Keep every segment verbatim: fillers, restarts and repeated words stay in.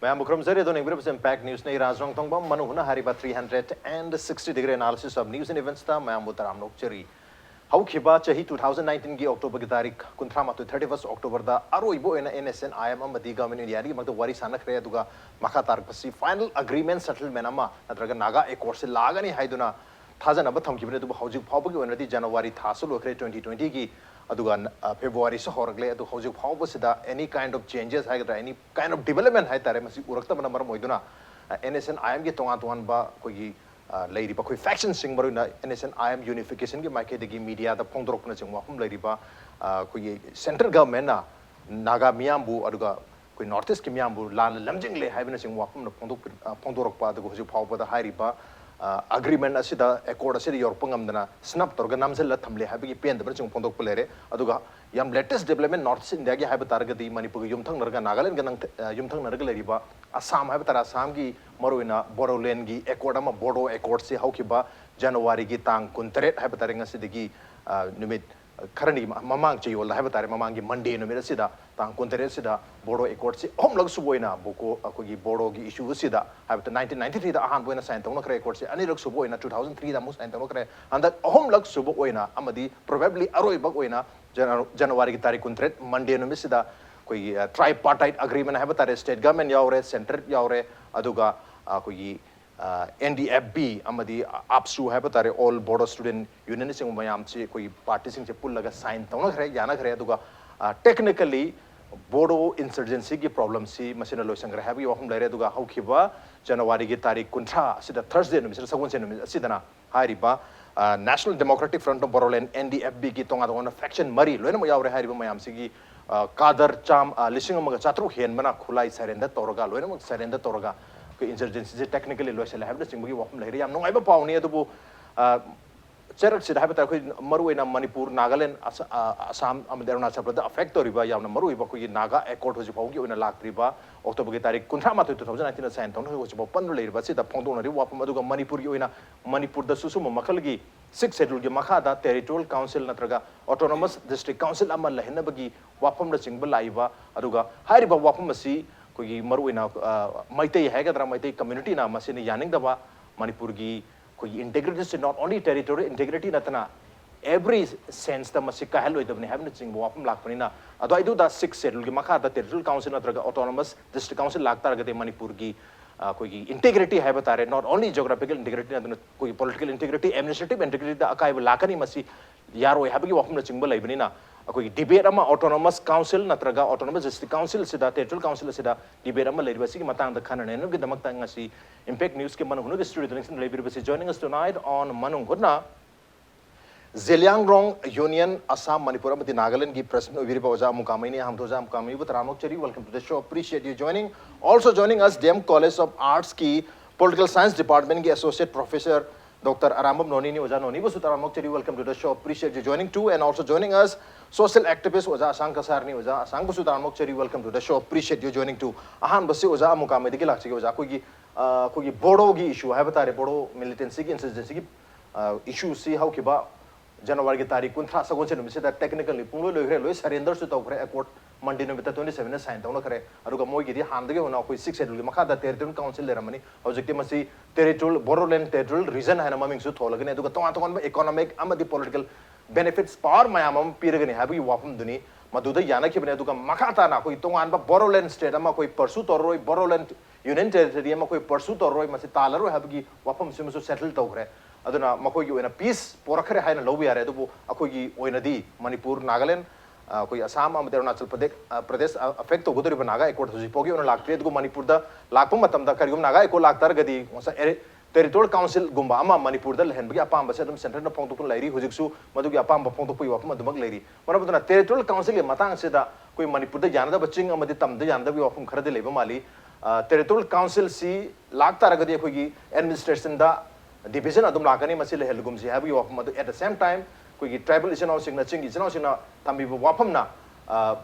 ꯃꯌꯥꯝꯕꯨ ꯈꯨꯔꯨꯝꯖꯔꯤ꯫ ꯑꯗꯣ ꯌꯦꯡꯕꯤꯔꯤꯕꯁꯦ Impact Newsꯅꯤ꯫ ꯏꯔꯥꯖ ꯔꯣꯡꯊꯣꯡꯕꯝ ꯃꯅꯨꯡ ꯍꯨꯅ ꯍꯥꯏꯔꯤꯕ three hundred and sixty degree analysis of news and eventsꯇ ꯃꯌꯥꯝꯕꯨ ꯇꯔꯥꯝꯅ ꯑꯣꯛꯆꯔꯤ꯫ ꯍꯧꯈꯤꯕ ꯆꯍꯤ two thousand nineteenꯒꯤ Octoberꯒꯤ ꯇꯥꯔꯤꯛ ꯀꯨꯟꯊ꯭ꯔꯥ ꯃꯥꯊꯣꯏ, thirty first Octoberꯗ ꯑꯔꯣꯏꯕ ꯑꯣꯏꯅ NSCN-IM ꯑꯃꯗꯤ Government of Indiaꯒꯤ ꯃꯔꯛꯇ ꯋꯥꯔꯤ ꯁꯥꯟꯅꯈ꯭ꯔꯦ꯫ ꯑꯗꯨꯒ ꯃꯈꯥ ꯇꯥꯔꯛꯄꯁꯤ final agreement settlement ꯑꯃ ꯅꯠꯇ꯭ꯔꯒ Naga Accordꯁꯤ ꯂꯥꯛꯑꯒꯅꯤ ꯍꯥꯏꯗꯨꯅ ꯊꯥꯖꯅꯕ ꯊꯝꯈꯤꯕꯅꯤ꯫ ꯑꯗꯨꯕꯨ ꯍꯧꯖꯤꯛ ꯐꯥꯎꯕꯒꯤ ꯑꯣꯏꯅꯗꯤ January ꯊꯥꯁꯨ ꯂꯣꯏꯈ꯭ꯔꯦ twenty twentyꯒꯤ, ꯑꯗꯨꯒ ꯑ, Februaryꯁꯨ ꯍꯧꯔꯛꯂꯦ꯫ ꯑꯗꯨ ꯍꯧꯖꯤꯛ ꯐꯥꯎꯕꯁꯤꯗ any kind of changes ꯍꯥꯏꯒꯗ꯭ꯔꯥ, any kind of development ꯍꯥꯏꯇꯥꯔꯦ, ꯃꯁꯤ ꯎꯔꯛꯇꯕꯅ ꯃꯔꯝ ꯑꯣꯏꯗꯨꯅ, ꯑ, NSCN-IMꯒꯤ ꯇꯣꯉꯥꯟ ꯇꯣꯉꯥꯟꯕ ꯑꯩꯈꯣꯏꯒꯤ, ꯑ, ꯂꯩꯔꯤꯕ ꯑꯩꯈꯣꯏ factionꯁꯤꯡ, ꯃꯔꯨꯑꯣꯏꯅ NSCN-IM unificationꯒꯤ ꯃꯥꯏꯀꯩꯗꯒꯤ mediaꯗ ꯐꯣꯡꯗꯣꯔꯛꯄꯅꯆꯤꯡꯕ ꯋꯥꯐꯝ ꯂꯩꯔꯤꯕ, ꯑ, ꯑꯩꯈꯣꯏꯒꯤ central governmentꯅ ꯅꯥꯒꯥ ꯃꯤꯌꯥꯝꯕꯨ, ꯑꯗꯨꯒ ꯑꯩꯈꯣꯏ North Eastꯀꯤ ꯃꯤꯌꯥꯝꯕꯨ ꯂꯥꯟꯅ ꯂꯝꯖꯤꯡꯂꯦ ꯍꯥꯏꯕꯅꯆꯤꯡꯕ ꯋꯥꯐꯝꯅ ꯐꯣꯡꯗꯣꯛꯄꯤ-, ꯑ, ꯐꯣꯡꯗꯣꯔꯛꯄ꯫ ꯑꯗꯨꯒ ꯍꯧꯖꯤꯛ ꯐꯥꯎꯕꯗ ꯍꯥꯏꯔꯤꯕ, ꯑ, agreement ꯑꯁꯤꯗ, accord ꯑꯁꯤꯗ ꯌꯧꯔꯛꯄ ꯉꯝꯗꯅ snub ꯇꯧꯔꯒ ꯅꯝꯁꯤꯜꯂ ꯊꯝꯂꯦ ꯍꯥꯏꯕꯒꯤ ꯄꯦꯟꯗꯕꯅꯆꯤꯡꯕ ꯐꯣꯡꯗꯣꯛꯄ ꯂꯩꯔꯦ꯫ ꯑꯗꯨꯒ ꯌꯥꯝ latest development North East Indiaꯒꯤ ꯍꯥꯏꯕ ꯇꯥꯔꯒꯗꯤ ꯃꯅꯤꯄꯨꯔꯒ ꯌꯨꯝꯊꯪꯅꯔꯒ, ꯅꯥꯒꯥꯂꯦꯟꯒ ꯅꯪ-, ꯑ, ꯌꯨꯝꯊꯪꯅꯔꯒ ꯂꯩꯔꯤꯕ ꯑꯁꯥꯝ ꯍꯥꯏꯕ ꯇꯥꯔꯦ, ꯑꯁꯥꯝꯒꯤ ꯃꯔꯨꯑꯣꯏꯅ ꯕꯣꯗꯣꯂꯦꯟꯒꯤ accord ꯑꯃ, ꯕꯣꯗꯣ Accordꯁꯤ ꯍꯧꯈꯤꯕ Januaryꯒꯤ ꯇꯥꯡ ꯀꯨꯟꯇꯔꯦꯠ ꯍꯥꯏꯕ ꯇꯥꯔꯦ, ꯉꯁꯤꯗꯒꯤ, ꯑ, ꯅꯨꯃꯤꯠ ꯈꯔꯅꯤꯒꯤ ꯃ-, ꯃꯃꯥꯡ ꯆꯌꯣꯜꯗ ꯍꯥꯏꯕ ꯇꯥꯔꯦ, ꯃꯃꯥꯡꯒꯤ Monday ꯅꯨꯃꯤꯠ ꯑꯁꯤꯗ, ꯇꯥꯡ ꯀꯨꯟꯇꯔꯦꯠ ꯑꯁꯤꯗ ꯕꯣꯗꯣ Accordꯁꯤ ꯑꯍꯨꯝꯂꯛ ꯁꯨꯕ ꯑꯣꯏꯅ ꯕꯣꯀꯣ, ꯑꯩꯈꯣꯏꯒꯤ ꯕꯣꯗꯣꯒꯤ issue ꯑꯁꯤꯗ ꯍꯥꯏꯕꯗꯤ nineteen ninety threeꯗ ꯑꯍꯥꯟꯕ ꯑꯣꯏꯅ sign ꯇꯧꯅꯈ꯭ꯔꯦ꯫ Accordꯁꯤ ꯑꯅꯤꯔꯛ ꯁꯨꯕ ꯑꯣꯏꯅ two thousand threeꯗ ꯑꯃꯨꯛ sign ꯇꯧꯅꯈ꯭ꯔꯦ꯫ ꯍꯟꯗꯛ ꯑꯍꯨꯝꯂꯛ ꯁꯨꯕ ꯑꯣꯏꯅ ꯑꯃꯗꯤ probably ꯑꯔꯣꯏꯕ ꯑꯣꯏꯅ Janu-, Januaryꯒꯤ ꯇꯥꯔꯤꯛ ꯀꯨꯟꯇꯔꯦꯠ Monday ꯅꯨꯃꯤꯠꯁꯤꯗ ꯑꯩꯈꯣꯏꯒꯤ, ꯑ, tripartite agreement ꯍꯥꯏꯕ ꯇꯥꯔꯦ, state government ꯌꯥꯎꯔꯦ, centre ꯌꯥꯎꯔꯦ, ꯑꯗꯨꯒ, ꯑ, ꯑꯩꯈꯣꯏꯒꯤ ꯑ, NDFB ꯑꯃꯗꯤ AAPSU ꯍꯥꯏꯕ ꯇꯥꯔꯦ, All Bodo Student Unionꯅꯆꯤꯡꯕ ꯃꯌꯥꯝꯁꯤ ꯑꯩꯈꯣꯏꯒꯤ partyꯁꯤꯡꯁꯦ ꯄꯨꯜꯂꯒ sign ꯇꯧꯅꯈ꯭ꯔꯦ, ꯌꯥꯅꯈ꯭ꯔꯦ꯫ ꯑꯗꯨꯒ, ꯑ, technically Bodo insurgencyꯒꯤ problemꯁꯤ ꯃꯁꯤꯅ ꯂꯣꯏꯁꯤꯟꯈ꯭ꯔꯦ ꯍꯥꯏꯕꯒꯤ ꯋꯥꯐꯝ ꯂꯩꯔꯦ꯫ ꯑꯗꯨꯒ ꯍꯧꯈꯤꯕ Januaryꯒꯤ ꯇꯥꯔꯤꯛ ꯀꯨꯟꯊ꯭ꯔꯥ ꯑꯁꯤꯗ, Thursday ꯅꯨꯃꯤꯠꯁꯤꯗ, ꯁꯒꯣꯜꯁꯦꯟ ꯅꯨꯃꯤꯠ ꯑꯁꯤꯗꯅ ꯍꯥꯏꯔꯤꯕ, ꯑ, National Democratic Front of Bodoland, NDFBꯒꯤ ꯇꯣꯉꯥꯟ ꯇꯣꯉꯥꯟꯕ faction ꯃꯔꯤ ꯂꯣꯏꯅꯃꯛ ꯌꯥꯎꯔꯦ ꯍꯥꯏꯔꯤꯕ ꯃꯌꯥꯝꯁꯤꯒꯤ, ꯑ, cadre ꯆꯥꯝ-, ꯑ, ꯂꯤꯁꯤꯡ ꯑꯃꯒ ꯆꯥꯇ꯭ꯔꯨꯛ ꯍꯦꯟꯕꯅ ꯈꯨꯠꯂꯥꯏ surrender ꯇꯧꯔꯒ, ꯂꯣꯏꯅꯃꯛ surrender ꯇꯧꯔꯒ ꯑꯩꯈꯣꯏ insurgencyꯁꯦ technically ꯂꯣꯏꯁꯤꯜꯂꯦ ꯍꯥꯏꯕꯅꯆꯤꯡꯕꯒꯤ ꯋꯥꯐꯝ ꯂꯩꯔꯦ꯫ ꯌꯥꯝ ꯅꯨꯡꯉꯥꯏꯕ ꯄꯥꯎꯅꯤ꯫ ꯑꯗꯨꯕꯨ, ꯑ, ꯆꯩꯔꯛꯁꯤꯗ ꯍꯥꯏꯕ ꯇꯥꯔꯦ, ꯑꯩꯈꯣꯏ ꯃꯔꯨꯑꯣꯏꯅ ꯃꯅꯤꯄꯨꯔ, ꯅꯥꯒꯥꯂꯦꯟ, ꯑꯁ-, ꯑ, ꯑꯁꯥꯝ ꯑꯃꯗꯤ ꯑꯔꯨꯅꯥꯆꯜ ꯄ꯭ꯔꯗꯦꯁꯇ affect ꯇꯧꯔꯤꯕ ꯌꯥꯝꯅ ꯃꯔꯨꯑꯣꯏꯕ ꯑꯩꯈꯣꯏꯒꯤ Naga Accord ꯍꯧꯖꯤꯛ ꯐꯥꯎꯒꯤ ꯑꯣꯏꯅ ꯂꯥꯛꯇ꯭ꯔꯤꯕ Octoberꯒꯤ ꯇꯥꯔꯤꯛ ꯀꯨꯟꯊ꯭ꯔꯥ ꯃꯥꯊꯣꯏ, two thousand nineteenꯗ sign ꯇꯧꯅꯈꯤꯕ ꯍꯧꯖꯤꯛ ꯐꯥꯎ ꯄꯟꯗꯨꯅ ꯂꯩꯔꯤꯕ ꯑꯁꯤꯗ ꯐꯣꯡꯗꯣꯛꯅꯔꯤꯕ ꯋꯥꯐꯝ, ꯑꯗꯨꯒ ꯃꯅꯤꯄꯨꯔꯒꯤ ꯑꯣꯏꯅ ꯃꯅꯤꯄꯨꯔꯗꯁꯨ ꯁꯨꯝꯕ ꯃꯈꯜꯒꯤ Sixth Scheduleꯒꯤ ꯃꯈꯥꯗ Territorial Council ꯅꯠꯇ꯭ꯔꯒ Autonomous District Council ꯑꯃ ꯂꯩꯍꯟꯅꯕꯒꯤ ꯋꯥꯐꯝꯅꯆꯤꯡꯕ ꯂꯥꯛꯏꯕ, ꯑꯗꯨꯒ ꯍꯥꯏꯔꯤꯕ ꯋꯥꯐꯝ ꯑꯁꯤ ꯑꯩꯈꯣꯏꯒꯤ ꯃꯔꯨꯑꯣꯏꯅ ꯃꯩꯇꯩ ꯍꯥꯏꯒꯗ꯭ꯔꯥ, ꯃꯩꯇꯩ communityꯅ ꯃꯁꯤꯅ ꯌꯥꯅꯤꯡꯗꯕ, ꯃꯅꯤꯄꯨꯔꯒꯤ ꯑꯩꯈꯣꯏꯒꯤ integrity, not only territorial integrity ꯅꯠꯇꯅ every senseꯇ ꯃꯁꯤ ꯀꯥꯏꯍꯜꯂꯣꯏꯗꯕꯅꯤ ꯍꯥꯏꯕꯅꯆꯤꯡꯕ ꯋꯥꯐꯝ ꯂꯥꯛꯄꯅꯤꯅ, ꯑꯗꯣ ꯑꯗꯨꯗ Sixth Scheduleꯒꯤ ꯃꯈꯥꯗ territorial council ꯅꯠꯇ꯭ꯔꯒ autonomous district council ꯂꯥꯛꯇꯥꯔꯒꯗꯤ ꯃꯅꯤꯄꯨꯔꯒꯤ ꯑꯩꯈꯣꯏꯒꯤ integrity ꯍꯥꯏꯕ ꯇꯥꯔꯦ, not only geographical integrity ꯅꯠꯇꯅ ꯑꯩꯈꯣꯏꯒꯤ political integrity, administrative integrityꯗ ꯑꯀꯥꯏꯕ ꯂꯥꯛꯀꯅꯤ꯫ ꯃꯁꯤ ꯌꯥꯔꯣꯏ ꯍꯥꯏꯕꯒꯤ ꯋꯥꯐꯝꯅꯆꯤꯡꯕ ꯂꯩꯕꯅꯤꯅ, ꯑꯩꯈꯣꯏꯒꯤ debate ꯑꯃ autonomous council ꯅꯠꯇ꯭ꯔꯒ autonomous district councilꯁꯤꯗ, territorial councilꯁꯤꯗ debate ꯑꯃ ꯂꯩꯔꯤꯕ ꯑꯁꯤꯒꯤ ꯃꯇꯥꯡꯗ ꯈꯟꯅ ꯅꯩꯅꯕꯒꯤꯗꯃꯛꯇ ꯉꯁꯤ Impact Newsꯀꯤ ꯃꯅꯨꯡ ꯍꯨꯠꯅꯒꯤ studioꯗ ꯅꯤꯡꯁꯤꯡꯅ ꯂꯩꯕꯤꯔꯤꯕꯁꯤ꯫ Joining us tonight on ꯃꯅꯨꯡ ꯍꯨꯠꯅ, Zeliangrong Union Assam, Manipur ꯑꯃꯗꯤ ꯅꯥꯒꯥꯂꯦꯟꯒꯤ president ꯑꯣꯏꯕꯤꯔꯤꯕ ꯑꯣꯖꯥ ꯑꯃꯨꯀꯥꯃꯩꯅꯤ꯫ ꯑꯍꯥꯟꯕꯗ ꯑꯣꯖꯥ ꯑꯃꯨꯀꯥꯃꯩꯕꯨ ꯇꯔꯥꯝꯅ ꯑꯣꯛꯆꯔꯤ, welcome to the show, appreciate you joining. Also joining us, D M College of Artsꯀꯤ Political Science Departmentꯀꯤ Associate Professor Doctor Arambam Nonini꯫ ꯑꯣꯖꯥ ꯅꯣꯅꯤꯕꯨꯁꯨ ꯇꯔꯥꯝꯅ ꯑꯣꯛꯆꯔꯤ, welcome to the show, appreciate you joining too. And also joining us, social activist ꯑꯣꯖꯥ ꯑꯁꯥꯡ ꯀꯁꯥꯔꯅꯤ꯫ ꯑꯣꯖꯥ ꯑꯁꯥꯡꯕꯨꯁꯨ ꯇꯔꯥꯝꯅ ꯑꯣꯛꯆꯔꯤ, welcome to the show, appreciate you joining too. ꯑꯍꯥꯟꯕꯁꯤ ꯑꯣꯖꯥ ꯑꯃꯨꯀꯥꯃꯩꯗꯒꯤ ꯂꯥꯛꯆꯒꯦ꯫ ꯑꯣꯖꯥ, ꯑꯩꯈꯣꯏꯒꯤ ꯑ, ꯑꯩꯈꯣꯏꯒꯤ ꯕꯣꯗꯣꯒꯤ issue ꯍꯥꯏꯕ ꯇꯥꯔꯦ, ꯕꯣꯗꯣ militancyꯒꯤ, insurgencyꯒꯤ, ꯑ, issueꯁꯤ ꯍꯧꯈꯤꯕ Januaryꯒꯤ ꯇꯥꯔꯤꯛ ꯀꯨꯟꯊ꯭ꯔꯥ, ꯁꯒꯣꯜꯁꯦꯟ ꯅꯨꯃꯤꯠꯁꯤꯗ technically ꯄꯨꯡꯂꯣꯏ ꯂꯣꯏꯈ꯭ꯔꯦ, ꯂꯣꯏ surrenderꯁꯨ ꯇꯧꯈ꯭ꯔꯦ, accord Monday ꯅꯨꯃꯤꯠꯇ twenty sevenꯗ sign ꯇꯧꯅꯈ꯭ꯔꯦ꯫ ꯑꯗꯨꯒ ꯃꯣꯏꯒꯤꯗꯤ ꯍꯥꯟꯅꯗꯒꯤ ꯍꯧꯅ ꯑꯩꯈꯣꯏ Sixth Scheduleꯒꯤ ꯃꯈꯥꯗ territorial council ꯂꯩꯔꯝꯃꯅꯤ꯫ ꯍꯧꯖꯤꯛꯇꯤ ꯃꯁꯤ territorial, Bodoland Territorial Region ꯍꯥꯏꯅ ꯃꯃꯤꯡꯁꯨ ꯊꯣꯜꯂꯒꯅꯤ, ꯑꯗꯨꯒ ꯇꯣꯉꯥꯟ ꯇꯣꯉꯥꯟꯕ economic ꯑꯃꯗꯤ political benefits, power ꯃꯌꯥꯝ ꯑꯃ ꯄꯤꯔꯒꯅꯤ ꯍꯥꯏꯕꯒꯤ ꯋꯥꯐꯝꯗꯨꯅꯤ꯫ ꯃꯗꯨꯗ ꯌꯥꯅꯈꯤꯕꯅꯤ꯫ ꯑꯗꯨꯒ ꯃꯈꯥ ꯇꯥꯅ ꯑꯩꯈꯣꯏꯒꯤ ꯇꯣꯉꯥꯟꯕ Bodoland state ꯑꯃ ꯑꯩꯈꯣꯏ pursue ꯇꯧꯔꯔꯣꯏ, Bodoland Union Territory ꯑꯃ ꯑꯩꯈꯣꯏ pursue ꯇꯧꯔꯔꯣꯏ, ꯃꯁꯤ ꯇꯥꯜꯂꯔꯣꯏ ꯍꯥꯏꯕꯒꯤ ꯋꯥꯐꯝꯁꯤꯃꯁꯨ settle ꯇꯧꯈ꯭ꯔꯦ꯫ ꯑꯗꯨꯅ ꯃꯈꯣꯏꯒꯤ ꯑꯣꯏꯅ peace ꯄꯣꯔꯛꯈ꯭ꯔꯦ ꯍꯥꯏꯅ ꯂꯧꯕ ꯌꯥꯔꯦ꯫ ꯑꯗꯨꯕꯨ ꯑꯩꯈꯣꯏꯒꯤ ꯑꯣꯏꯅꯗꯤ ꯃꯅꯤꯄꯨꯔ, ꯅꯥꯒꯥꯂꯦꯟ, ꯑ, ꯑꯩꯈꯣꯏ ꯑꯁꯥꯝ ꯑꯃꯗꯤ ꯑꯔꯨꯅꯥꯆꯜ ꯄ꯭ꯔꯗꯦ-, ꯑ, ꯄ꯭ꯔꯗꯦꯁ, ꯑ, affect ꯇꯧꯒꯗꯧꯔꯤꯕ ꯅꯥꯒꯥ accord ꯍꯧꯖꯤꯛ ꯐꯥꯎꯒꯤ ꯑꯣꯏꯅ ꯂꯥꯛꯇ꯭ꯔꯤ꯫ ꯑꯗꯨꯒ ꯃꯅꯤꯄꯨꯔꯗ ꯂꯥꯛꯄ ꯃꯇꯝꯗ ꯀꯔꯤꯒꯨꯝꯕ ꯅꯥꯒꯥ accord ꯂꯥꯛꯇꯥꯔꯒꯗꯤ ꯉꯁꯥꯏ ꯑꯦꯔꯤ-, territorial councilꯒꯨꯝꯕ ꯑꯃ ꯃꯅꯤꯄꯨꯔꯗ ꯂꯩꯍꯟꯕꯒꯤ ꯑꯄꯥꯝꯕꯁꯦ ꯑꯗꯨꯝ centreꯅ ꯐꯣꯡꯗꯣꯛꯇꯨꯅ ꯂꯩꯔꯤ꯫ ꯍꯧꯖꯤꯛꯁꯨ ꯃꯗꯨꯒꯤ ꯑꯄꯥꯝꯕ ꯐꯣꯡꯗꯣꯛꯄꯒꯤ ꯋꯥꯐꯝ ꯑꯗꯨꯃꯛ ꯂꯩꯔꯤ꯫ ꯃꯔꯝ ꯑꯗꯨꯅ territorial councilꯒꯤ ꯃꯇꯥꯡꯁꯤꯗ ꯑꯩꯈꯣꯏ ꯃꯅꯤꯄꯨꯔꯗ ꯌꯥꯅꯗꯕ, ꯆꯤꯡ ꯑꯃꯗꯤ ꯇꯝꯗ ꯌꯥꯅꯗꯕꯒꯤ ꯋꯥꯐꯝ ꯈꯔꯗꯤ ꯂꯩꯕ ꯃꯥꯜꯂꯤ꯫ ꯑ, territorial councilꯁꯤ ꯂꯥꯛꯇꯥꯔꯒꯗꯤ ꯑꯩꯈꯣꯏꯒꯤ administrationꯗ division ꯑꯗꯨꯝ ꯂꯥꯛꯀꯅꯤ, ꯃꯁꯤ ꯂꯩꯍꯜꯂꯒꯨꯝꯁꯤ ꯍꯥꯏꯕꯒꯤ ꯋꯥꯐꯝ ꯑꯗꯨ, at the same time ꯑꯩꯈꯣꯏꯒꯤ tribal ꯏꯆꯤꯟ ꯏꯅꯥꯎꯁꯤꯡꯅ, ꯆꯤꯡꯒꯤ ꯏꯆꯤꯟ ꯏꯅꯥꯎꯁꯤꯡꯅ ꯊꯝꯕꯤꯕ ꯋꯥꯐꯝꯅ, ꯑ,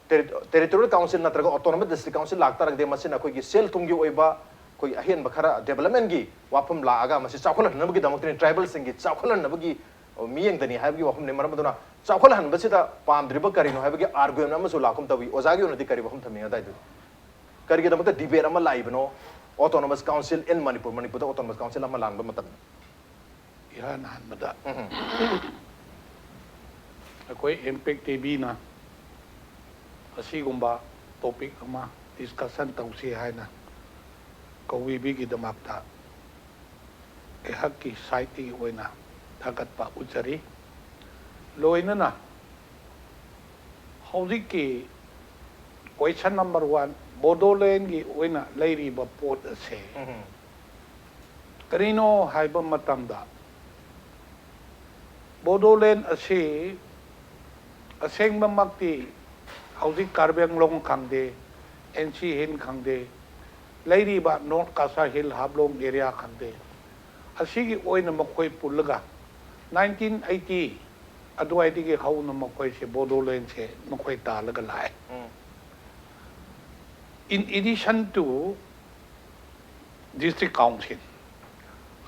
terri-, territorial council ꯅꯠꯇ꯭ꯔꯒ autonomous district council ꯂꯥꯛꯇꯥꯔꯒꯗꯤ ꯃꯁꯤꯅ ꯑꯩꯈꯣꯏꯒꯤ ꯁꯦꯜ ꯊꯨꯝꯒꯤ ꯑꯣꯏꯕ, ꯑꯩꯈꯣꯏꯒꯤ ꯑꯍꯦꯟꯕ ꯈꯔ developmentꯀꯤ ꯋꯥꯐꯝ ꯂꯥꯛꯑꯒ ꯃꯁꯤ ꯆꯥꯎꯈꯠꯍꯟꯅꯕꯒꯤꯗꯃꯛꯇꯅꯤ, tribalꯁꯤꯡꯒꯤ ꯆꯥꯎꯈꯠꯍꯟꯅꯕꯒꯤ ꯃꯤꯠꯌꯦꯡꯗꯅꯤ ꯍꯥꯏꯕꯒꯤ ꯋꯥꯐꯝꯅꯤ꯫ ꯃꯔꯝ ꯑꯗꯨꯅ ꯆꯥꯎꯈꯠꯍꯟꯕꯁꯤꯗ ꯄꯥꯝꯗ꯭ꯔꯤꯕ ꯀꯔꯤꯅꯣ ꯍꯥꯏꯕꯒꯤ argument ꯑꯃꯁꯨ ꯂꯥꯛꯀꯨꯝ ꯇꯧꯏ꯫ ꯑꯣꯖꯥꯒꯤ ꯑꯣꯏꯅꯗꯤ ꯀꯔꯤ ꯋꯥꯐꯝ ꯊꯝꯕꯤꯅꯤꯡꯉꯤ ꯑꯗꯥꯏꯗꯨ? ꯀꯔꯤꯒꯤꯗꯃꯛꯇ debate ꯑꯃ ꯂꯥꯛꯏꯕꯅꯣ? Autonomous Council in Manipur, ꯃꯅꯤꯄꯨꯔꯗ autonomous council ꯑꯃ ꯂꯥꯡꯕ ꯃꯇꯝꯗ? ꯏꯍꯥꯟ ꯍꯥꯟꯕꯗ ꯎꯝ. ꯑꯩꯈꯣꯏ ꯏꯝꯄꯦꯛ ꯇꯤꯚꯤꯅ ꯑꯁꯤꯒꯨꯝꯕ topic ꯑꯃ discussion ꯇꯧꯁꯤ ꯍꯥꯏꯅ ꯀꯧꯕꯤꯕꯒꯤꯗꯃꯛꯇ ꯑꯩꯍꯥꯛꯀꯤ sideꯇꯒꯤ ꯑꯣꯏꯅ ꯊꯥꯒꯠꯄ ꯎꯠꯆꯔꯤ꯫ ꯂꯣꯏꯅꯅ ꯍꯧꯖꯤꯛꯀꯤ question number one, ꯕꯣꯗꯣꯂꯦꯟꯒꯤ ꯑꯣꯏꯅ ꯂꯩꯔꯤꯕ ꯄꯣꯠ ꯑꯁꯦ ꯎꯝ. ꯀꯔꯤꯅꯣ ꯍꯥꯏꯕ ꯃꯇꯝꯗ, ꯕꯣꯗꯣꯂꯦꯟ ꯑꯁꯤ ꯑꯁꯦꯡꯕꯃꯛꯇꯤ ꯍꯧꯖꯤꯛ ꯀꯥꯔꯕꯤ ꯑꯪꯂꯣꯡ ꯈꯪꯗꯦ, ꯑꯦꯟ ꯁꯤ ꯍꯤꯜ ꯈꯪꯗꯦ, ꯂꯩꯔꯤꯕ ꯅꯣꯔꯠ ꯀꯥꯁꯥ ꯍꯤꯜ ꯍꯥꯐꯂꯣꯡ area ꯈꯪꯗꯦ, ꯑꯁꯤꯒꯤ ꯑꯣꯏꯅ ꯃꯈꯣꯏ ꯄꯨꯜꯂꯒ nineteen eighty ꯑꯗꯨꯋꯥꯏꯗꯒꯤ ꯍꯧꯅ ꯃꯈꯣꯏꯁꯦ ꯕꯣꯗꯣꯂꯦꯟꯁꯦ ꯃꯈꯣꯏ ꯇꯥꯜꯂꯒ ꯂꯥꯛꯑꯦ꯫ ꯎꯝ. In addition to district council,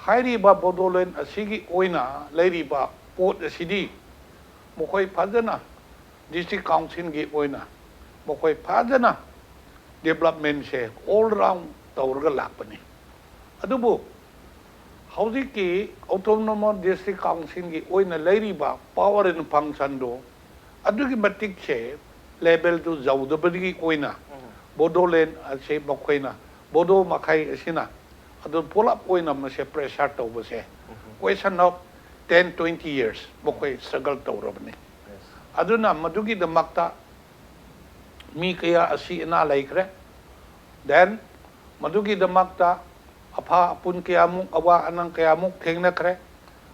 ꯍꯥꯏꯔꯤꯕ ꯕꯣꯗꯣꯂꯦꯟ ꯑꯁꯤꯒꯤ ꯑꯣꯏꯅ ꯂꯩꯔꯤꯕ ꯄꯣꯠ ꯑꯁꯤꯗꯤ ꯃꯈꯣꯏ ꯐꯖꯅ district councilꯒꯤ ꯑꯣꯏꯅ ꯃꯈꯣꯏ ꯐꯖꯅ developmentꯁꯦ all round ꯇꯧꯔꯒ ꯂꯥꯛꯄꯅꯤ꯫ ꯑꯗꯨꯕꯨ ꯍꯧꯖꯤꯛꯀꯤ autonomous district councilꯒꯤ ꯑꯣꯏꯅ ꯂꯩꯔꯤꯕ power and functionꯗꯣ ꯑꯗꯨꯒꯤ ꯃꯇꯤꯛꯁꯦ levelꯗꯨ ꯌꯧꯗꯕꯗꯒꯤ ꯑꯣꯏꯅ ꯕꯣꯗꯣꯂꯦꯟ ꯑꯁꯤ ꯃꯈꯣꯏꯅ ꯕꯣꯗꯣ ꯃꯈꯩ ꯑꯁꯤꯅ ꯑꯗꯨ ꯄꯨꯂꯞ ꯑꯣꯏꯅ ꯃꯁꯦ pressure ꯇꯧꯕꯁꯦ question of ten twenty years ꯃꯈꯣꯏ struggle ꯇꯧꯔꯕꯅꯤ꯫ ꯑꯗꯨꯅ ꯃꯗꯨꯒꯤꯗꯃꯛꯇ ꯃꯤ ꯀꯌꯥ ꯑꯁꯤ ꯑꯅꯥ ꯂꯩꯈ꯭ꯔꯦ꯫ Then ꯃꯗꯨꯒꯤꯗꯃꯛꯇ ꯑꯐ ꯑꯄꯨꯟ ꯀꯌꯥꯃꯨꯛ, ꯑꯋꯥ ꯑꯅꯪ ꯀꯌꯥꯃꯨꯛ ꯊꯦꯡꯅꯈ꯭ꯔꯦ꯫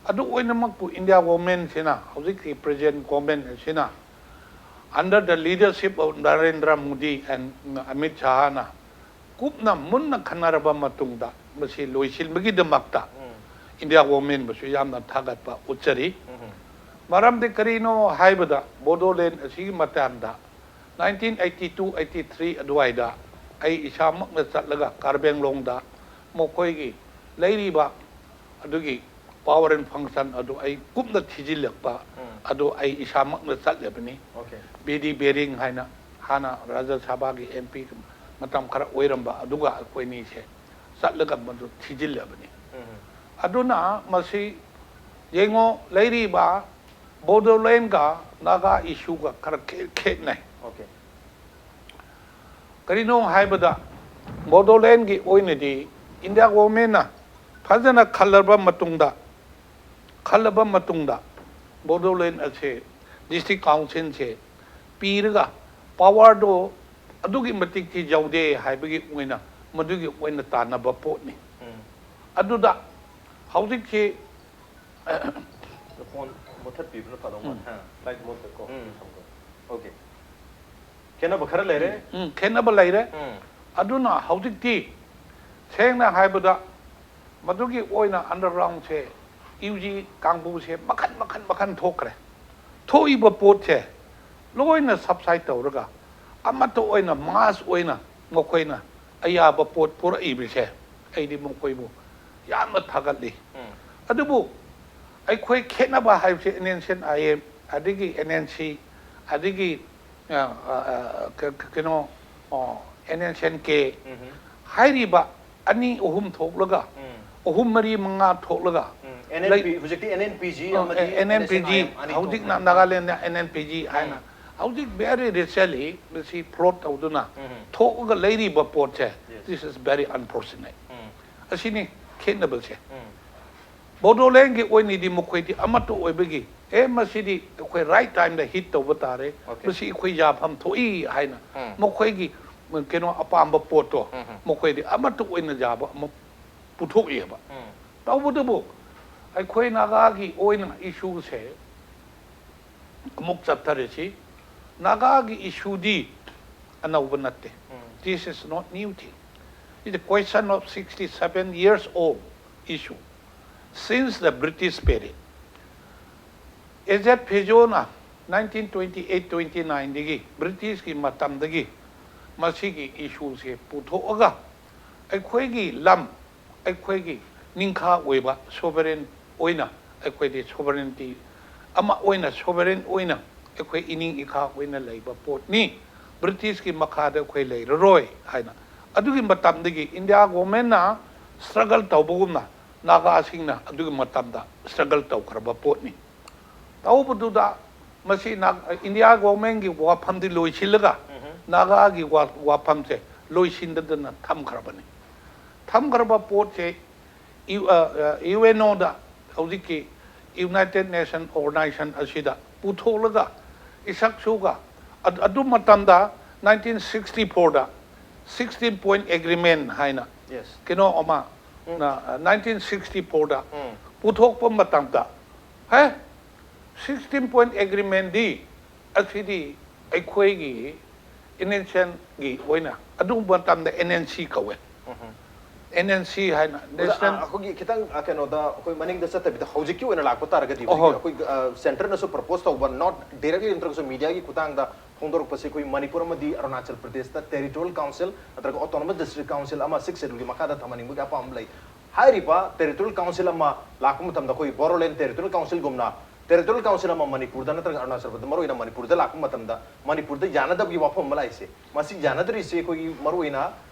ꯑꯗꯨ ꯑꯣꯏꯅꯃꯛꯄꯨ India governmentꯁꯤꯅ, ꯍꯧꯖꯤꯛꯀꯤ present government ꯑꯁꯤꯅ, under the leadership of Narendra Modi and Amit Shahꯅ ꯀꯨꯞꯅ ꯃꯨꯟꯅ ꯈꯟꯅꯔꯕ ꯃꯇꯨꯡꯗ ꯃꯁꯤ ꯂꯣꯏꯁꯤꯟꯕꯒꯤꯗꯃꯛꯇ India governmentꯕꯨꯁꯨ ꯌꯥꯝꯅ ꯊꯥꯒꯠꯄ ꯎꯠꯆꯔꯤ꯫ ꯃꯔꯝꯗꯤ ꯀꯔꯤꯅꯣ ꯍꯥꯏꯕꯗ, ꯕꯣꯗꯣꯂꯦꯟ ꯑꯁꯤꯒꯤ ꯃꯇꯥꯡꯗ nineteen eighty two eighty three ꯑꯗꯨꯋꯥꯏꯗ ꯑꯩ ꯏꯁꯥꯃꯛꯅ ꯆꯠꯂꯒ ꯀꯥꯔꯕꯤ ꯑꯪꯂꯣꯡꯗ ꯃꯈꯣꯏꯒꯤ ꯂꯩꯔꯤꯕ ꯑꯗꯨꯒꯤ power and function ꯑꯗꯨ ꯑꯩ ꯀꯨꯞꯅ ꯊꯤꯖꯤꯜꯂꯛꯄ ꯑꯗꯨ ꯑꯩ ꯏꯁꯥꯃꯛꯅ ꯆꯠꯂꯕꯅꯤ꯫ Okay. ꯕꯤ ꯗꯤ ꯕꯦꯔꯤꯡ ꯍꯥꯏꯅ ꯍꯥꯟꯅ ꯔꯥꯖ꯭ꯌ ꯁꯚꯥꯒꯤ ꯑꯦꯝ ꯄꯤ ꯃꯇꯝ ꯈꯔ ꯑꯣꯏꯔꯝꯕ, ꯑꯗꯨꯒ ꯑꯩꯈꯣꯏꯅꯤꯁꯦ ꯆꯠꯂꯒ ꯃꯗꯨ ꯊꯤꯖꯤꯜꯂꯕꯅꯤ꯫ ꯑꯗꯨꯅ ꯃꯁꯤ ꯌꯦꯡꯉꯣ, ꯂꯩꯔꯤꯕ ꯕꯣꯗꯣꯂꯦꯟꯒ ꯅꯥꯒꯥ ꯏꯁꯨꯒ ꯈꯔ ꯈꯦ- ꯈꯦꯠꯅꯩ꯫ Okay. ꯀꯔꯤꯅꯣ ꯍꯥꯏꯕꯗ, ꯕꯣꯗꯣꯂꯦꯟꯒꯤ ꯑꯣꯏꯅꯗꯤ ꯏꯟꯗꯤꯌꯥ ꯒꯣꯚꯔꯟꯃꯦꯟꯠꯅ ꯐꯖꯅ ꯈꯜꯂꯕ ꯃꯇꯨꯡꯗ, ꯈꯜꯂꯕ ꯃꯇꯨꯡꯗ ꯕꯣꯗꯣꯂꯦꯟ ꯑꯁꯦ ꯗꯤꯁꯇ꯭ꯔꯤꯛ ꯀꯥꯎꯟꯁꯤꯜꯁꯦ ꯄꯤꯔꯒ ꯄꯥꯋꯔꯗꯣ ꯑꯗꯨꯒꯤ ꯃꯇꯤꯛꯇꯤ ꯌꯧꯗꯦ ꯍꯥꯏꯕꯒꯤ ꯑꯣꯏꯅ, ꯃꯗꯨꯒꯤ ꯑꯣꯏꯅ ꯇꯥꯟꯅꯕ ꯄꯣꯠꯅꯤ꯫ ꯎꯝ. ꯑꯗꯨꯗ ꯍꯧꯖꯤꯛꯁꯤ ꯐꯣꯟ ꯃꯨꯊꯠꯄꯤꯕꯅ ꯐꯗꯧ ꯃꯥꯜꯂꯦ꯫ ꯍꯥ. Flight mode ꯀꯣ ꯎꯝ. ꯊꯝꯈ꯭ꯔꯣ. Okay. ꯈꯦꯠꯅꯕ ꯈꯔ ꯂꯩꯔꯦ. ꯎꯝ, ꯈꯦꯠꯅꯕ ꯂꯩꯔꯦ꯫ ꯎꯝ. ꯑꯗꯨꯅ ꯍꯧꯖꯤꯛꯇꯤ ꯁꯦꯡꯅ ꯍꯥꯏꯕꯗ ꯃꯗꯨꯒꯤ ꯑꯣꯏꯅ ꯑꯟꯗꯔꯒ꯭ꯔꯥꯎꯟꯁꯦ, ꯌꯨ ꯖꯤ ꯀꯥꯡꯕꯨꯁꯦ ꯃꯈꯟ ꯃꯈꯟ ꯃꯈꯟ ꯊꯣꯛꯈ꯭ꯔꯦ꯫ ꯊꯣꯛꯏꯕ ꯄꯣꯠꯁꯦ ꯂꯣꯏꯅ ꯁꯕꯁꯥꯏꯠ ꯇꯧꯔꯒ ꯑꯃꯠꯇ ꯑꯣꯏꯅ ꯃꯥꯁ ꯑꯣꯏꯅ ꯃꯈꯣꯏꯅ ꯑꯌꯥꯕ ꯄꯣꯠ ꯄꯨꯔꯛꯏꯕꯁꯦ ꯑꯩꯗꯤ ꯃꯈꯣꯏꯕꯨ ꯌꯥꯝꯅ ꯊꯥꯒꯠꯂꯤ꯫ ꯎꯝ. ꯑꯗꯨꯕꯨ ꯑꯩꯈꯣꯏ ꯈꯦꯠꯅꯕ ꯍꯥꯏꯕꯁꯦ N N C N I M ꯑꯗꯒꯤ ꯑꯦꯟ ꯑꯦꯟ ꯁꯤ ꯑꯗꯒꯤ ꯑ, ꯑ, ꯑ, ꯀ- ꯀ- ꯀꯩꯅꯣ N N C N K ꯎꯝ. ꯍꯥꯏꯔꯤꯕ ꯑꯅꯤ ꯑꯍꯨꯝ ꯊꯣꯛꯂꯒ ꯎꯝ. ꯑꯍꯨꯝ ꯃꯔꯤ ꯃꯉꯥ ꯊꯣꯛꯂꯒ ꯎꯝ. NNP, ꯍꯧꯖꯤꯛꯇꯤ NNPG ꯑꯃꯗꯤ N N P G, NSCIM ꯑꯅꯤ ꯍꯧꯖꯤꯛꯅ ꯊꯣꯛꯈ꯭ꯔꯦ. Nagaland N N P G ꯍꯥꯏꯅ ꯍꯧꯖꯤꯛ very recently ꯃꯁꯤ ꯐ꯭ꯂꯣꯠ ꯇꯧꯗꯨꯅ ꯎꯝ. ꯊꯣꯛꯑꯒ ꯂꯩꯔꯤꯕ ꯄꯣꯠꯁꯦ, Yes. this is very unfortunate. ꯎꯝ. ꯑꯁꯤꯅꯤ ꯈꯦꯠꯅꯕꯁꯦ꯫ ꯎꯝ. ꯕꯣꯗꯣꯂꯦꯟꯒꯤ ꯑꯣꯏꯅꯗꯤ ꯃꯈꯣꯏꯗꯤ ꯑꯃꯠꯇ ꯑꯣꯏꯕꯒꯤ, ꯑꯦ, ꯃꯁꯤꯗꯤ ꯑꯩꯈꯣꯏ ꯔꯥꯏꯠ ꯇꯥꯏꯝꯗ ꯍꯤꯠ ꯇꯧꯕ ꯇꯥꯔꯦ, Okay. ꯃꯁꯤ ꯑꯩꯈꯣꯏ ꯌꯥꯐꯝ ꯊꯣꯛꯏ ꯍꯥꯏꯅ ꯎꯝ. ꯃꯈꯣꯏꯒꯤ ꯀꯩꯅꯣ ꯑꯄꯥꯝꯕ ꯄꯣꯠꯇꯣ ꯎꯝ. ꯃꯈꯣꯏꯗꯤ ꯑꯃꯠꯇ ꯑꯣꯏꯅ ꯌꯥꯕ ꯑꯃ ꯄꯨꯊꯣꯛꯑꯦꯕ꯫ ꯎꯝ. ꯇꯧꯕꯇꯕꯨ ꯑꯩꯈꯣꯏ ꯅꯥꯒꯥꯒꯤ ꯑꯣꯏꯅ ꯏꯁꯨꯁꯦ ꯑꯃꯨꯛ ꯆꯠꯊꯔꯁꯤ꯫ ꯅꯥꯒꯥꯒꯤ ꯏꯁꯨꯗꯤ ꯑꯅꯧꯕ ꯅꯠꯇꯦ꯫ ꯎꯝ. This is not new thing. It's a question of sixty seven years old issue since the British period. ꯑꯦꯖꯦꯠ ꯐꯦꯖꯣꯅ ꯅꯥꯏꯟꯇꯤꯟ ꯇ꯭ꯋꯦꯟꯇꯤ ꯑꯩꯠ ꯇ꯭ꯋꯦꯟꯇꯤ ꯅꯥꯏꯟꯗꯒꯤ, ꯕ꯭ꯔꯤꯇꯤꯁꯀꯤ ꯃꯇꯝꯗꯒꯤ ꯃꯁꯤꯒꯤ ꯏꯁꯨꯁꯦ ꯄꯨꯊꯣꯛꯑꯒ ꯑꯩꯈꯣꯏꯒꯤ ꯂꯝ, ꯑꯩꯈꯣꯏꯒꯤ ꯅꯤꯡꯈꯥ ꯑꯣꯏꯕ ꯁꯣꯚꯔꯦꯟ ꯑꯣꯏꯅ, ꯑꯩꯈꯣꯏꯗꯤ ꯁꯣꯚꯔꯦꯟꯇꯤ ꯑꯃ ꯑꯣꯏꯅ, ꯁꯣꯚꯔꯦꯟ ꯑꯣꯏꯅ ꯑꯩꯈꯣꯏ ꯏꯅꯤꯡ ꯏꯈꯥ ꯑꯣꯏꯅ ꯂꯩꯕ ꯄꯣꯠꯅꯤ꯫ ꯕ꯭ꯔꯤꯇꯤꯁꯀꯤ ꯃꯈꯥꯗ ꯑꯩꯈꯣꯏ ꯂꯩꯔꯔꯣꯏ ꯍꯥꯏꯅ꯫ ꯑꯗꯨꯒꯤ ꯃꯇꯝꯗꯒꯤ ꯏꯟꯗꯤꯌꯥ ꯒꯣꯔꯃꯦꯟꯅ ꯁ꯭ꯇ꯭ꯔꯒꯜ ꯇꯧꯕꯒꯨꯝꯅ ꯅꯥꯒꯥꯁꯤꯡꯅ ꯑꯗꯨꯒꯤ ꯃꯇꯝꯗ ꯁ꯭ꯇ꯭ꯔꯒꯜ ꯇꯧꯈ꯭ꯔꯕ ꯄꯣꯠꯅꯤ꯫ ꯇꯧꯕꯗꯨꯗ ꯃꯁꯤ ꯅꯥ-, ꯏꯟꯗꯤꯌꯥ ꯒꯣꯔꯃꯦꯟꯒꯤ ꯋꯥꯐꯝꯗꯤ ꯂꯣꯏꯁꯤꯜꯂꯒ ꯅꯥꯒꯥꯒꯤ ꯋꯥ-, ꯋꯥꯐꯝꯁꯦ ꯂꯣꯏꯁꯤꯟꯗꯗꯅ ꯊꯝꯈ꯭ꯔꯕꯅꯤ꯫ ꯊꯝꯈ꯭ꯔꯕ ꯄꯣꯠꯁꯦ ꯌꯨ-, ꯑ, ꯑ, ꯌꯨ ꯑꯦꯟ ꯑꯣꯗ, ꯍꯧꯖꯤꯛꯀꯤ ꯌꯨꯅꯥꯏꯇꯦꯠ ꯅꯦꯁꯟ ꯑꯣꯔꯒꯅꯥꯏꯖꯦꯁꯟ ꯑꯁꯤꯗ ꯄꯨꯊꯣꯛꯂꯒ ꯏꯁꯛꯁꯨꯒ ꯑꯗ-, ꯑꯗꯨ ꯃꯇꯝꯗ ꯅꯥꯏꯟꯇꯤꯟ ꯁꯤꯛꯁꯇꯤ ꯐꯣꯔꯗ ꯁꯤꯛꯁꯇꯤꯟ ꯄꯣꯏꯟꯠ ꯑꯦꯒ꯭ꯔꯤꯃꯦꯟ ꯍꯥꯏꯅ Yes. ꯀꯩꯅꯣ ꯑꯃ ꯅꯥꯏꯟꯇꯤꯟ ꯁꯤꯛꯁꯇꯤ ꯐꯣꯔꯗ ꯄꯨꯊꯣꯛꯄ ꯃꯇꯝꯗ, ꯍꯦ, ꯁꯤꯛꯁꯇꯤꯟ ꯄꯣꯏꯟꯠ ꯑꯦꯒ꯭ꯔꯤꯃꯦꯟꯗꯤ ꯑꯁꯤꯗꯤ ꯑꯩꯈꯣꯏꯒꯤ ꯑꯦꯟ ꯑꯦꯟ ꯁꯤꯒꯤ ꯑꯣꯏꯅ, ꯑꯗꯨ ꯃꯇꯝꯗ ꯑꯦꯟ ꯑꯦꯟ ꯁꯤ ꯀꯧꯋꯦ꯫ ꯑꯦꯟ ꯑꯦꯟ ꯁꯤ ꯍꯥꯏꯅ ꯑꯣꯖꯥ, ꯅꯦꯁꯅꯦꯜ ꯑ, ꯑꯩꯈꯣꯏꯒꯤ ꯈꯤꯇꯪ, ꯑ, ꯀꯩꯅꯣꯗ, ꯑꯩꯈꯣꯏ ꯃꯅꯤꯡꯗ ꯆꯠꯇꯕꯤꯗ, ꯍꯧꯖꯤꯛꯀꯤ ꯑꯣꯏꯅ ꯂꯥꯛꯄ ꯇꯥꯔꯒꯗꯤ, ꯑꯍꯣꯏ꯫ ꯍꯧꯖꯤꯛꯀꯤ ꯑꯩꯈꯣꯏ, ꯑ, ꯁꯦꯟꯇꯔꯅꯁꯨ ꯄ꯭ꯔꯄꯣꯁ ꯇꯧꯕ, ꯅꯣꯠ ꯗꯥꯏꯔꯦꯛꯂꯤ ꯅꯠꯇ꯭ꯔꯒꯁꯨ ꯃꯤꯗꯤꯌꯥꯒꯤ ꯈꯨꯊꯥꯡꯗ ꯐꯣꯡꯗꯣꯔꯛꯄꯁꯤ, ꯑꯩꯈꯣꯏ ꯃꯅꯤꯄꯨꯔ ꯑꯃꯗꯤ ꯑꯔꯨꯅꯥꯆꯜ ꯄ꯭ꯔꯗꯦꯁꯇ ꯇꯦꯔꯤꯇꯣꯔꯤꯌꯦꯜ ꯀꯥꯎꯟꯁꯤꯜ ꯅꯠꯇ꯭ꯔꯒ ꯑꯣꯇꯣꯅꯣꯃꯁ ꯗꯤꯁꯇ꯭ꯔꯤꯛ ꯀꯥꯎꯟꯁꯤꯜ ꯑꯃ ꯁꯤꯛꯁ ꯁꯦꯗ꯭ꯌꯨꯜꯒꯤ ꯃꯈꯥꯗ ꯊꯝꯍꯟꯅꯤꯡꯕꯒꯤ ꯑꯄꯥꯝꯕ ꯂꯩ꯫ ꯍꯥꯏꯔꯤꯕ ꯇꯦꯔꯤꯇꯣꯔꯤꯌꯦꯜ ꯀꯥꯎꯟꯁꯤꯜ ꯑꯃ ꯂꯥꯛꯄ ꯃꯇꯝꯗ, ꯑꯩꯈꯣꯏ ꯕꯣꯔꯣꯂꯦꯟ ꯇꯦꯔꯤꯇꯣꯔꯤꯌꯦꯜ ꯀꯥꯎꯟꯁꯤꯜꯒꯨꯝꯅ ꯇꯦꯔꯤꯇꯣꯔꯤꯌꯦꯜ ꯀꯥꯎꯟꯁꯤꯜ ꯑꯃ ꯃꯅꯤꯄꯨꯔꯗ ꯅꯠꯇ꯭ꯔꯒ ꯑꯔꯨꯅꯥꯆꯜ ꯄ꯭ꯔꯗꯦꯁ, ꯃꯔꯨꯑꯣꯏꯅ ꯃꯅꯤꯄꯨꯔꯗ ꯂꯥꯛꯄ ꯃꯇꯝꯗ, ꯃꯅꯤꯄꯨꯔꯗ ꯌꯥꯅꯗꯕꯒꯤ ꯋꯥꯐꯝ ꯑꯃ ꯂꯥꯛꯏꯁꯦ, ꯃꯁꯤ ꯌꯥꯅꯗ꯭ꯔꯤꯁꯦ ꯑꯩꯈꯣꯏꯒꯤ ꯃꯔꯨꯑꯣꯏꯅ,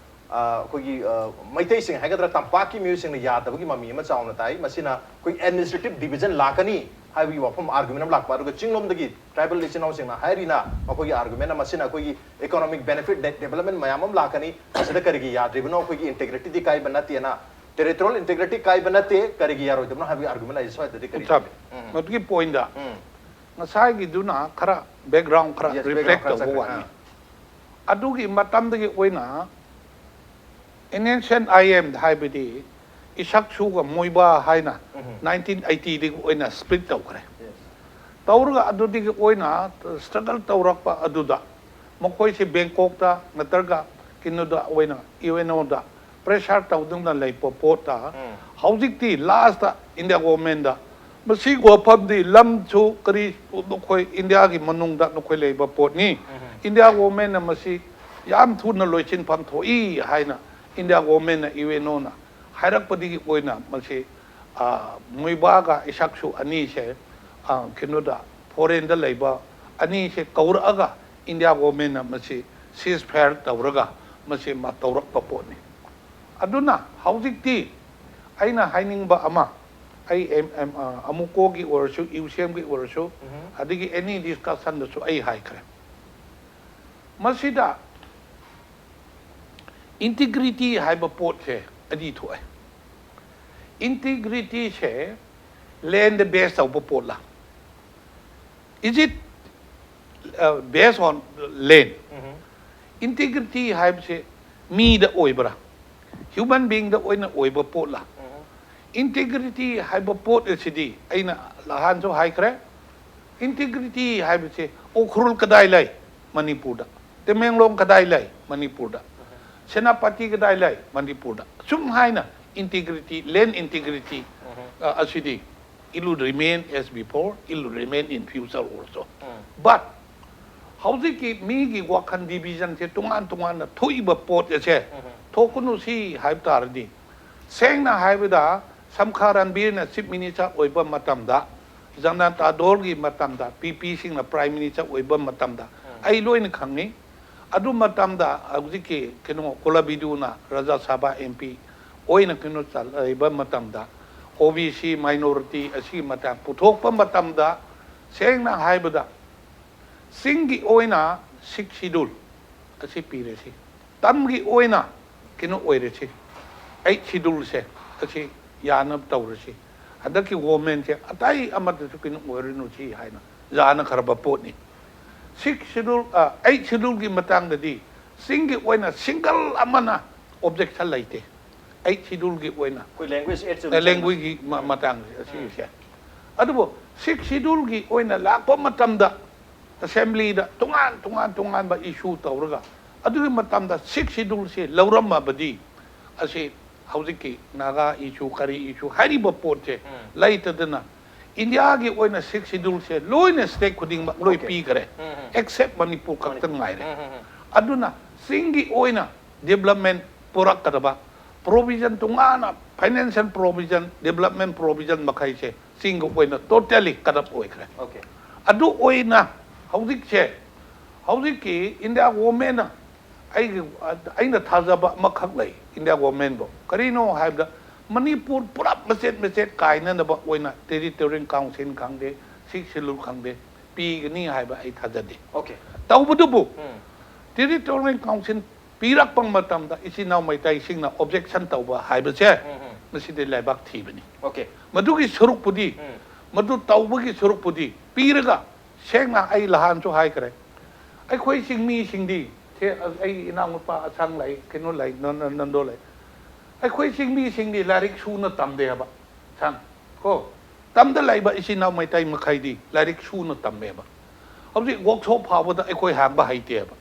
ꯑ, ꯑꯩꯈꯣꯏꯒꯤ, ꯑ, ꯃꯩꯇꯩꯁꯤꯡ ꯍꯥꯏꯒꯗ꯭ꯔꯥ, ꯇꯝꯄꯥꯛꯀꯤ ꯃꯤꯑꯣꯏꯁꯤꯡꯅ ꯌꯥꯗꯕꯒꯤ ꯃꯃꯤ ꯑꯃ ꯆꯥꯎꯅ ꯇꯥꯏ꯫ ꯃꯁꯤꯅ ꯑꯩꯈꯣꯏ ꯑꯦꯗꯃꯤꯅꯤꯁꯇ꯭ꯔꯦꯇꯤꯚ ꯗꯤꯕꯤꯖꯟ ꯂꯥꯛꯀꯅꯤ ꯍꯥꯏꯕꯒꯤ ꯋꯥꯐꯝ, ꯑꯥꯔꯒꯨꯃꯦꯟ ꯑꯃ ꯂꯥꯛꯄ꯫ ꯑꯗꯨꯒ ꯆꯤꯡꯂꯣꯝꯗꯒꯤ ꯇ꯭ꯔꯥꯏꯕꯦꯜ ꯏꯆꯤꯟ ꯏꯅꯥꯎꯁꯤꯡꯅ ꯍꯥꯏꯔꯤꯅ, ꯃꯈꯣꯏꯒꯤ ꯑꯥꯔꯒꯨꯃꯦꯟ ꯑꯃ, ꯃꯁꯤꯅ ꯑꯩꯈꯣꯏꯒꯤ ꯏꯀꯣꯅꯣꯃꯤꯛ ꯕꯦꯅꯤꯐꯤꯠ, ꯗꯦ-, ꯗꯦꯕꯂꯞꯃꯦꯟ ꯃꯌꯥꯝ ꯑꯃ ꯂꯥꯛꯀꯅꯤ, ꯃꯁꯤꯗ ꯀꯔꯤꯒꯤ ꯌꯥꯗ꯭ꯔꯤꯕꯅꯣ? ꯑꯩꯈꯣꯏꯒꯤ ꯏꯟꯇꯦꯒ꯭ꯔꯤꯇꯤꯗꯤ ꯀꯥꯏꯕ ꯅꯠꯇꯦꯅ, ꯇꯦꯔꯤꯇꯣꯔꯤꯌꯦꯜ ꯏꯟꯇꯦꯒ꯭ꯔꯤꯇꯤ ꯀꯥꯏꯕ ꯅꯠꯇꯦ, ꯀꯔꯤꯒꯤ ꯌꯥꯔꯣꯏꯗꯕꯅꯣ ꯍꯥꯏꯕꯒꯤ ꯑꯥꯔꯒꯨꯃꯦꯟ ꯑꯩ ꯁ꯭ꯋꯥꯏꯗꯗꯤ ꯀꯔꯤ ꯎꯠꯊꯞ, ꯂꯩꯒꯦ? ꯎꯝ꯫ ꯃꯗꯨꯒꯤ ꯄꯣꯏꯟꯗ ꯎꯝ꯫ ꯉꯁꯥꯏꯒꯤꯗꯨꯅ ꯈꯔ ꯕꯦꯛꯒ꯭ꯔꯥꯎꯟ ꯈꯔ Yes, ꯔꯤꯐ꯭ꯂꯦꯛ background ꯈꯔ ꯇꯧꯕ ꯆꯠꯈ꯭ꯔꯦ, ꯋꯥꯅꯤ꯫ ꯑꯥ꯫ ꯑꯗꯨꯒꯤ ꯃꯇꯝꯗꯒꯤ ꯑꯣꯏꯅ and N C I M ꯍꯥꯏꯕꯗꯤ ꯏꯁꯛꯁꯨꯒ ꯃꯣꯏꯕꯥ ꯍꯥꯏꯅ ꯎꯝ꯫ ꯅꯥꯏꯟꯇꯤꯟ ꯑꯩꯠꯇꯤꯗꯒꯤ ꯑꯣꯏꯅ ꯁ꯭ꯄ꯭ꯂꯤꯠ ꯇꯧꯈ꯭ꯔꯦ꯫ Yes. ꯇꯧꯔꯒ ꯑꯗꯨꯗꯒꯤ ꯑꯣꯏꯅ ꯁ꯭ꯇ꯭ꯔꯒꯜ ꯇꯧꯔꯛꯄ ꯑꯗꯨꯗ ꯃꯈꯣꯏꯁꯤ ꯕꯦꯡꯀꯣꯛꯇ ꯅꯠꯇ꯭ꯔꯒ ꯀꯩꯅꯣꯗ ꯑꯣꯏꯅ ꯌꯨ ꯑꯦꯟ ꯑꯣꯗ ꯄ꯭ꯔꯦꯁꯔ ꯇꯧꯗꯨꯅ ꯂꯩꯕ ꯄꯣꯠꯇ ꯎꯝ꯫ ꯍꯧꯖꯤꯛꯇꯤ ꯂꯥꯁꯇ ꯏꯟꯗꯤꯌꯥ ꯒꯣꯔꯃꯦꯟꯗ ꯃꯁꯤ ꯋꯥꯐꯝꯗꯤ ꯂꯝꯁꯨ ꯀꯔꯤ ꯅꯈꯣꯏ ꯏꯟꯗꯤꯌꯥꯒꯤ ꯃꯅꯨꯡꯗ ꯅꯈꯣꯏ ꯂꯩꯕ ꯄꯣꯠꯅꯤ꯫ ꯏꯟꯗꯤꯌꯥ ꯒꯣꯔꯃꯦꯟꯅ ꯃꯁꯤ ꯌꯥꯝ ꯊꯨꯅ ꯂꯣꯏꯁꯤꯟꯐꯝ ꯊꯣꯛꯏ ꯍꯥꯏꯅ ꯏꯟꯗꯤꯌꯥ ꯒꯣꯔꯃꯦꯟꯅ ꯌꯨ ꯑꯦꯟ ꯑꯣꯅ ꯍꯥꯏꯔꯛꯄꯗꯒꯤ ꯑꯣꯏꯅ ꯃꯁꯤ, ꯑ, ꯃꯣꯏꯕꯥꯒ ꯏꯁꯛꯁꯨ ꯑꯅꯤꯁꯦ, ꯑ, ꯀꯩꯅꯣꯗ ꯐꯣꯔꯦꯟꯗ ꯂꯩꯕ ꯑꯅꯤꯁꯦ ꯀꯧꯔꯛꯑꯒ ꯏꯟꯗꯤꯌꯥ ꯒꯣꯔꯃꯦꯟꯅ ꯃꯁꯤ ceasefire ꯇꯧꯔꯒ ꯃꯁꯤ ꯃꯥ ꯇꯧꯔꯛꯄ ꯄꯣꯠꯅꯤ꯫ ꯑꯗꯨꯅ ꯍꯧꯖꯤꯛꯇꯤ ꯑꯩꯅ ꯍꯥꯏꯅꯤꯡꯕ ꯑꯃ, ꯑꯩ ꯑꯦꯝ- ꯑꯦꯝ- ꯑ, ꯑꯃꯨꯀꯣꯒꯤ ꯑꯣꯏꯔꯁꯨ, ꯌꯨꯁꯤꯑꯦꯝꯒꯤ ꯑꯣꯏꯔꯁꯨ, ꯑꯗꯒꯤ any discussion ꯗꯁꯨ ꯑꯩ ꯍꯥꯏꯈ꯭ꯔꯦ꯫ ꯃꯁꯤꯗ integrity ꯍꯥꯏꯕ ꯄꯣꯠꯁꯦ ꯑꯅꯤ ꯊꯣꯛꯑꯦ꯫ Integrity ꯁꯦ land ꯗ base ꯇꯧꯕ ꯄꯣꯠꯂ? Is it uh, based on land? Integrity ꯍꯥꯏꯕꯁꯦ ꯃꯤꯗ ꯑꯣꯏꯕ꯭ꯔꯥ? Human being ꯗ ꯑꯣꯏꯅ ꯑꯣꯏꯕ ꯄꯣꯠꯂ? Integrity ꯍꯥꯏꯕ ꯄꯣꯠ ꯑꯁꯤꯗꯤ ꯑꯩꯅ ꯅꯍꯥꯟꯁꯨ ꯍꯥꯏꯈ꯭ꯔꯦ꯫ Integrity ꯍꯥꯏꯕꯁꯦ ꯎꯈ꯭ꯔꯨꯜ ꯀꯗꯥꯏ ꯂꯩ? ꯃꯅꯤꯄꯨꯔꯗ꯫ ꯇꯃꯦꯡꯂꯣꯡ ꯀꯗꯥꯏ ꯂꯩ? ꯃꯅꯤꯄꯨꯔꯗ꯫ ꯁꯦꯅꯥꯄꯇꯤ ꯀꯗꯥꯏ ꯂꯩ? ꯃꯅꯤꯄꯨꯔꯗ꯫ ꯁꯨꯝ ꯍꯥꯏꯅ integrity, land integrity ꯑ, ꯑꯁꯤꯗꯤ it will remain as before, it will remain in future also. But ꯍꯧꯖꯤꯛꯀꯤ ꯃꯤꯒꯤ ꯋꯥꯈꯜ division ꯁꯦ ꯇꯣꯉꯥꯟ ꯇꯣꯉꯥꯟꯅ ꯊꯣꯛꯏꯕ ꯄꯣꯠ ꯑꯁꯦ ꯊꯣꯛꯀꯅꯨ ꯁꯤ ꯍꯥꯏꯕ ꯇꯥꯔꯗꯤ, ꯁꯦꯡꯅ ꯍꯥꯏꯕꯗ ꯁꯝꯈꯥ ꯔꯟꯕꯤꯔꯅ Chief Minister ꯑꯣꯏꯕ ꯃꯇꯝꯗ, ꯖꯅꯇꯥ ꯗꯣꯜꯒꯤ ꯃꯇꯝꯗ, ꯄꯤ ꯄꯤ ꯁꯤꯡꯅ Prime Minister ꯑꯣꯏꯕ ꯃꯇꯝꯗ ꯑꯩ ꯂꯣꯏꯅ ꯈꯪꯉꯤ꯫ ꯑꯗꯨ ꯃꯇꯝꯗ ꯍꯧꯖꯤꯛꯀꯤ ꯀꯩꯅꯣ ꯀꯣꯂꯥꯕꯤꯗꯨꯅ ꯔꯥꯖ꯭ꯌ ꯁꯚꯥ ꯑꯦꯝ ꯄꯤ ꯑꯣꯏꯅ ꯀꯩꯅꯣ ꯆꯠꯂꯛꯏꯕ ꯃꯇꯝꯗ, ꯑꯣ ꯕꯤ ꯁꯤ minority ꯑꯁꯤꯒꯤ ꯃꯇꯥꯡ ꯄꯨꯊꯣꯛꯄ ꯃꯇꯝꯗ, ꯁꯦꯡꯅ ꯍꯥꯏꯕꯗ ꯆꯤꯡꯒꯤ ꯑꯣꯏꯅ Sixth Schedule ꯑꯁꯤ ꯄꯤꯔꯁꯤ, ꯇꯝꯒꯤ ꯑꯣꯏꯅ ꯀꯩꯅꯣ ꯑꯣꯏꯔꯁꯤ, Eighth Schedule ꯁꯦ ꯑꯁꯤ ꯌꯥꯅꯕ ꯇꯧꯔꯁꯤ, ꯍꯟꯗꯛꯀꯤ government ꯁꯦ ꯑꯇꯩ ꯑꯃꯗꯁꯨ ꯀꯩꯅꯣ ꯑꯣꯏꯔꯅꯨ ꯁꯤ ꯍꯥꯏꯅ ꯌꯥꯅꯈ꯭ꯔꯕ ꯄꯣꯠꯅꯤ꯫ Sixth Schedule, ꯑ, Eighth Schedule ꯒꯤ ꯃꯇꯥꯡꯗꯗꯤ ꯆꯤꯡꯒꯤ ꯑꯣꯏꯅ single ꯑꯃꯅ objection ꯂꯩꯇꯦ꯫ Eighth Schedule ꯒꯤ ꯑꯣꯏꯅ, ꯑꯩꯈꯣꯏ language aid ꯑ, language ꯒꯤ ꯃ- ꯃꯇꯥꯡꯁꯦ ꯑꯁꯤꯁꯦ꯫ ꯑꯗꯨꯕꯨ Sixth Schedule ꯒꯤ ꯑꯣꯏꯅ ꯂꯥꯛꯄ ꯃꯇꯝꯗ assembly ꯗ ꯇꯣꯉꯥꯟ ꯇꯣꯉꯥꯟ ꯇꯣꯉꯥꯟꯕ issue ꯇꯧꯔꯒ ꯑꯗꯨꯒꯤ ꯃꯇꯝꯗ Sixth Schedule ꯁꯦ ꯂꯧꯔꯝꯃꯕꯗꯤ ꯑꯁꯤ ꯍꯧꯖꯤꯛꯀꯤ ꯅꯥꯒꯥ issue, ꯀꯔꯤ issue ꯍꯥꯏꯔꯤꯕ ꯄꯣꯠꯁꯦ ꯂꯩꯇꯗꯅ ꯏꯟꯗꯤꯌꯥꯒꯤ ꯑꯣꯏꯅ Sixth Schedule ꯁꯦ ꯂꯣꯏꯅ state ꯈꯨꯗꯤꯡꯃꯛ ꯂꯣꯏ ꯄꯤꯈꯔꯦ, except ꯃꯅꯤꯄꯨꯔ ꯈꯛꯇ ꯉꯥꯏꯔꯦ꯫ ꯑꯗꯨꯅ ꯆꯤꯡꯒꯤ ꯑꯣꯏꯅ development ꯄꯨꯔꯛꯀꯗꯕ provision, ꯇꯣꯉꯥꯟꯅ financial provision, development provision ꯃꯈꯩꯁꯦ ꯆꯤꯡꯒꯤ ꯑꯣꯏꯅ totally cut off ꯑꯣꯏꯈ꯭ꯔꯦ꯫ Okay. ꯑꯗꯨ ꯑꯣꯏꯅ ꯍꯧꯖꯤꯛꯁꯦ ꯍꯧꯖꯤꯛꯀꯤ ꯏꯟꯗꯤꯌꯥ ꯒꯣꯔꯃꯦꯟꯅ ꯑꯩꯒꯤ ꯑꯩꯅ ꯊꯥꯖꯕ ꯑꯃꯈꯛ ꯂꯩ ꯏꯟꯗꯤꯌꯥ ꯒꯣꯔꯃꯦꯟꯕꯨ꯫ ꯀꯔꯤꯅꯣ ꯍꯥꯏꯕꯗ, ꯃꯅꯤꯄꯨꯔ ꯄꯨꯂꯞ ꯃꯆꯦꯠ ꯃꯆꯦꯠ ꯀꯥꯏꯅꯅꯕ ꯑꯣꯏꯅ ꯇꯦꯔꯤꯇꯣꯔꯤꯌꯦꯜ ꯀꯥꯎꯟꯁꯤꯜ ꯈꯪꯗꯦ, ꯁꯤꯛꯁ ꯁꯦꯗꯨꯜ ꯈꯪꯗꯦ, ꯄꯤꯒꯅꯤ ꯍꯥꯏꯕ ꯑꯩ ꯊꯥꯖꯗꯦ꯫ Okay. ꯇꯧꯕꯗꯨꯕꯨ ꯎꯝ. ꯇꯦꯔꯤꯇꯣꯔꯤꯌꯦꯜ ꯀꯥꯎꯟꯁꯤꯜ ꯄꯤꯔꯛꯄ ꯃꯇꯝꯗ ꯏꯆꯤꯟ ꯏꯅꯥꯎ ꯃꯩꯇꯩꯁꯤꯡꯅ ꯑꯣꯕꯖꯦꯛꯁꯟ ꯇꯧꯕ ꯍꯥꯏꯕꯁꯦ ꯎꯝ, ꯎꯝ. ꯃꯁꯤꯗꯤ ꯂꯩꯕꯥꯛ ꯊꯤꯕꯅꯤ꯫ Okay. ꯃꯗꯨꯒꯤ ꯁꯔꯨꯛꯄꯨꯗꯤ, ꯎꯝ. ꯃꯗꯨ ꯇꯧꯕꯒꯤ ꯁꯔꯨꯛꯄꯨꯗꯤ ꯄꯤꯔꯒ, ꯁꯦꯡꯅ ꯑꯩ ꯅꯍꯥꯟꯁꯨ ꯍꯥꯏꯈ꯭ꯔꯦ, ꯑꯩꯈꯣꯏ ꯆꯤꯡꯃꯤꯁꯤꯡꯗꯤ, ꯁꯦ, ꯑꯩ ꯏꯅꯥꯎꯅꯨꯄꯥ ꯑꯁꯥꯡ ꯂꯩ, ꯀꯩꯅꯣ ꯂꯩ, ꯅ-, ꯅ-, ꯅꯟꯗꯣ ꯂꯩ, ꯑꯩꯈꯣꯏ ꯆꯤꯡꯃꯤꯁꯤꯡꯗꯤ ꯂꯥꯏꯔꯤꯛ ꯁꯨꯅ ꯇꯝꯗꯦ ꯍꯥꯏꯕ꯫ ꯁꯥꯡ ꯀꯣ, ꯇꯝꯗ ꯂꯩꯕ ꯏꯆꯤꯟ ꯏꯅꯥꯎ ꯃꯩꯇꯩ ꯃꯈꯩꯗꯤ ꯂꯥꯏꯔꯤꯛ ꯁꯨꯅ ꯇꯝꯃꯦꯕ꯫ ꯍꯧꯖꯤꯛ ꯋꯥꯛꯁꯣꯞ ꯐꯥꯎꯕꯗ ꯑꯩꯈꯣꯏ ꯍꯥꯡꯕ ꯍꯩꯇꯦꯕ꯫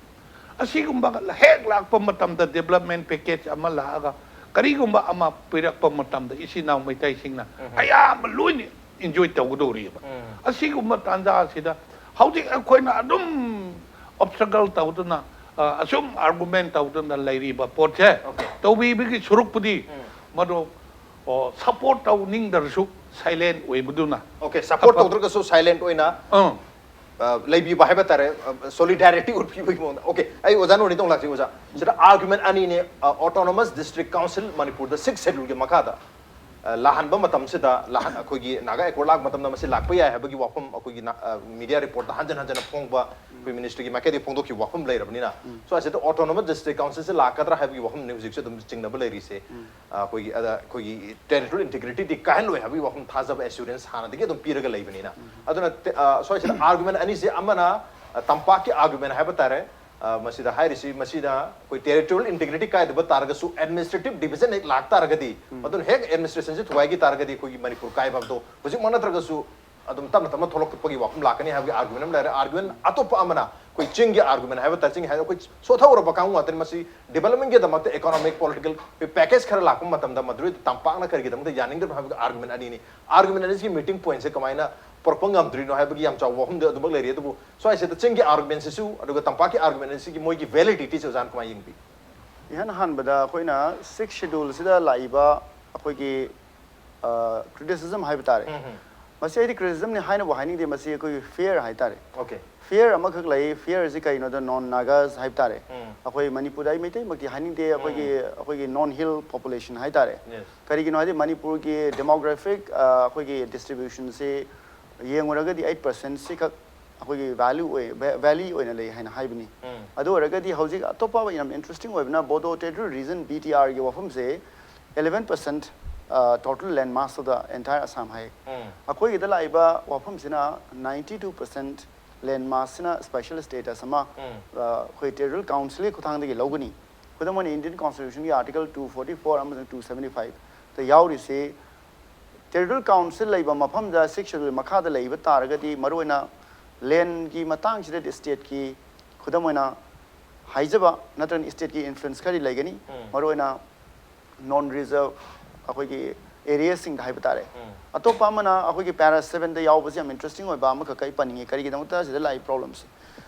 ꯑꯁꯤꯒꯨꯝꯕ ꯍꯦꯛ ꯂꯥꯛꯄ ꯃꯇꯝꯗ, ꯗꯤꯕꯂꯞꯃꯦꯟ ꯄꯦꯀꯦꯖ ꯑꯃ ꯂꯥꯛꯑꯒ, ꯀꯔꯤꯒꯨꯝꯕ ꯑꯃ ꯄꯤꯔꯛꯄ ꯃꯇꯝꯗ, ꯏꯆꯤꯟ ꯏꯅꯥꯎ ꯃꯩꯇꯩꯁꯤꯡꯅ ꯑꯌꯥꯝꯕ ꯂꯣꯏꯅ ꯏꯟꯖꯣꯏ ꯇꯧꯒꯗꯧꯔꯤꯕ꯫ ꯎꯝ. ꯑꯁꯤꯒꯨꯝꯕ ꯇꯥꯟꯖꯥ ꯑꯁꯤꯗ ꯍꯧꯖꯤꯛ ꯑꯩꯈꯣꯏꯅ ꯑꯗꯨꯝ ꯑꯣꯕꯁꯇꯀꯜ ꯇꯧꯗꯨꯅ, ꯑ, ꯑꯁꯨꯝ ꯑꯥꯔꯒꯨꯃꯦꯟ ꯇꯧꯗꯨꯅ ꯂꯩꯔꯤꯕ ꯄꯣꯠꯁꯦ, Okay. ꯇꯧꯕꯤꯕꯒꯤ ꯁꯔꯨꯛꯄꯨꯗꯤ ꯎꯝ. ꯃꯗꯨ, ꯑꯣ, ꯁꯄꯣꯔꯠ ꯇꯧꯅꯤꯡꯗ꯭ꯔꯁꯨ ꯁꯥꯏꯂꯦꯟ ꯑꯣꯏꯕꯗꯨꯅ Okay, ꯁꯄꯣꯔꯠ ꯑꯐ- ꯇꯧꯗ꯭ꯔꯒꯁꯨ ꯁꯥꯏꯂꯦꯟ ꯑꯣꯏꯅ ꯑ, ꯑ, ꯂꯩꯕꯤꯕ ꯍꯥꯏꯕ ꯇꯥꯔꯦ, ꯁꯣꯂꯤꯗꯥꯔꯤꯇꯤ ꯎꯠꯄꯤꯕꯒꯤ ꯃꯑꯣꯡꯗ꯫ Okay, ꯑꯩ ꯑꯣꯖꯥ ꯅꯣꯔꯤꯗ ꯑꯃꯨꯛ ꯂꯥꯛꯆꯒꯦ ꯑꯣꯖꯥ꯫ ꯁꯤꯗ ꯑꯥꯔꯒꯨꯃꯦꯟ ꯑꯅꯤꯅꯦ, ꯑꯣꯇꯣꯅꯣꯃꯁ ꯗꯤꯁꯇ꯭ꯔꯤꯛ ꯀꯥꯎꯟꯁꯤꯜ ꯃꯅꯤꯄꯨꯔꯗ ꯁꯤꯛꯁ ꯁꯦꯗꯨꯜꯒꯤ ꯃꯈꯥꯗ ꯑ, ꯂꯥꯛꯍꯟꯕ ꯃꯇꯝꯁꯤꯗ, ꯂꯥꯛꯍꯟ-, ꯑꯩꯈꯣꯏꯒꯤ ꯅꯥꯒꯥ ꯑꯦꯀꯣꯔꯗ ꯂꯥꯛꯄ ꯃꯇꯝꯗ ꯃꯁꯤ ꯂꯥꯛꯄ ꯌꯥꯏ ꯍꯥꯏꯕꯒꯤ ꯋꯥꯐꯝ ꯑꯩꯈꯣꯏꯒꯤ ꯅ-, ꯑ, ꯃꯤꯗꯤꯌꯥ ꯔꯤꯄꯣꯔꯠꯇ ꯍꯟꯖꯟ ꯍꯟꯖꯟꯅ ꯐꯣꯡꯕ, ꯑꯩꯈꯣꯏ ꯃꯤꯅꯤꯁꯇ꯭ꯔꯤꯒꯤ ꯃꯥꯏꯀꯩꯗꯒꯤ ꯐꯣꯡꯗꯣꯛꯈꯤꯕ ꯋꯥꯐꯝ ꯂꯩꯔꯕꯅꯤꯅ, ꯁ꯭ꯋꯥꯏꯁꯤꯗ ꯑꯣꯇꯣꯅꯣꯃꯁ ꯗꯤꯁꯇ꯭ꯔꯤꯛ ꯀꯥꯎꯟꯁꯤꯜꯁꯦ ꯂꯥꯛꯀꯗ꯭ꯔꯥ ꯍꯥꯏꯕꯒꯤ ꯋꯥꯐꯝꯅꯤ ꯍꯧꯖꯤꯛꯁꯨ ꯑꯗꯨꯝ ꯆꯤꯡꯅꯕ ꯂꯩꯔꯤꯁꯦ꯫ ꯑ, ꯑꯩꯈꯣꯏꯒꯤ, ꯑꯗ ꯑꯩꯈꯣꯏꯒꯤ ꯇꯦꯔꯤꯇꯣꯔꯤꯌꯦꯜ ꯏꯟꯇꯤꯒ꯭ꯔꯤꯇꯤꯗꯤ ꯀꯥꯏꯍꯜꯂꯣꯏ ꯍꯥꯏꯕꯒꯤ ꯋꯥꯐꯝ ꯊꯥꯖꯕ, ꯑꯦꯁꯨꯔꯦꯟꯁ ꯍꯥꯟꯅꯗꯒꯤ ꯑꯗꯨꯝ ꯄꯤꯔꯒ ꯂꯩꯕꯅꯤꯅ꯫ ꯑꯗꯨꯅ ꯇꯦ-, ꯑ, ꯁ꯭ꯋꯥꯏꯁꯤꯗ ꯑꯥꯔꯒꯨꯃꯦꯟ ꯑꯅꯤꯁꯦ, ꯑꯃꯅ, ꯑ, ꯇꯝꯄꯥꯛꯀꯤ ꯑꯥꯔꯒꯨꯃꯦꯟ ꯍꯥꯏꯕ ꯇꯥꯔꯦ, ꯑ, ꯃꯁꯤꯗ ꯍꯥꯏꯔꯤꯁꯤ, ꯃꯁꯤꯗ ꯑꯩꯈꯣꯏ ꯇꯦꯔꯤꯇꯣꯔꯤꯌꯦꯜ ꯏꯟꯇꯤꯒ꯭ꯔꯤꯇꯤ ꯀꯥꯏꯗꯕ ꯇꯥꯔꯒꯁꯨ ꯑꯦꯗꯃꯤꯅꯤꯁꯇ꯭ꯔꯦꯇꯤꯚ ꯗꯤꯚꯤꯖꯟ ꯍꯦꯛ ꯂꯥꯛꯇꯥꯔꯒꯗꯤ, ꯑꯗꯨꯅ ꯍꯦꯛ ꯑꯦꯗꯃꯤꯅꯤꯁꯇ꯭ꯔꯦꯁꯟꯁꯦ ꯊꯨꯒꯥꯏꯈꯤ ꯇꯥꯔꯒꯗꯤ ꯑꯩꯈꯣꯏꯒꯤ ꯃꯅꯤꯄꯨꯔ ꯀꯥꯏꯕ ꯍꯥꯏꯕꯗꯣ ꯍꯧꯖꯤꯛꯃꯛ ꯅꯠꯇ꯭ꯔꯒꯁꯨ ꯑꯗꯨꯝ ꯇꯞꯅ ꯇꯞꯅ ꯊꯣꯛꯂꯛꯄꯒꯤ ꯋꯥꯐꯝ ꯂꯥꯛꯀꯅꯤ ꯍꯥꯏꯕꯒꯤ ꯑꯥꯔꯒꯨꯃꯦꯟ ꯑꯃ ꯂꯩꯔꯦ꯫ ꯑꯥꯔꯒꯨꯃꯦꯟ ꯑꯇꯣꯞꯄ ꯑꯃꯅ ꯑꯩꯈꯣꯏ ꯆꯤꯡꯒꯤ ꯑꯥꯔꯒꯨꯃꯦꯟ ꯍꯥꯏꯕ ꯇꯥꯔꯦ, ꯆꯤꯡꯒꯤ ꯍꯥꯏꯔꯒ ꯑꯩꯈꯣꯏ ꯁꯣꯊꯍꯧꯔꯕ ꯀꯥꯡꯕꯨ ꯉꯥꯛꯇꯅꯤ꯫ ꯃꯁꯤ ꯗꯤꯕꯂꯞꯃꯦꯟꯒꯤꯗꯃꯛꯇ, ꯏꯀꯣꯅꯣꯃꯤꯛ, ꯄꯣꯂꯤꯇꯤꯀꯦꯜ ꯄꯦꯀꯦꯖ ꯈꯔ ꯂꯥꯛꯄ ꯃꯇꯝꯗ ꯃꯗꯨꯗꯩꯗ ꯇꯝꯄꯥꯛꯅ ꯀꯔꯤꯒꯤꯗꯃꯛꯇ ꯌꯥꯅꯤꯡꯗꯕꯅꯣ ꯍꯥꯏꯕꯒꯤ ꯑꯥꯔꯒꯨꯃꯦꯟ ꯑꯅꯤꯅꯤ꯫ ꯑꯥꯔꯒꯨꯃꯦꯟ ꯑꯅꯤꯁꯤꯒꯤ ꯃꯤꯇꯤꯡ ꯄꯣꯏꯟꯠꯁꯦ ꯀꯃꯥꯏꯅ ꯄꯨꯔꯛꯄ ꯉꯝꯗ꯭ꯔꯤꯅꯣ ꯍꯥꯏꯕꯒꯤ ꯌꯥꯝ ꯆꯥꯎꯕ ꯋꯥꯐꯝꯗꯤ ꯑꯗꯨꯃꯛ ꯂꯩꯔꯤ꯫ ꯑꯗꯨꯕꯨ ꯁ꯭ꯋꯥꯏꯁꯤꯗ ꯆꯤꯡꯒꯤ ꯑꯥꯔꯒꯨꯃꯦꯟꯁꯤꯁꯨ ꯑꯗꯨꯒ ꯇꯝꯄꯥꯛꯀꯤ ꯑꯥꯔꯒꯨꯃꯦꯟ ꯑꯁꯤꯒꯤ ꯃꯣꯏꯒꯤ ꯚꯦꯂꯤꯗꯤꯇꯤꯁꯦ ꯑꯣꯖꯥꯅ ꯀꯃꯥꯏꯅ ꯌꯦꯡꯕꯤ? ꯏꯍꯥꯟ ꯍꯥꯟꯕꯗ ꯑꯩꯈꯣꯏꯅ ꯁꯤꯛꯁ ꯁꯦꯗꯨꯜꯁꯤꯗ ꯂꯥꯛꯏꯕ ꯑꯩꯈꯣꯏꯒꯤ ꯀ꯭ꯔꯤꯇꯤꯁꯤꯖꯝ ꯍꯥꯏꯕ ꯇꯥꯔꯦ, ꯎꯝ, ꯎꯝ꯫ ꯃꯁꯤ ꯑꯩꯗꯤ criticism ꯅꯤ ꯍꯥꯏꯅꯕꯨ ꯍꯥꯏꯅꯤꯡꯗꯦ, ꯃꯁꯤ ꯑꯩꯈꯣꯏꯒꯤ fear ꯍꯥꯏꯇꯥꯔꯦ꯫ Okay. Fear ꯑꯃꯈꯛ ꯂꯩ꯫ Fear ꯁꯤ ꯀꯩꯅꯣꯗ, non Nagas ꯍꯥꯏꯕ ꯇꯥꯔꯦ꯫ ꯎꯝ. ꯑꯩꯈꯣꯏ ꯃꯅꯤꯄꯨꯔꯗ ꯑꯩ ꯃꯩꯇꯩꯃꯛꯇꯤ ꯍꯥꯏꯅꯤꯡꯗꯦ, ꯑꯩꯈꯣꯏꯒꯤ ꯑꯩꯈꯣꯏꯒꯤ non hill population ꯍꯥꯏꯇꯥꯔꯦ꯫ Yes. ꯀꯔꯤꯒꯤꯅꯣ ꯍꯥꯏꯗꯤ ꯃꯅꯤꯄꯨꯔꯒꯤ demographic ꯑꯩꯈꯣꯏꯒꯤ distribution ꯁꯤ ꯌꯦꯡꯉꯨꯔꯒꯗꯤ eight percent ꯁꯤꯈꯛ ꯑꯩꯈꯣꯏꯒꯤ value ꯑꯣꯏ, valley ꯑꯣꯏꯅ ꯂꯩ ꯍꯥꯏꯅ ꯍꯥꯏꯕꯅꯤ꯫ ꯎꯝ. ꯑꯗꯨ ꯑꯣꯏꯔꯒꯗꯤ ꯍꯧꯖꯤꯛ ꯑꯇꯣꯞꯄ ꯌꯥꯝ interesting ꯑꯣꯏꯕꯅ Bodo Territorial Region, B T R ꯒꯤ ꯋꯥꯐꯝꯁꯦ eleven percent total land mass of the entire Assam ꯍꯥꯏ꯫ ꯎꯝ. ꯑꯩꯈꯣꯏꯒꯤꯗ ꯂꯥꯛꯏꯕ ꯋꯥꯐꯝꯁꯤꯅ ninety two percent land mass ꯁꯤꯅ special status ꯑꯃ ꯎꯝ. ꯑ, ꯑꯩꯈꯣꯏ Territorial Council ꯒꯤ ꯈꯨꯠꯊꯥꯡꯗꯒꯤ ꯂꯧꯒꯅꯤ꯫ ꯈꯨꯗꯝ ꯑꯣꯏꯅ Indian Constitution ꯒꯤ Article two forty four ꯑꯃꯁꯨꯡ two seventy five ꯇ ꯌꯥꯎꯔꯤꯁꯤ Territorial Council ꯂꯩꯕ ꯃꯐꯝꯗ Sixth Schedule ꯃꯈꯥꯗ ꯂꯩꯕ ꯇꯥꯔꯒꯗꯤ ꯃꯔꯨꯑꯣꯏꯅ land ꯀꯤ ꯃꯇꯥꯡꯁꯤꯗ state ꯀꯤ ꯈꯨꯗꯝ ꯑꯣꯏꯅ ꯍꯥꯏꯖꯕ ꯅꯠꯇ꯭ꯔꯒꯅ state ꯀꯤ influence ꯈꯔꯗꯤ ꯂꯩꯒꯅꯤ꯫ ꯎꯝ. ꯃꯔꯨꯑꯣꯏꯅ non reserve ꯑꯩꯈꯣꯏꯒꯤ area ꯁꯤꯡꯗ ꯍꯥꯏꯕ ꯇꯥꯔꯦ꯫ ꯎꯝ. ꯑꯇꯣꯞꯄ ꯑꯃꯅ ꯑꯩꯈꯣꯏꯒꯤ para seven ꯗ ꯌꯥꯎꯕꯁꯤ ꯌꯥꯝ interesting ꯑꯣꯏꯕ ꯑꯃꯈꯛ ꯑꯩ ꯄꯟꯅꯤꯡꯉꯤ꯫ ꯀꯔꯤꯒꯤꯗꯃꯛꯇ ꯁꯤꯗ ꯂꯥꯛꯏ problem ꯁꯤ?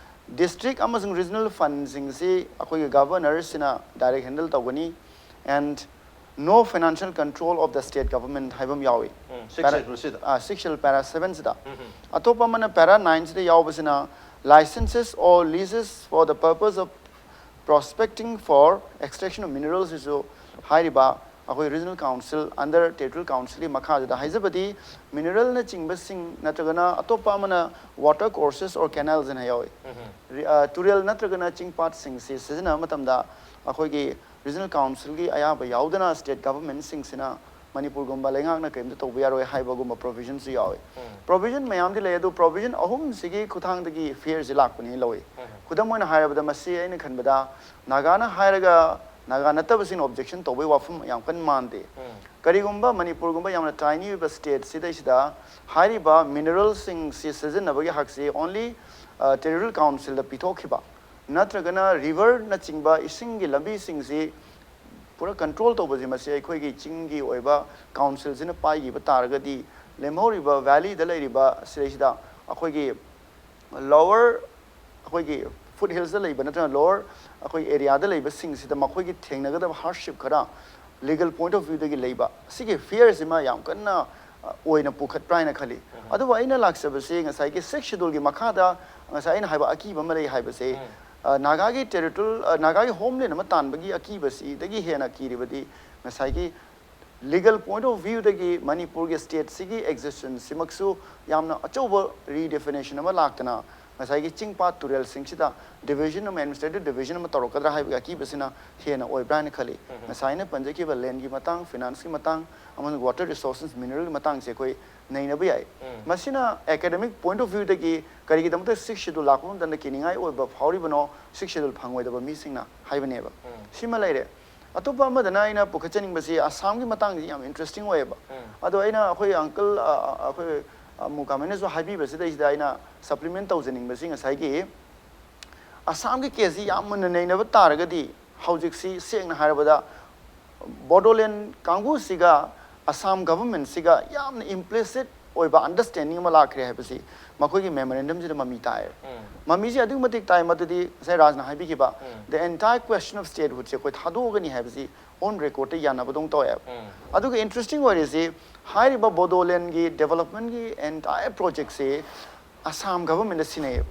District ꯑꯃꯁꯨꯡ regional fund ꯁꯤꯡꯁꯤ ꯑꯩꯈꯣꯏꯒꯤ Governor ꯁꯤꯅ direct handle ꯇꯧꯒꯅꯤ, and no financial control of the state government ꯍꯥꯏꯕ ꯑꯃ ꯌꯥꯎꯏ꯫ ꯎꯝ, Sixth Schedule ꯁꯤꯗ꯫ ꯑꯥ, Sixth Schedule para seven ꯁꯤꯗ꯫ ꯎꯝ, ꯎꯝ. ꯑꯇꯣꯞꯄ ꯑꯃꯅ para nine ꯁꯤꯗ ꯌꯥꯎꯕꯁꯤꯅ licenses or leases for the purpose of prospecting for extraction of minerals ꯁꯤꯁꯨ ꯍꯥꯏꯔꯤꯕ ꯑꯩꯈꯣꯏ Regional Council under Territorial Council ꯒꯤ ꯃꯈꯥꯁꯤꯗ ꯍꯥꯏꯖꯕꯗꯤ mineral ꯅꯆꯤꯡꯕꯁꯤꯡ ꯅꯠꯇ꯭ꯔꯒꯅ ꯑꯇꯣꯞꯄ ꯑꯃꯅ water courses or canals ꯍꯥꯏꯅ ꯌꯥꯎꯏ꯫ ꯎꯝ, ꯎꯝ. ꯔꯤ-, ꯑ, ꯇꯨꯔꯦꯜ ꯅꯠꯇ꯭ꯔꯒꯅ ꯆꯤꯡ ꯄꯥꯠꯁꯤꯡꯁꯤ ꯁꯤꯖꯤꯟꯅꯕ ꯃꯇꯝꯗ ꯑꯩꯈꯣꯏꯒꯤ Regional Council ꯒꯤ ꯑꯌꯥꯕ ꯌꯥꯎꯗꯅ state government ꯁꯤꯡꯁꯤꯅ ꯃꯅꯤꯄꯨꯔꯒꯨꯝꯕ ꯂꯩꯉꯥꯛꯅ ꯀꯔꯤꯝꯇ ꯇꯧꯕ ꯌꯥꯔꯣꯏ ꯍꯥꯏꯕꯒꯨꯝꯕ provision ꯁꯨ ꯌꯥꯎꯏ꯫ ꯎꯝ. Provision ꯃꯌꯥꯝꯗꯤ ꯂꯩ, ꯑꯗꯨ provision ꯑꯍꯨꯝꯁꯤꯒꯤ ꯈꯨꯠꯊꯥꯡꯗꯒꯤ fear ꯁꯤ ꯂꯥꯛꯄꯅꯤ ꯂꯧꯏ꯫ ꯎꯝ. ꯈꯨꯗꯝ ꯑꯣꯏꯅ ꯍꯥꯏꯔꯕꯗ ꯃꯁꯤ ꯑꯩꯅ ꯈꯟꯕꯗ ꯅꯥꯒꯥꯅ ꯍꯥꯏꯔꯒ ꯅꯥꯒꯥ ꯅꯠꯇꯕꯁꯤꯡꯅ objection ꯇꯧꯕꯒꯤ ꯋꯥꯐꯝ ꯌꯥꯝ ꯀꯟꯅ ꯃꯥꯟꯗꯦ꯫ ꯎꯝ. ꯀꯔꯤꯒꯨꯝꯕ ꯃꯅꯤꯄꯨꯔꯒꯨꯝꯕ ꯌꯥꯝꯅ tiny ꯑꯣꯏꯕ state ꯁꯤꯗꯩꯁꯤꯗ ꯍꯥꯏꯔꯤꯕ mineral ꯁꯤꯡꯁꯤ ꯁꯤꯖꯤꯟꯅꯕꯒꯤ ꯍꯛꯁꯤ only, ꯑ, Territorial Council ꯗ ꯄꯤꯊꯣꯛꯈꯤꯕ ꯅꯠꯇ꯭ꯔꯒꯅ river ꯅꯆꯤꯡꯕ ꯏꯁꯤꯡꯒꯤ ꯂꯝꯕꯤꯁꯤꯡꯁꯤ ꯄꯨꯔꯥ control ꯇꯧꯕꯁꯤ ꯃꯁꯤ ꯑꯩꯈꯣꯏꯒꯤ ꯆꯤꯡꯒꯤ ꯑꯣꯏꯕ council ꯁꯤꯅ ꯄꯥꯏꯈꯤꯕ ꯇꯥꯔꯒꯗꯤ ꯂꯦꯝꯍꯧꯔꯤꯕ valley ꯗ ꯂꯩꯔꯤꯕ ꯁꯤꯗꯩꯁꯤꯗ ꯑꯩꯈꯣꯏꯒꯤ lower, ꯑꯩꯈꯣꯏꯒꯤ foot hills ꯇ ꯂꯩꯕ ꯅꯠꯇ꯭ꯔꯒ lower ꯑꯩꯈꯣꯏ area ꯗ ꯂꯩꯕꯁꯤꯡꯁꯤꯗ ꯃꯈꯣꯏꯒꯤ ꯊꯦꯡꯅꯒꯗꯕ hardship ꯈꯔ legal point of view ꯗꯒꯤ ꯂꯩꯕ, ꯁꯤꯒꯤ fear ꯁꯤꯃ ꯌꯥꯝ ꯀꯟꯅ ꯑꯣꯏꯅ ꯄꯨꯈꯠꯄ꯭ꯔꯥ ꯍꯥꯏꯅ ꯈꯜꯂꯤ꯫ ꯑꯗꯨꯕꯨ ꯑꯩꯅ ꯂꯥꯛꯆꯕꯁꯤ ꯉꯁꯥꯏꯒꯤ Sixth Schedule ꯒꯤ ꯃꯈꯥꯗ ꯉꯁꯥꯏ ꯑꯩꯅ ꯍꯥꯏꯕ ꯑꯀꯤꯕ ꯑꯃ ꯂꯩ ꯍꯥꯏꯕꯁꯦ, ꯑ, ꯅꯥꯒꯥꯒꯤ territorial, ꯑ, ꯅꯥꯒꯥꯒꯤ homeland ꯑꯃ ꯇꯥꯟꯕꯒꯤ ꯑꯀꯤꯕꯁꯤꯗꯒꯤ ꯍꯦꯟꯅ ꯀꯤꯔꯤꯕꯗꯤ ꯉꯁꯥꯏꯒꯤ legal point of view ꯗꯒꯤ ꯃꯅꯤꯄꯨꯔꯒꯤ state ꯁꯤꯒꯤ existence ꯁꯤꯃꯛꯁꯨ ꯌꯥꯝꯅ ꯑꯆꯧꯕ redefinition ꯑꯃ ꯂꯥꯛꯇꯅ ꯉꯁꯥꯏꯒꯤ ꯆꯤꯡ ꯄꯥꯠ ꯇꯨꯔꯦꯜꯁꯤꯡꯁꯤꯗ division ꯑꯃ, administrative division ꯑꯃ ꯇꯧꯔꯛꯀꯗ꯭ꯔꯥ ꯍꯥꯏꯕꯒꯤ ꯑꯀꯤꯕꯁꯤꯅ ꯍꯦꯟꯅ ꯑꯣꯏꯕ꯭ꯔꯥ ꯍꯥꯏꯅ ꯈꯜꯂꯤ꯫ ꯉꯁꯥꯏ ꯑꯩꯅ ꯄꯟꯖꯈꯤꯕ land ꯒꯤ ꯃꯇꯥꯡ, finance ꯀꯤ ꯃꯇꯥꯡ, ꯑꯃꯁꯨꯡ water resources, mineral ꯒꯤ ꯃꯇꯥꯡꯁꯦ ꯑꯩꯈꯣꯏ ꯅꯩꯅꯕ ꯌꯥꯏ꯫ ꯃꯁꯤꯅ academic point of view ꯗꯒꯤ ꯀꯔꯤꯒꯤꯗꯃꯛꯇ Sixth Schedule ꯂꯥꯛꯄ ꯃꯇꯝꯗ ꯀꯤꯅꯤꯡꯉꯥꯏ ꯑꯣꯏꯕ ꯐꯥꯎꯔꯤꯕꯅꯣ Sixth Schedule ꯐꯪꯉꯣꯏꯗꯕ ꯃꯤꯁꯤꯡꯅ ꯍꯥꯏꯕꯅꯦꯕ꯫ ꯁꯤꯃ ꯂꯩꯔꯦ꯫ ꯑꯇꯣꯞꯄ ꯑꯃꯗꯅ ꯑꯩꯅ ꯄꯨꯈꯠꯆꯅꯤꯡꯕꯁꯤ ꯑꯁꯥꯝꯒꯤ ꯃꯇꯥꯡꯁꯤ ꯌꯥꯝ interesting ꯑꯣꯏꯌꯦꯕ꯫ ꯑꯗꯣ ꯑꯩꯅ ꯑꯩꯈꯣꯏ uncle, ꯑ, ꯑ, ꯑꯩꯈꯣꯏ, ꯑ, ꯃꯨꯀꯥꯃꯦꯟꯅꯁꯨ ꯍꯥꯏꯕꯤꯕꯁꯤꯗꯩꯁꯤꯗ ꯑꯩꯅ supplement ꯇꯧꯖꯅꯤꯡꯕꯁꯤ ꯉꯁꯥꯏꯒꯤ ꯑꯁꯥꯝꯒꯤ case ꯁꯤ ꯌꯥꯝ ꯃꯨꯟꯅ ꯅꯩꯅꯕ ꯇꯥꯔꯒꯗꯤ ꯍꯧꯖꯤꯛꯁꯤ ꯁꯦꯡꯅ ꯍꯥꯏꯔꯕꯗ Bodoland ꯀꯥꯡꯕꯨꯁꯤꯒ ꯑꯁꯥꯝ government ꯁꯤꯒ ꯌꯥꯝꯅ implicit ꯑꯣꯏꯕ understanding ꯑꯃ ꯂꯥꯛꯈ꯭ꯔꯦ ꯍꯥꯏꯕꯁꯤ ꯃꯈꯣꯏꯒꯤ memorandum ꯁꯤꯗ ꯃꯃꯤ ꯇꯥꯏ꯫ ꯃꯃꯤꯁꯤ ꯑꯗꯨꯛꯀꯤ ꯃꯇꯤꯛ ꯇꯥꯏ, ꯃꯗꯨꯗꯤ ꯉꯁꯥꯏ ꯔꯥꯖꯅ ꯍꯥꯏꯕꯤꯈꯤꯕ the entire question of statehood ꯁꯦ ꯑꯩꯈꯣꯏ ꯊꯥꯗꯣꯛꯑꯒꯅꯤ ꯍꯥꯏꯕꯁꯤ on record ꯇ ꯌꯥꯅꯕꯗꯧꯅ ꯇꯧꯋꯦꯕ꯫ ꯑꯗꯨꯒ interesting ꯑꯣꯏꯔꯤꯁꯤ ꯍꯥꯏꯔꯤꯕ Bodoland ꯒꯤ development ꯒꯤ entire project ꯁꯦ ꯑꯁꯥꯝ government ꯗ ꯁꯤꯟꯅꯩꯌꯦꯕ꯫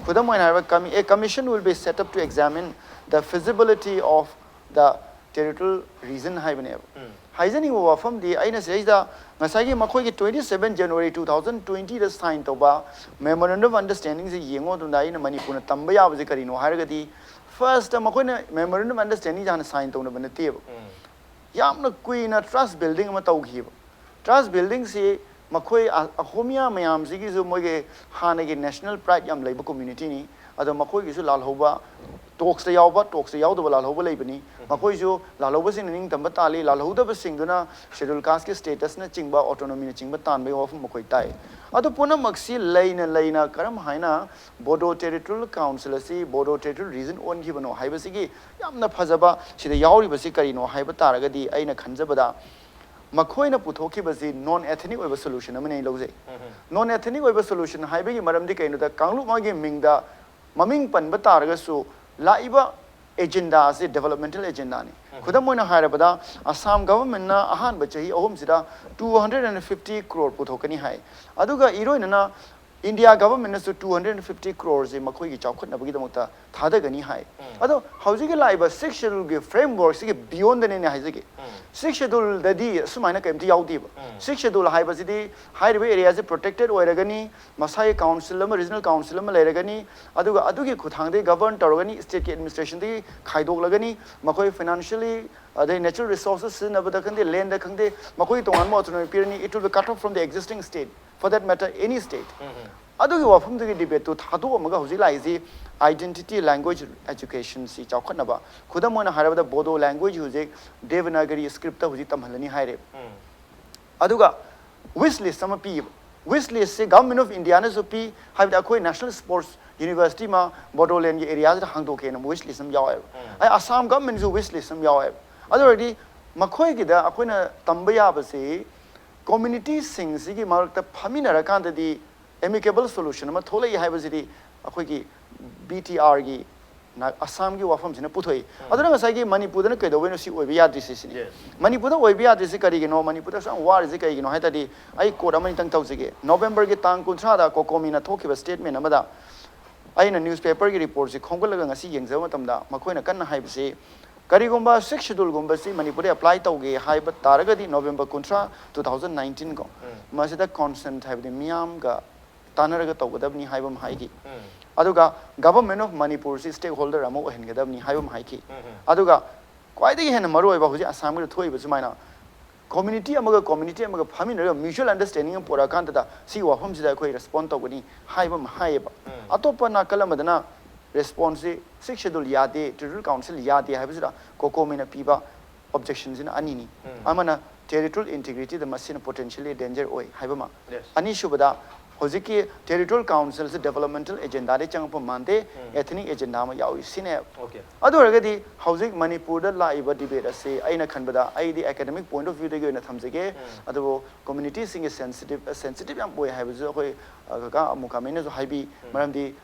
ꯈꯨꯗꯝ ꯑꯣꯏꯅ ꯍꯥꯏꯔꯕ, commi-, a commission will be set up to examine the feasibility of the territorial region ꯍꯥꯏꯕꯅꯦꯕ꯫ ꯍꯥꯏꯖꯅꯤꯡꯕ ꯋꯥꯐꯝꯗꯤ ꯑꯩꯅ ꯁꯤꯗꯩꯁꯤꯗ ꯉꯁꯥꯏꯒꯤ ꯃꯈꯣꯏꯒꯤ twenty seven January two thousand twenty ꯗ sign ꯇꯧꯕ memorandum of understanding ꯁꯦ ꯌꯦꯡꯉꯨ ꯃꯇꯝꯗ ꯑꯩꯅ ꯃꯅꯤꯄꯨꯔꯅ ꯇꯝꯕ ꯌꯥꯕꯁꯦ ꯀꯔꯤꯅꯣ ꯍꯥꯏꯔꯒꯗꯤ, first ꯇ ꯃꯈꯣꯏꯅ memorandum of understanding ꯁꯦ ꯍꯥꯟꯅ sign ꯇꯧꯅꯕ ꯅꯠꯇꯦꯕ꯫ ꯌꯥꯝꯅ ꯀꯨꯏꯅ trust building ꯑꯃ ꯇꯧꯈꯤꯕ꯫ Trust building ꯁꯤ ꯃꯈꯣꯏ ꯑ-, ꯑꯍꯣꯃꯤꯌꯥ ꯃꯌꯥꯝꯁꯤꯒꯤꯁꯨ ꯃꯣꯏꯒꯤ ꯍꯥꯟꯅꯒꯤ national pride ꯌꯥꯝ ꯂꯩꯕ community ꯅꯤ꯫ ꯑꯗꯣ ꯃꯈꯣꯏꯒꯤꯁꯨ ꯂꯥꯜꯍꯧꯕ, talks ꯇ ꯌꯥꯎꯕ, talks ꯇ ꯌꯥꯎꯗꯕ ꯂꯥꯜꯍꯧꯕ ꯂꯩꯕꯅꯤ꯫ ꯃꯈꯣꯏꯁꯨ ꯂꯥꯜꯍꯧꯕꯁꯤꯡꯅ ꯅꯤꯡꯇꯝꯕ ꯇꯥꯜꯂꯤ, ꯂꯥꯜꯍꯧꯗꯕꯁꯤꯡꯗꯨꯅ Scheduled Caste ꯀꯤ status ꯅꯆꯤꯡꯕ, autonomy ꯅꯆꯤꯡꯕ ꯇꯥꯟꯕꯒꯤ ꯋꯥꯐꯝ ꯃꯈꯣꯏ ꯇꯥꯏ꯫ ꯑꯗꯨ ꯄꯨꯝꯅꯃꯛꯁꯤ ꯂꯩꯅ ꯂꯩꯅ ꯀꯔꯝ ꯍꯥꯏꯅ Bodo Territorial Council ꯑꯁꯤ Bodo Territorial Region ꯑꯣꯟꯈꯤꯕꯅꯣ ꯍꯥꯏꯕꯁꯤꯒꯤ ꯌꯥꯝꯅ ꯐꯖꯕ, ꯁꯤꯗ ꯌꯥꯎꯔꯤꯕꯁꯤ ꯀꯔꯤꯅꯣ ꯍꯥꯏꯕ ꯇꯥꯔꯒꯗꯤ, ꯑꯩꯅ ꯈꯟꯖꯕꯗ ꯃꯈꯣꯏꯅ ꯄꯨꯊꯣꯛꯈꯤꯕꯁꯤ non ethnic ꯑꯣꯏꯕ solution ꯑꯃꯅꯤ ꯑꯩꯅ ꯂꯧꯖꯩ꯫ Non ethnic ꯑꯣꯏꯕ solution ꯍꯥꯏꯕꯒꯤ ꯃꯔꯝꯗꯤ ꯀꯩꯅꯣꯗ, ꯀꯥꯡꯂꯨꯞ ꯑꯃꯒꯤ ꯃꯤꯡꯗ ꯃꯃꯤꯡ ꯄꯟꯕ ꯇꯥꯔꯒꯁꯨ ꯂꯥꯛꯏꯕ ꯑꯦꯖꯦꯟꯗꯥꯁꯦ ꯗꯦꯕꯂꯞꯃꯦꯟꯇꯦꯜ ꯑꯦꯖꯦꯟꯗꯥꯅꯤ꯫ ꯈꯨꯗꯝ ꯑꯣꯏꯅ ꯍꯥꯏꯔꯕꯗ, ꯑꯁꯥꯝ ꯒꯚꯔꯟꯃꯦꯟꯠꯅ ꯑꯍꯥꯟꯕ ꯆꯍꯤ ꯑꯍꯨꯝꯁꯤꯗ two hundred and fifty crore ꯄꯨꯊꯣꯛꯀꯅꯤ ꯍꯥꯏ꯫ ꯑꯗꯨꯒ ꯏꯔꯣꯏꯅꯅ ꯏꯟꯗꯤꯌꯥ ꯒꯚꯔꯟꯃꯦꯟꯠꯅꯁꯨ two hundred and fifty croreꯁꯦ ꯃꯈꯣꯏꯒꯤ ꯆꯥꯎꯈꯠꯅꯕꯒꯤꯗꯃꯛꯇ ꯊꯥꯗꯒꯅꯤ ꯍꯥꯏ꯫ ꯑꯗꯣ ꯍꯧꯖꯤꯛꯀꯤ ꯂꯥꯛꯏꯕ Sixth Scheduleꯒꯤ frameworkꯁꯤꯒꯤ beyondꯗꯅꯦꯅꯦ ꯍꯥꯏꯖꯒꯦ꯫ Sixth Scheduleꯗꯗꯤ ꯑꯁꯨꯃꯥꯏꯅ ꯀꯔꯤꯝꯇ ꯌꯥꯎꯗꯦꯕ꯫ Sixth Schedule ꯍꯥꯏꯕꯁꯤꯗꯤ ꯍꯥꯏꯔꯤꯕ areaꯁꯦ protected ꯑꯣꯏꯔꯒꯅꯤ, ꯃꯁꯥꯒꯤ council ꯑꯃ, regional council ꯑꯃ ꯂꯩꯔꯒꯅꯤ, ꯑꯗꯨꯒ ꯑꯗꯨꯒꯤ ꯈꯨꯠꯊꯥꯡꯗꯒꯤ govern ꯇꯧꯔꯒꯅꯤ, stateꯀꯤ administrationꯗꯒꯤ ꯈꯥꯏꯗꯣꯛꯂꯒꯅꯤ, ꯃꯈꯣꯏ financially, ꯑꯗꯩ natural resources ꯁꯤꯖꯤꯟꯅꯕꯗ ꯈꯪꯗꯦ, landꯗ ꯈꯪꯗꯦ, ꯃꯈꯣꯏꯒꯤ ꯇꯣꯉꯥꯟꯕ autonomy ꯄꯤꯔꯅꯤ, it will be cut off from the existing state, for that matter any state꯫ ꯑꯗꯨꯒꯤ ꯋꯥꯐꯝꯗꯨꯒꯤ debateꯇꯨ ꯊꯥꯗꯣꯛꯑꯝꯃꯒ ꯍꯧꯖꯤꯛ ꯂꯥꯛꯏꯁꯤ identity language educationꯁꯤ ꯆꯥꯎꯈꯠꯅꯕ꯫ ꯈꯨꯗꯝ ꯑꯣꯏꯅ ꯍꯥꯏꯔꯕꯗ Bodo language ꯍꯧꯖꯤꯛ Devanagari scriptꯇ ꯍꯧꯖꯤꯛ ꯇꯝꯍꯜꯂꯅꯤ ꯍꯥꯏꯔꯦ꯫ ꯑꯗꯨꯒ wish list ꯑꯃ ꯄꯤꯌꯦꯕ꯫ Wish listꯁꯤ Government of Indiaꯅꯁꯨ ꯄꯤ, ꯍꯥꯏꯕꯗꯤ ꯑꯩꯈꯣꯏ National Sports University ꯑꯃ Bodolandꯒꯤ areaꯁꯤꯗ ꯍꯥꯡꯗꯣꯛꯀꯦꯅ wish list ꯑꯃ ꯌꯥꯎꯋꯦꯕ꯫ ꯑꯩ ꯑꯁꯥꯝ ꯒꯚꯔꯟꯃꯦꯟꯠꯁꯨ wish list ꯑꯃ ꯌꯥꯎꯋꯦꯕ꯫ ꯑꯗꯨ ꯑꯣꯏꯔꯗꯤ ꯃꯈꯣꯏꯒꯤꯗ ꯑꯩꯈꯣꯏꯅ ꯇꯝꯕ ꯌꯥꯕꯁꯤ communityꯁꯤꯡꯁꯤꯒꯤ ꯃꯔꯛꯇ ꯐꯝꯃꯤꯟꯅꯔꯀꯥꯟꯗꯗꯤ amicable solution ꯑꯃ ꯊꯣꯛꯂꯛꯏ ꯍꯥꯏꯕꯁꯤꯗꯤ ꯑꯩꯈꯣꯏꯒꯤ BTRꯒꯤ ꯅ-, ꯑꯁꯥꯝꯒꯤ ꯋꯥꯐꯝꯁꯤꯅ ꯄꯨꯊꯣꯛꯏ꯫ ꯑꯗꯨꯅ ꯉꯁꯥꯏꯒꯤ ꯃꯅꯤꯄꯨꯔꯗꯅ ꯀꯩꯗꯧꯕꯩꯅꯣ ꯁꯤ ꯑꯣꯏꯕ ꯌꯥꯗ꯭ꯔꯤꯁꯦ ꯁꯤꯅꯤ꯫ Yes. ꯃꯅꯤꯄꯨꯔꯗ ꯑꯣꯏꯕ ꯌꯥꯗ꯭ꯔꯤꯁꯦ ꯀꯔꯤꯒꯤꯅꯣ? ꯃꯅꯤꯄꯨꯔꯗ ꯑꯁꯨꯛ ꯌꯥꯝ ꯋꯥꯔꯤꯁꯦ ꯀꯔꯤꯒꯤꯅꯣ ꯍꯥꯏ ꯇꯥꯔꯗꯤ, ꯑꯩ quote ꯑꯃꯅꯤꯇꯪ ꯇꯧꯖꯒꯦ꯫ Novemberꯒꯤ ꯇꯥꯡ ꯀꯨꯟꯊ꯭ꯔꯥꯗ COCOMIꯅ ꯊꯣꯛꯈꯤꯕ statement ꯑꯃꯗ ꯑꯩꯅ newspaperꯒꯤ reportꯁꯦ ꯈꯣꯝꯒꯠꯂꯒ ꯉꯁꯤ ꯌꯦꯡꯖꯕ ꯃꯇꯝꯗ ꯃꯈꯣꯏꯅ ꯀꯟꯅ ꯍꯥꯏꯕꯁꯤ, ꯀꯔꯤꯒꯨꯝꯕ Sixth Scheduleꯒꯨꯝꯕꯁꯤ ꯃꯅꯤꯄꯨꯔꯗ apply ꯇꯧꯒꯦ ꯍꯥꯏꯕ ꯇꯥꯔꯒꯗꯤ November ꯀꯨꯟꯊ꯭ꯔꯥ, two thousand nineteen ꯀꯣ, ꯃꯁꯤꯗ consent ꯍꯥꯏꯕꯗꯤ ꯃꯤꯌꯥꯝꯒ ꯇꯥꯟꯅꯔꯒ ꯇꯧꯒꯗꯕꯅꯤ ꯍꯥꯏꯕ ꯑꯃ ꯍꯥꯏꯈꯤ꯫ ꯑꯗꯨꯒ Government of Manipurꯁꯤ stakeholder ꯑꯃ ꯑꯣꯏꯍꯟꯒꯗꯕꯅꯤ ꯍꯥꯏꯕ ꯑꯃ ꯍꯥꯏꯈꯤ꯫ ꯑꯗꯨꯒ ꯈ꯭ꯋꯥꯏꯗꯒꯤ ꯍꯦꯟꯅ ꯃꯔꯨꯑꯣꯏꯕ ꯍꯧꯖꯤꯛ ꯑꯁꯥꯝꯒꯤꯗ ꯊꯣꯛꯏꯕ ꯁꯨꯃꯥꯏꯅ community ꯑꯃꯒ community ꯑꯃꯒ ꯐꯝꯃꯤꯟꯅꯔꯒ mutual understanding ꯑꯃ ꯄꯨꯔꯛꯑꯀꯥꯟꯗꯗ ꯁꯤꯒꯤ ꯋꯥꯐꯝꯁꯤꯗ ꯑꯩꯈꯣꯏ respond ꯇꯧꯒꯅꯤ ꯍꯥꯏꯕ ꯑꯃ ꯍꯥꯏꯌꯦꯕ꯫ ꯑꯇꯣꯞꯄ ꯅꯥꯀꯜ ꯑꯃꯗꯅ responseꯁꯤ Sixth Schedule ꯌꯥꯗꯦ, Territorial Council ꯌꯥꯗꯦ ꯍꯥꯏꯕꯁꯤꯗ COCOMIꯅ ꯄꯤꯕ objectionꯁꯤꯅ ꯑꯅꯤꯅꯤ꯫ ꯑꯃꯅ territorial integrityꯗ ꯃꯁꯤꯅ potentially danger ꯑꯣꯏ ꯍꯥꯏꯕ ꯑꯃ꯫ Yes. ꯑꯅꯤꯁꯨꯕꯗ, ꯍꯧꯖꯤꯛꯀꯤ Territorial Councilꯁꯦ developmental agendaꯗꯒꯤ ꯆꯪꯉꯛꯄ ꯃꯥꯟꯗꯦ, ethnic agenda ꯑꯃ ꯌꯥꯎꯏ ꯁꯤꯅꯦ꯫ Okay. ꯑꯗꯨ ꯑꯣꯏꯔꯒꯗꯤ ꯍꯧꯖꯤꯛ ꯃꯅꯤꯄꯨꯔꯗ ꯂꯥꯛꯏꯕ debate ꯑꯁꯤ ꯑꯩꯅ ꯈꯟꯕꯗ, ꯑꯩꯗꯤ academic point of viewꯗꯒꯤ ꯑꯣꯏꯅ ꯊꯝꯖꯒꯦ, ꯑꯗꯨꯕꯨ communityꯁꯤꯡꯒꯤ sensitive, sensitive ꯌꯥꯝ ꯑꯣꯏ ꯍꯥꯏꯕꯁꯨ ꯑꯩꯈꯣꯏ, ꯑ, ꯀꯀꯥ ꯑꯃꯨꯀꯥꯃꯩꯅꯁꯨ ꯍꯥꯏꯕꯤ꯫ ꯃꯔꯝꯗꯤ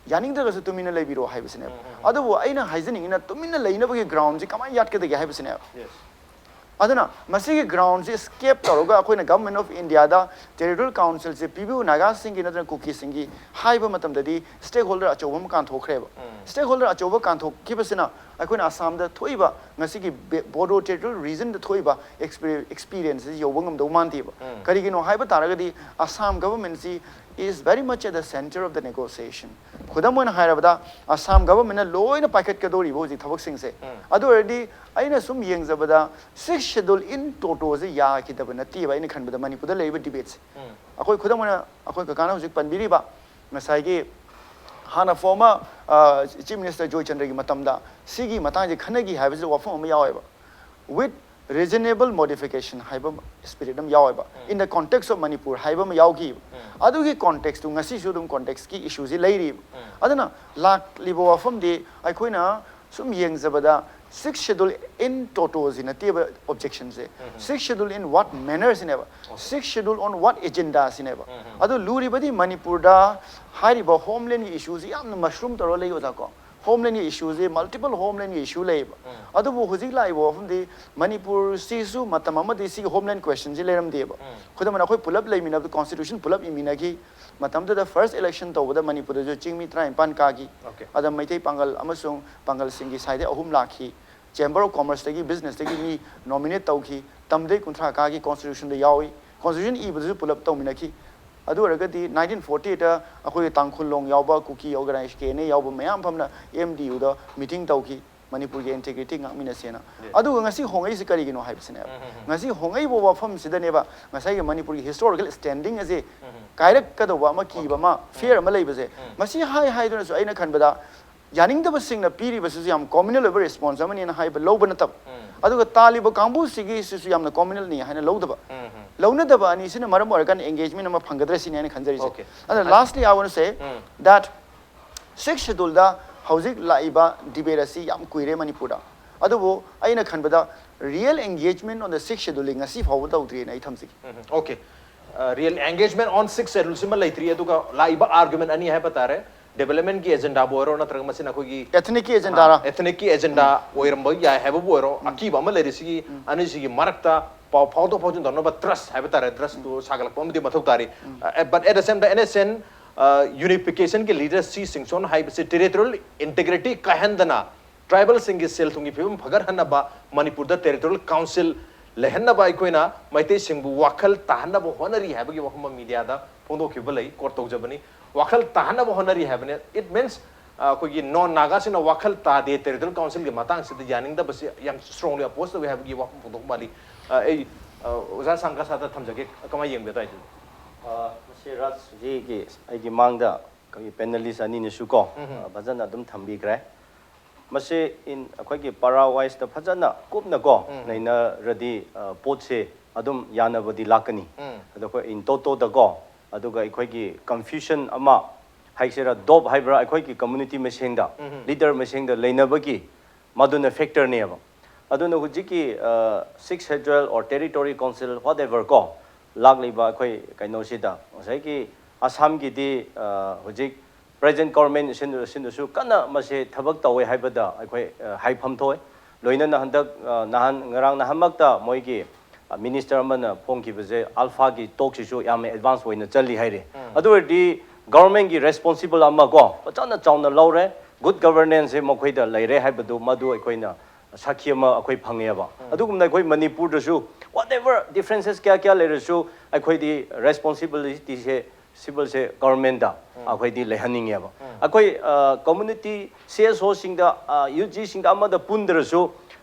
ꯌꯥꯅꯤꯡꯗ꯭ꯔꯒꯁꯨ ꯇꯨꯃꯤꯟꯅ ꯂꯩꯕꯤꯔꯣ ꯍꯥꯏꯕꯁꯤꯅꯦꯕ꯫ ꯑꯗꯨꯕꯨ ꯑꯩꯅ ꯍꯥꯏꯖꯅꯤꯡꯉꯤꯅ ꯇꯨꯃꯤꯟꯅ ꯂꯩꯅꯕꯒꯤ groundꯁꯤ ꯀꯃꯥꯏꯅ ꯌꯥꯠꯀꯗꯒꯦ ꯍꯥꯏꯕꯁꯤꯅꯦꯕ꯫ Yes. ꯑꯗꯨꯅ ꯃꯁꯤꯒꯤ groundꯁꯤ escape ꯇꯧꯔꯒ ꯑꯩꯈꯣꯏꯅ Government of Indiaꯗ Territorial Councilꯁꯦ ꯄꯤꯕꯤꯌꯨ ꯅꯥꯒꯥꯁꯤꯡꯒꯤ ꯅꯠꯇ꯭ꯔꯒ ꯀꯨꯀꯤꯁꯤꯡꯒꯤ ꯍꯥꯏꯕ ꯃꯇꯝꯗꯗꯤ stakeholder ꯑꯆꯧꯕ ꯑꯃ ꯀꯥꯟꯊꯣꯛꯈ꯭ꯔꯦꯕ꯫ Stakeholder ꯑꯆꯧꯕ ꯀꯥꯟꯊꯣꯛꯈꯤꯕꯁꯤꯅ ꯑꯩꯈꯣꯏꯅ ꯑꯁꯥꯝꯗ ꯊꯣꯛꯏꯕ ꯉꯁꯤꯒꯤ ꯕꯦ- Bodo Territorial Regionꯗ ꯊꯣꯛꯏꯕ experienceꯁꯤ ꯌꯧꯕ ꯉꯝꯗꯧ ꯃꯥꯟꯗꯦꯕ꯫ ꯀꯔꯤꯒꯤꯅꯣ ꯍꯥꯏꯕ ꯇꯥꯔꯒꯗꯤ Assam governmentꯁꯤ is very much at the center of the negotiation꯫ ꯈꯨꯗꯝ ꯑꯣꯏꯅ ꯍꯥꯏꯔꯕꯗ ꯑꯁꯥꯝ governmentꯅ ꯂꯣꯏꯅ ꯄꯥꯏꯈꯠꯀꯗꯧꯔꯤꯕ ꯍꯧꯖꯤꯛ ꯊꯕꯛꯁꯤꯡꯁꯦ꯫ ꯑꯗꯨ ꯑꯣꯏꯔꯗꯤ ꯑꯩꯅ ꯁꯨꯝ ꯌꯦꯡꯖꯕꯗ Sixth Schedule in totoꯁꯦ ꯌꯥꯈꯤꯗꯕ ꯅꯠꯇꯦꯕ ꯑꯩꯅ ꯈꯟꯕꯗ ꯃꯅꯤꯄꯨꯔꯗ ꯂꯩꯔꯤꯕ debateꯁꯦ꯫ ꯑꯩꯈꯣꯏ ꯈꯨꯗꯝ ꯑꯣꯏꯅ ꯑꯩꯈꯣꯏ ꯀꯀꯥꯅ ꯍꯧꯖꯤꯛ ꯄꯟꯕꯤꯔꯤꯕ ꯉꯁꯥꯏꯒꯤ ꯍꯥꯟꯅ former Chief Minister ꯖꯣꯏꯆꯟꯗ꯭ꯔꯒꯤ ꯃꯇꯝꯗ ꯁꯤꯒꯤ ꯃꯇꯥꯡꯁꯦ ꯈꯟꯅꯈꯤ ꯍꯥꯏꯕꯁꯤꯗ ꯋꯥꯐꯝ ꯑꯃ ꯌꯥꯎꯋꯦꯕ꯫ With reasonable modification ꯍꯥꯏꯕ spirit ꯑꯃ ꯌꯥꯎꯋꯦꯕ꯫ In the context of Manipur ꯍꯥꯏꯕ ꯑꯃ ꯌꯥꯎꯈꯤꯕ꯫ ꯑꯗꯨꯒꯤ contextꯇꯨ ꯉꯁꯤꯁꯨ ꯑꯗꯨꯝ contextꯀꯤ issueꯁꯤ ꯂꯩꯔꯤꯕ꯫ ꯑꯗꯨꯅ ꯂꯥꯛꯂꯤꯕ ꯋꯥꯐꯝꯗꯤ ꯑꯩꯈꯣꯏꯅ ꯁꯨꯝ ꯌꯦꯡꯖꯕꯗ Sixth Schedule in totoꯁꯤ ꯅꯠꯇꯦꯕ objectionꯁꯦ꯫ Sixth Schedule in what mannerꯁꯤꯅꯦꯕ꯫ Sixth Schedule on what agendaꯁꯤꯅꯦꯕ꯫ ꯑꯗꯨ ꯂꯨꯔꯤꯕꯗꯤ ꯃꯅꯤꯄꯨꯔꯗ ꯍꯥꯏꯔꯤꯕ homelandꯒꯤ issueꯁꯤ ꯌꯥꯝꯅ mushroom ꯇꯧꯔ ꯂꯩ ꯑꯣꯖꯥ ꯀꯣ꯫ Homelandꯒꯤ issueꯁꯦ multiple homelandꯒꯤ issue ꯂꯩꯌꯦꯕ꯫ ꯑꯗꯨꯕꯨ ꯍꯧꯖꯤꯛ ꯂꯥꯛꯏꯕ ꯋꯥꯐꯝꯗꯤ ꯃꯅꯤꯄꯨꯔꯁꯤꯁꯨ ꯃꯇꯝ ꯑꯃꯗꯤ ꯁꯤꯒꯤ homeland questionꯁꯤ ꯂꯩꯔꯝꯗꯦꯕ꯫ ꯈꯨꯗꯝ ꯑꯣꯏꯅ ꯑꯩꯈꯣꯏ ꯄꯨꯂꯞ ꯂꯩꯃꯤꯟꯅꯕꯗ constitution ꯄꯨꯂꯞ ꯏꯃꯤꯟꯅꯈꯤ꯫ ꯃꯇꯝꯗꯨꯗ first election ꯇꯧꯕꯗ ꯃꯅꯤꯄꯨꯔꯗꯁꯨ ꯆꯤꯡꯃꯤ ꯇꯔꯥꯅꯤꯄꯥꯟ ꯀꯥꯈꯤ꯫ Okay. ꯑꯗ ꯃꯩꯇꯩ ꯄꯥꯡꯒꯜ ꯑꯃꯁꯨꯡ ꯄꯥꯡꯒꯜꯁꯤꯡꯒꯤ sideꯇꯒꯤ ꯑꯍꯨꯝ ꯂꯥꯛꯈꯤ꯫ Chamber of Commerceꯇꯒꯤ businessꯇꯒꯤ ꯃꯤ nominate ꯇꯧꯈꯤ꯫ ꯇꯝꯗꯩ ꯀꯨꯟꯊ꯭ꯔꯥ ꯀꯥꯈꯤ꯫ Constitutionꯗ ꯌꯥꯎꯏ꯫ Constitution ꯏꯕꯗꯨꯁꯨ ꯄꯨꯂꯞ ꯇꯧꯃꯤꯟꯅꯈꯤ꯫ ꯑꯗꯨ ꯑꯣꯏꯔꯒꯗꯤ nineteen forty eightꯇ ꯑꯩꯈꯣꯏꯒꯤ ꯇꯥꯡꯈꯨꯜ ꯂꯣꯡ ꯌꯥꯎꯕ, ꯀꯨꯀꯤ organize, KNA ꯌꯥꯎꯕ ꯃꯌꯥꯝ ꯐꯝꯅ MDUꯗ meeting ꯇꯧꯈꯤ꯫ ꯃꯅꯤꯄꯨꯔꯒꯤ integrity ꯉꯥꯛꯃꯤꯟꯅꯁꯦꯅ꯫ ꯑꯗꯨꯒ ꯉꯁꯤ ꯍꯣꯡꯉꯛꯏꯁꯤ ꯀꯔꯤꯒꯤꯅꯣ ꯍꯥꯏꯕꯁꯤꯅꯦꯕ꯫ ꯉꯁꯤ ꯍꯣꯡꯉꯛꯏꯕ ꯋꯥꯐꯝꯁꯤꯗꯅꯦꯕ ꯉꯁꯥꯏꯒꯤ ꯃꯅꯤꯄꯨꯔꯒꯤ historical standing ꯑꯁꯦ ꯀꯥꯏꯔꯛꯀꯗꯧꯕ ꯑꯃ ꯀꯤꯕ ꯑꯃ, fear ꯑꯃ ꯂꯩꯕꯁꯦ꯫ ꯃꯁꯤ ꯍꯥꯏ ꯍꯥꯏꯗꯨꯅꯁꯨ ꯑꯩꯅ ꯈꯟꯕꯗ ꯌꯥꯅꯤꯡꯗꯕꯁꯤꯡꯅ ꯄꯤꯔꯤꯕꯁꯤꯁꯨ ꯌꯥꯝ communal ꯑꯣꯏꯕ response ꯑꯃꯅꯦꯅ ꯍꯥꯏꯕ ꯂꯧꯕ ꯅꯠꯇꯕ꯫ ꯑꯗꯨꯒ ꯇꯥꯜꯂꯤꯕ ꯀꯥꯡꯕꯨꯁꯤꯒꯤꯁꯤꯁꯨ ꯌꯥꯝꯅ communalꯅꯤ ꯍꯥꯏꯅ ꯂꯧꯗꯕ꯫ ꯂꯧꯅꯗꯕ ꯑꯅꯤꯁꯤꯅ ꯃꯔꯝ ꯑꯣꯏꯔꯀꯥꯟꯗ engagement ꯑꯃ ꯐꯪꯒꯗ꯭ꯔꯥ ꯁꯤꯅꯤ ꯑꯩꯅ ꯈꯟꯖꯔꯤꯁꯦ꯫ Okay. ꯑꯗꯨꯅ lastly I want to say that Sixth Scheduleꯗ ꯍꯧꯖꯤꯛ ꯂꯥꯛꯏꯕ debate ꯑꯁꯤ ꯌꯥꯝ ꯀꯨꯏꯔꯦ ꯃꯅꯤꯄꯨꯔꯗ꯫ ꯑꯗꯨꯕꯨ ꯑꯩꯅ ꯈꯟꯕꯗ real engagement on the Sixth Scheduleꯗꯤ ꯉꯁꯤ ꯐꯥꯎꯕ ꯇꯧꯗ꯭ꯔꯤꯅ ꯑꯩ ꯊꯝꯖꯒꯦ꯫ Okay. Real engagement on Sixth Scheduleꯁꯤꯃ ꯂꯩꯇ꯭ꯔꯤ, ꯑꯗꯨꯒ ꯂꯥꯛꯏꯕ argument ꯑꯅꯤ ꯍꯥꯏꯕ ꯇꯥꯔꯦ꯫ ꯗꯦꯕꯂꯞꯃꯦꯟꯒꯤ ꯑꯦꯖꯦꯟꯗꯥꯕꯨ ꯑꯣꯏꯔꯣ, ꯅꯠꯇ꯭ꯔꯒ ꯃꯁꯤꯅ ꯑꯩꯈꯣꯏꯒꯤ ꯑꯦꯊꯅꯤꯛꯀꯤ ꯑꯦꯖꯦꯟꯗꯥꯔ? ꯑꯦꯊꯅꯤꯛꯀꯤ ꯑꯦꯖꯦꯟꯗꯥ ꯑꯣꯏꯔꯝꯕ ꯌꯥꯏ ꯍꯥꯏꯕꯕꯨ ꯑꯣꯏꯔꯣ, ꯑꯀꯤꯕ ꯑꯃ ꯂꯩꯔꯤꯁꯤꯒꯤ ꯑꯅꯤꯁꯤꯒꯤ ꯃꯔꯛꯇ ꯄꯥꯎ ꯐꯥꯎꯗꯣꯛ ꯐꯥꯎꯖꯤꯟ ꯇꯧꯅꯕ ꯇ꯭ꯔꯁ ꯍꯥꯏꯕ ꯇꯥꯔꯦ, ꯇ꯭ꯔꯁꯇꯨ ꯁꯥꯒꯠꯂꯛꯄ ꯑꯃꯗꯤ ꯃꯊꯧ ꯇꯥꯔꯤ꯫ But at the same time, NSCN unification ꯒꯤ ꯂꯤꯗꯔ ꯁꯤ ꯁꯤꯡꯁꯣꯟ ꯍꯥꯏꯕꯁꯤ ꯇꯦꯔꯤꯇꯣꯔꯤꯌꯦꯜ ꯏꯟꯇꯦꯒ꯭ꯔꯤꯇꯤ ꯀꯥꯏꯍꯟꯗꯅ, ꯇ꯭ꯔꯥꯏꯕꯦꯜꯁꯤꯡꯒꯤ ꯁꯦꯜ ꯊꯨꯝꯒꯤ ꯐꯤꯕꯝ ꯐꯒꯠꯍꯟꯅꯕ ꯃꯅꯤꯄꯨꯔꯗ ꯇꯦꯔꯤꯇꯣꯔꯤꯌꯦꯜ ꯀꯥꯎꯟꯁꯤꯜ ꯂꯩꯍꯟꯅꯕ ꯑꯩꯈꯣꯏꯅ ꯃꯩꯇꯩꯁꯤꯡꯕꯨ ꯋꯥꯈꯜ ꯇꯥꯍꯟꯅꯕ ꯍꯣꯠꯅꯔꯤ ꯍꯥꯏꯕꯒꯤ ꯋꯥꯐꯝ ꯑꯃ ꯃꯤꯗꯤꯌꯥꯗ ꯐꯣꯡꯗꯣꯛꯈꯤꯕ ꯂꯩ, ꯀꯣꯠ ꯇꯧꯖꯕꯅꯤ꯫ ꯋꯥꯈꯜ ꯇꯥꯍꯟꯅꯕ ꯍꯣꯠꯅꯔꯤ ꯍꯥꯏꯕꯅꯤ꯫ It means ꯑꯩꯈꯣꯏꯒꯤ ꯅꯣꯟ ꯅꯥꯒꯥꯁꯤꯡꯅ ꯋꯥꯈꯜ ꯇꯥꯗꯦ, ꯇꯦꯔꯤꯇꯣꯔꯤꯌꯦꯜ ꯀꯥꯎꯟꯁꯤꯜꯒꯤ ꯃꯇꯥꯡꯁꯤꯗ ꯌꯥꯅꯤꯡꯗꯕꯁꯤ ꯌꯥꯝ ꯁ꯭ꯇꯔꯣꯡꯂꯤ ꯑꯣꯄꯣꯖ ꯇꯧꯏ ꯍꯥꯏꯕꯒꯤ ꯋꯥꯐꯝ ꯐꯣꯡꯗꯣꯛꯄ ꯃꯥꯜꯂꯤ꯫ ꯑꯩ ꯑꯣꯖꯥ ꯁꯥꯡꯀꯥꯁꯥꯗ ꯊꯝꯖꯒꯦ, ꯀꯃꯥꯏꯅ ꯌꯦꯡꯕꯤ ꯑꯗꯨꯋꯥꯏꯗꯨ? ꯃꯁꯤ ꯔꯥꯖ ꯍꯧꯖꯤꯛꯀꯤ ꯑꯩꯒꯤ ꯃꯥꯡꯗ ꯑꯩꯈꯣꯏꯒꯤ ꯄꯦꯅꯦꯂꯤꯁ ꯑꯅꯤꯅꯁꯨ ꯀꯣ ꯐꯖꯅ ꯑꯗꯨꯝ ꯊꯝꯕꯤꯈ꯭ꯔꯦ꯫ ꯃꯁꯤ ꯏꯟ ꯑꯩꯈꯣꯏꯒꯤ ꯄꯔꯥ ꯋꯥꯏꯁꯇ ꯐꯖꯅ ꯀꯨꯞꯅꯀꯣ ꯅꯩꯅꯔꯗꯤ ꯄꯣꯠꯁꯦ ꯑꯗꯨꯝ ꯌꯥꯅꯕꯗꯤ ꯂꯥꯛꯀꯅꯤ꯫ ꯑꯗꯣ ꯑꯩꯈꯣꯏ ꯏꯟ ꯇꯣꯇꯣꯗꯀꯣ, ꯑꯗꯨꯒ ꯑꯩꯈꯣꯏꯒꯤ ꯀꯟꯐ꯭ꯌꯨꯖꯟ ꯑꯃ ꯍꯥꯏꯁꯤꯔꯥ, ꯗꯣꯞ ꯍꯥꯏꯕ꯭ꯔꯥ, ꯑꯩꯈꯣꯏꯒꯤ ꯀꯝꯃ꯭ꯌꯨꯅꯤꯇꯤ ꯃꯁꯦꯟꯗ, ꯂꯤꯗꯔ ꯃꯁꯦꯟꯗ ꯂꯩꯅꯕꯒꯤ ꯃꯗꯨꯅ ꯐꯦꯛꯇꯔꯅꯦꯕ꯫ ꯑꯗꯨꯅ ꯍꯧꯖꯤꯛꯀꯤ six schedule or territory council whatever ꯀꯣ ꯂꯥꯛꯂꯤꯕ ꯑꯩꯈꯣꯏ ꯀꯩꯅꯣꯁꯤꯗ ꯉꯁꯥꯏꯒꯤ ꯑꯁꯥꯝꯒꯤꯗꯤ ꯍꯧꯖꯤꯛ ꯄ꯭ꯔꯦꯖꯦꯟ ꯒꯣꯔꯃꯦꯟ ꯁꯤꯟꯗꯁꯨ ꯀꯟꯅ ꯃꯁꯦ ꯊꯕꯛ ꯇꯧꯋꯦ ꯍꯥꯏꯕꯗ ꯑꯩꯈꯣꯏ ꯍꯥꯏꯐꯝ ꯊꯣꯛꯑꯦ꯫ ꯂꯣꯏꯅꯅ ꯍꯟꯗꯛ ꯅꯍꯥꯟ ꯉꯔꯥꯡ ꯅꯍꯥꯟꯃꯛꯇ ꯃꯣꯏꯒꯤ ꯃꯤꯅꯤꯁꯇꯔ ꯑꯃꯅ ꯐꯣꯡꯈꯤꯕꯁꯦ ꯑꯜꯐꯥꯒꯤ ꯇꯣꯛꯁꯤꯁꯨ ꯌꯥꯝꯅ ꯑꯦꯗꯚꯥꯟꯁ ꯑꯣꯏꯅ ꯆꯠꯂꯤ ꯍꯥꯏꯔꯤ꯫ ꯑꯗꯨ ꯑꯣꯏꯔꯗꯤ ꯒꯣꯔꯃꯦꯟꯒꯤ ꯔꯦꯁꯄꯣꯟꯁꯤꯕꯜ ꯑꯃ ꯀꯣ ꯐꯖꯅ ꯆꯥꯎꯅ ꯂꯧꯔꯦ꯫ ꯒꯨꯗ ꯒꯕꯔꯅꯦꯟꯁꯁꯦ ꯃꯈꯣꯏꯗ ꯂꯩꯔꯦ ꯍꯥꯏꯕꯗꯨ ꯃꯗꯨ ꯑꯩꯈꯣꯏꯅ ꯁꯥꯈꯤ ꯑꯃ ꯑꯩꯈꯣꯏ ꯐꯪꯉꯦꯕ꯫ ꯑꯗꯨꯒꯨꯝꯅ ꯑꯩꯈꯣꯏ ꯃꯅꯤꯄꯨꯔꯗꯁꯨ ꯋꯥꯠ ꯑꯦꯚꯔ ꯗꯤꯐ꯭ꯔꯦꯟꯁꯦꯁ ꯀꯌꯥ ꯀꯌꯥ ꯂꯩꯔꯁꯨ ꯑꯩꯈꯣꯏꯗꯤ ꯔꯦꯁꯄꯣꯟꯁꯤꯕꯤꯂꯤꯇꯤꯁꯦ ꯁꯤꯕꯜꯁꯦ ꯒꯣꯔꯃꯦꯟꯗ ꯑꯩꯈꯣꯏꯗꯤ ꯂꯩꯍꯟꯅꯤꯡꯉꯦꯕ꯫ ꯑꯩꯈꯣꯏ ꯀꯝꯃ꯭ꯌꯨꯅꯤꯇꯤ ꯁꯤ ꯑꯦꯁ ꯑꯣꯁꯤꯡꯗ, ꯌꯨ ꯖꯤꯁꯤꯡꯗ ꯑꯃꯗ ꯄꯨꯟꯗ꯭ꯔꯁꯨ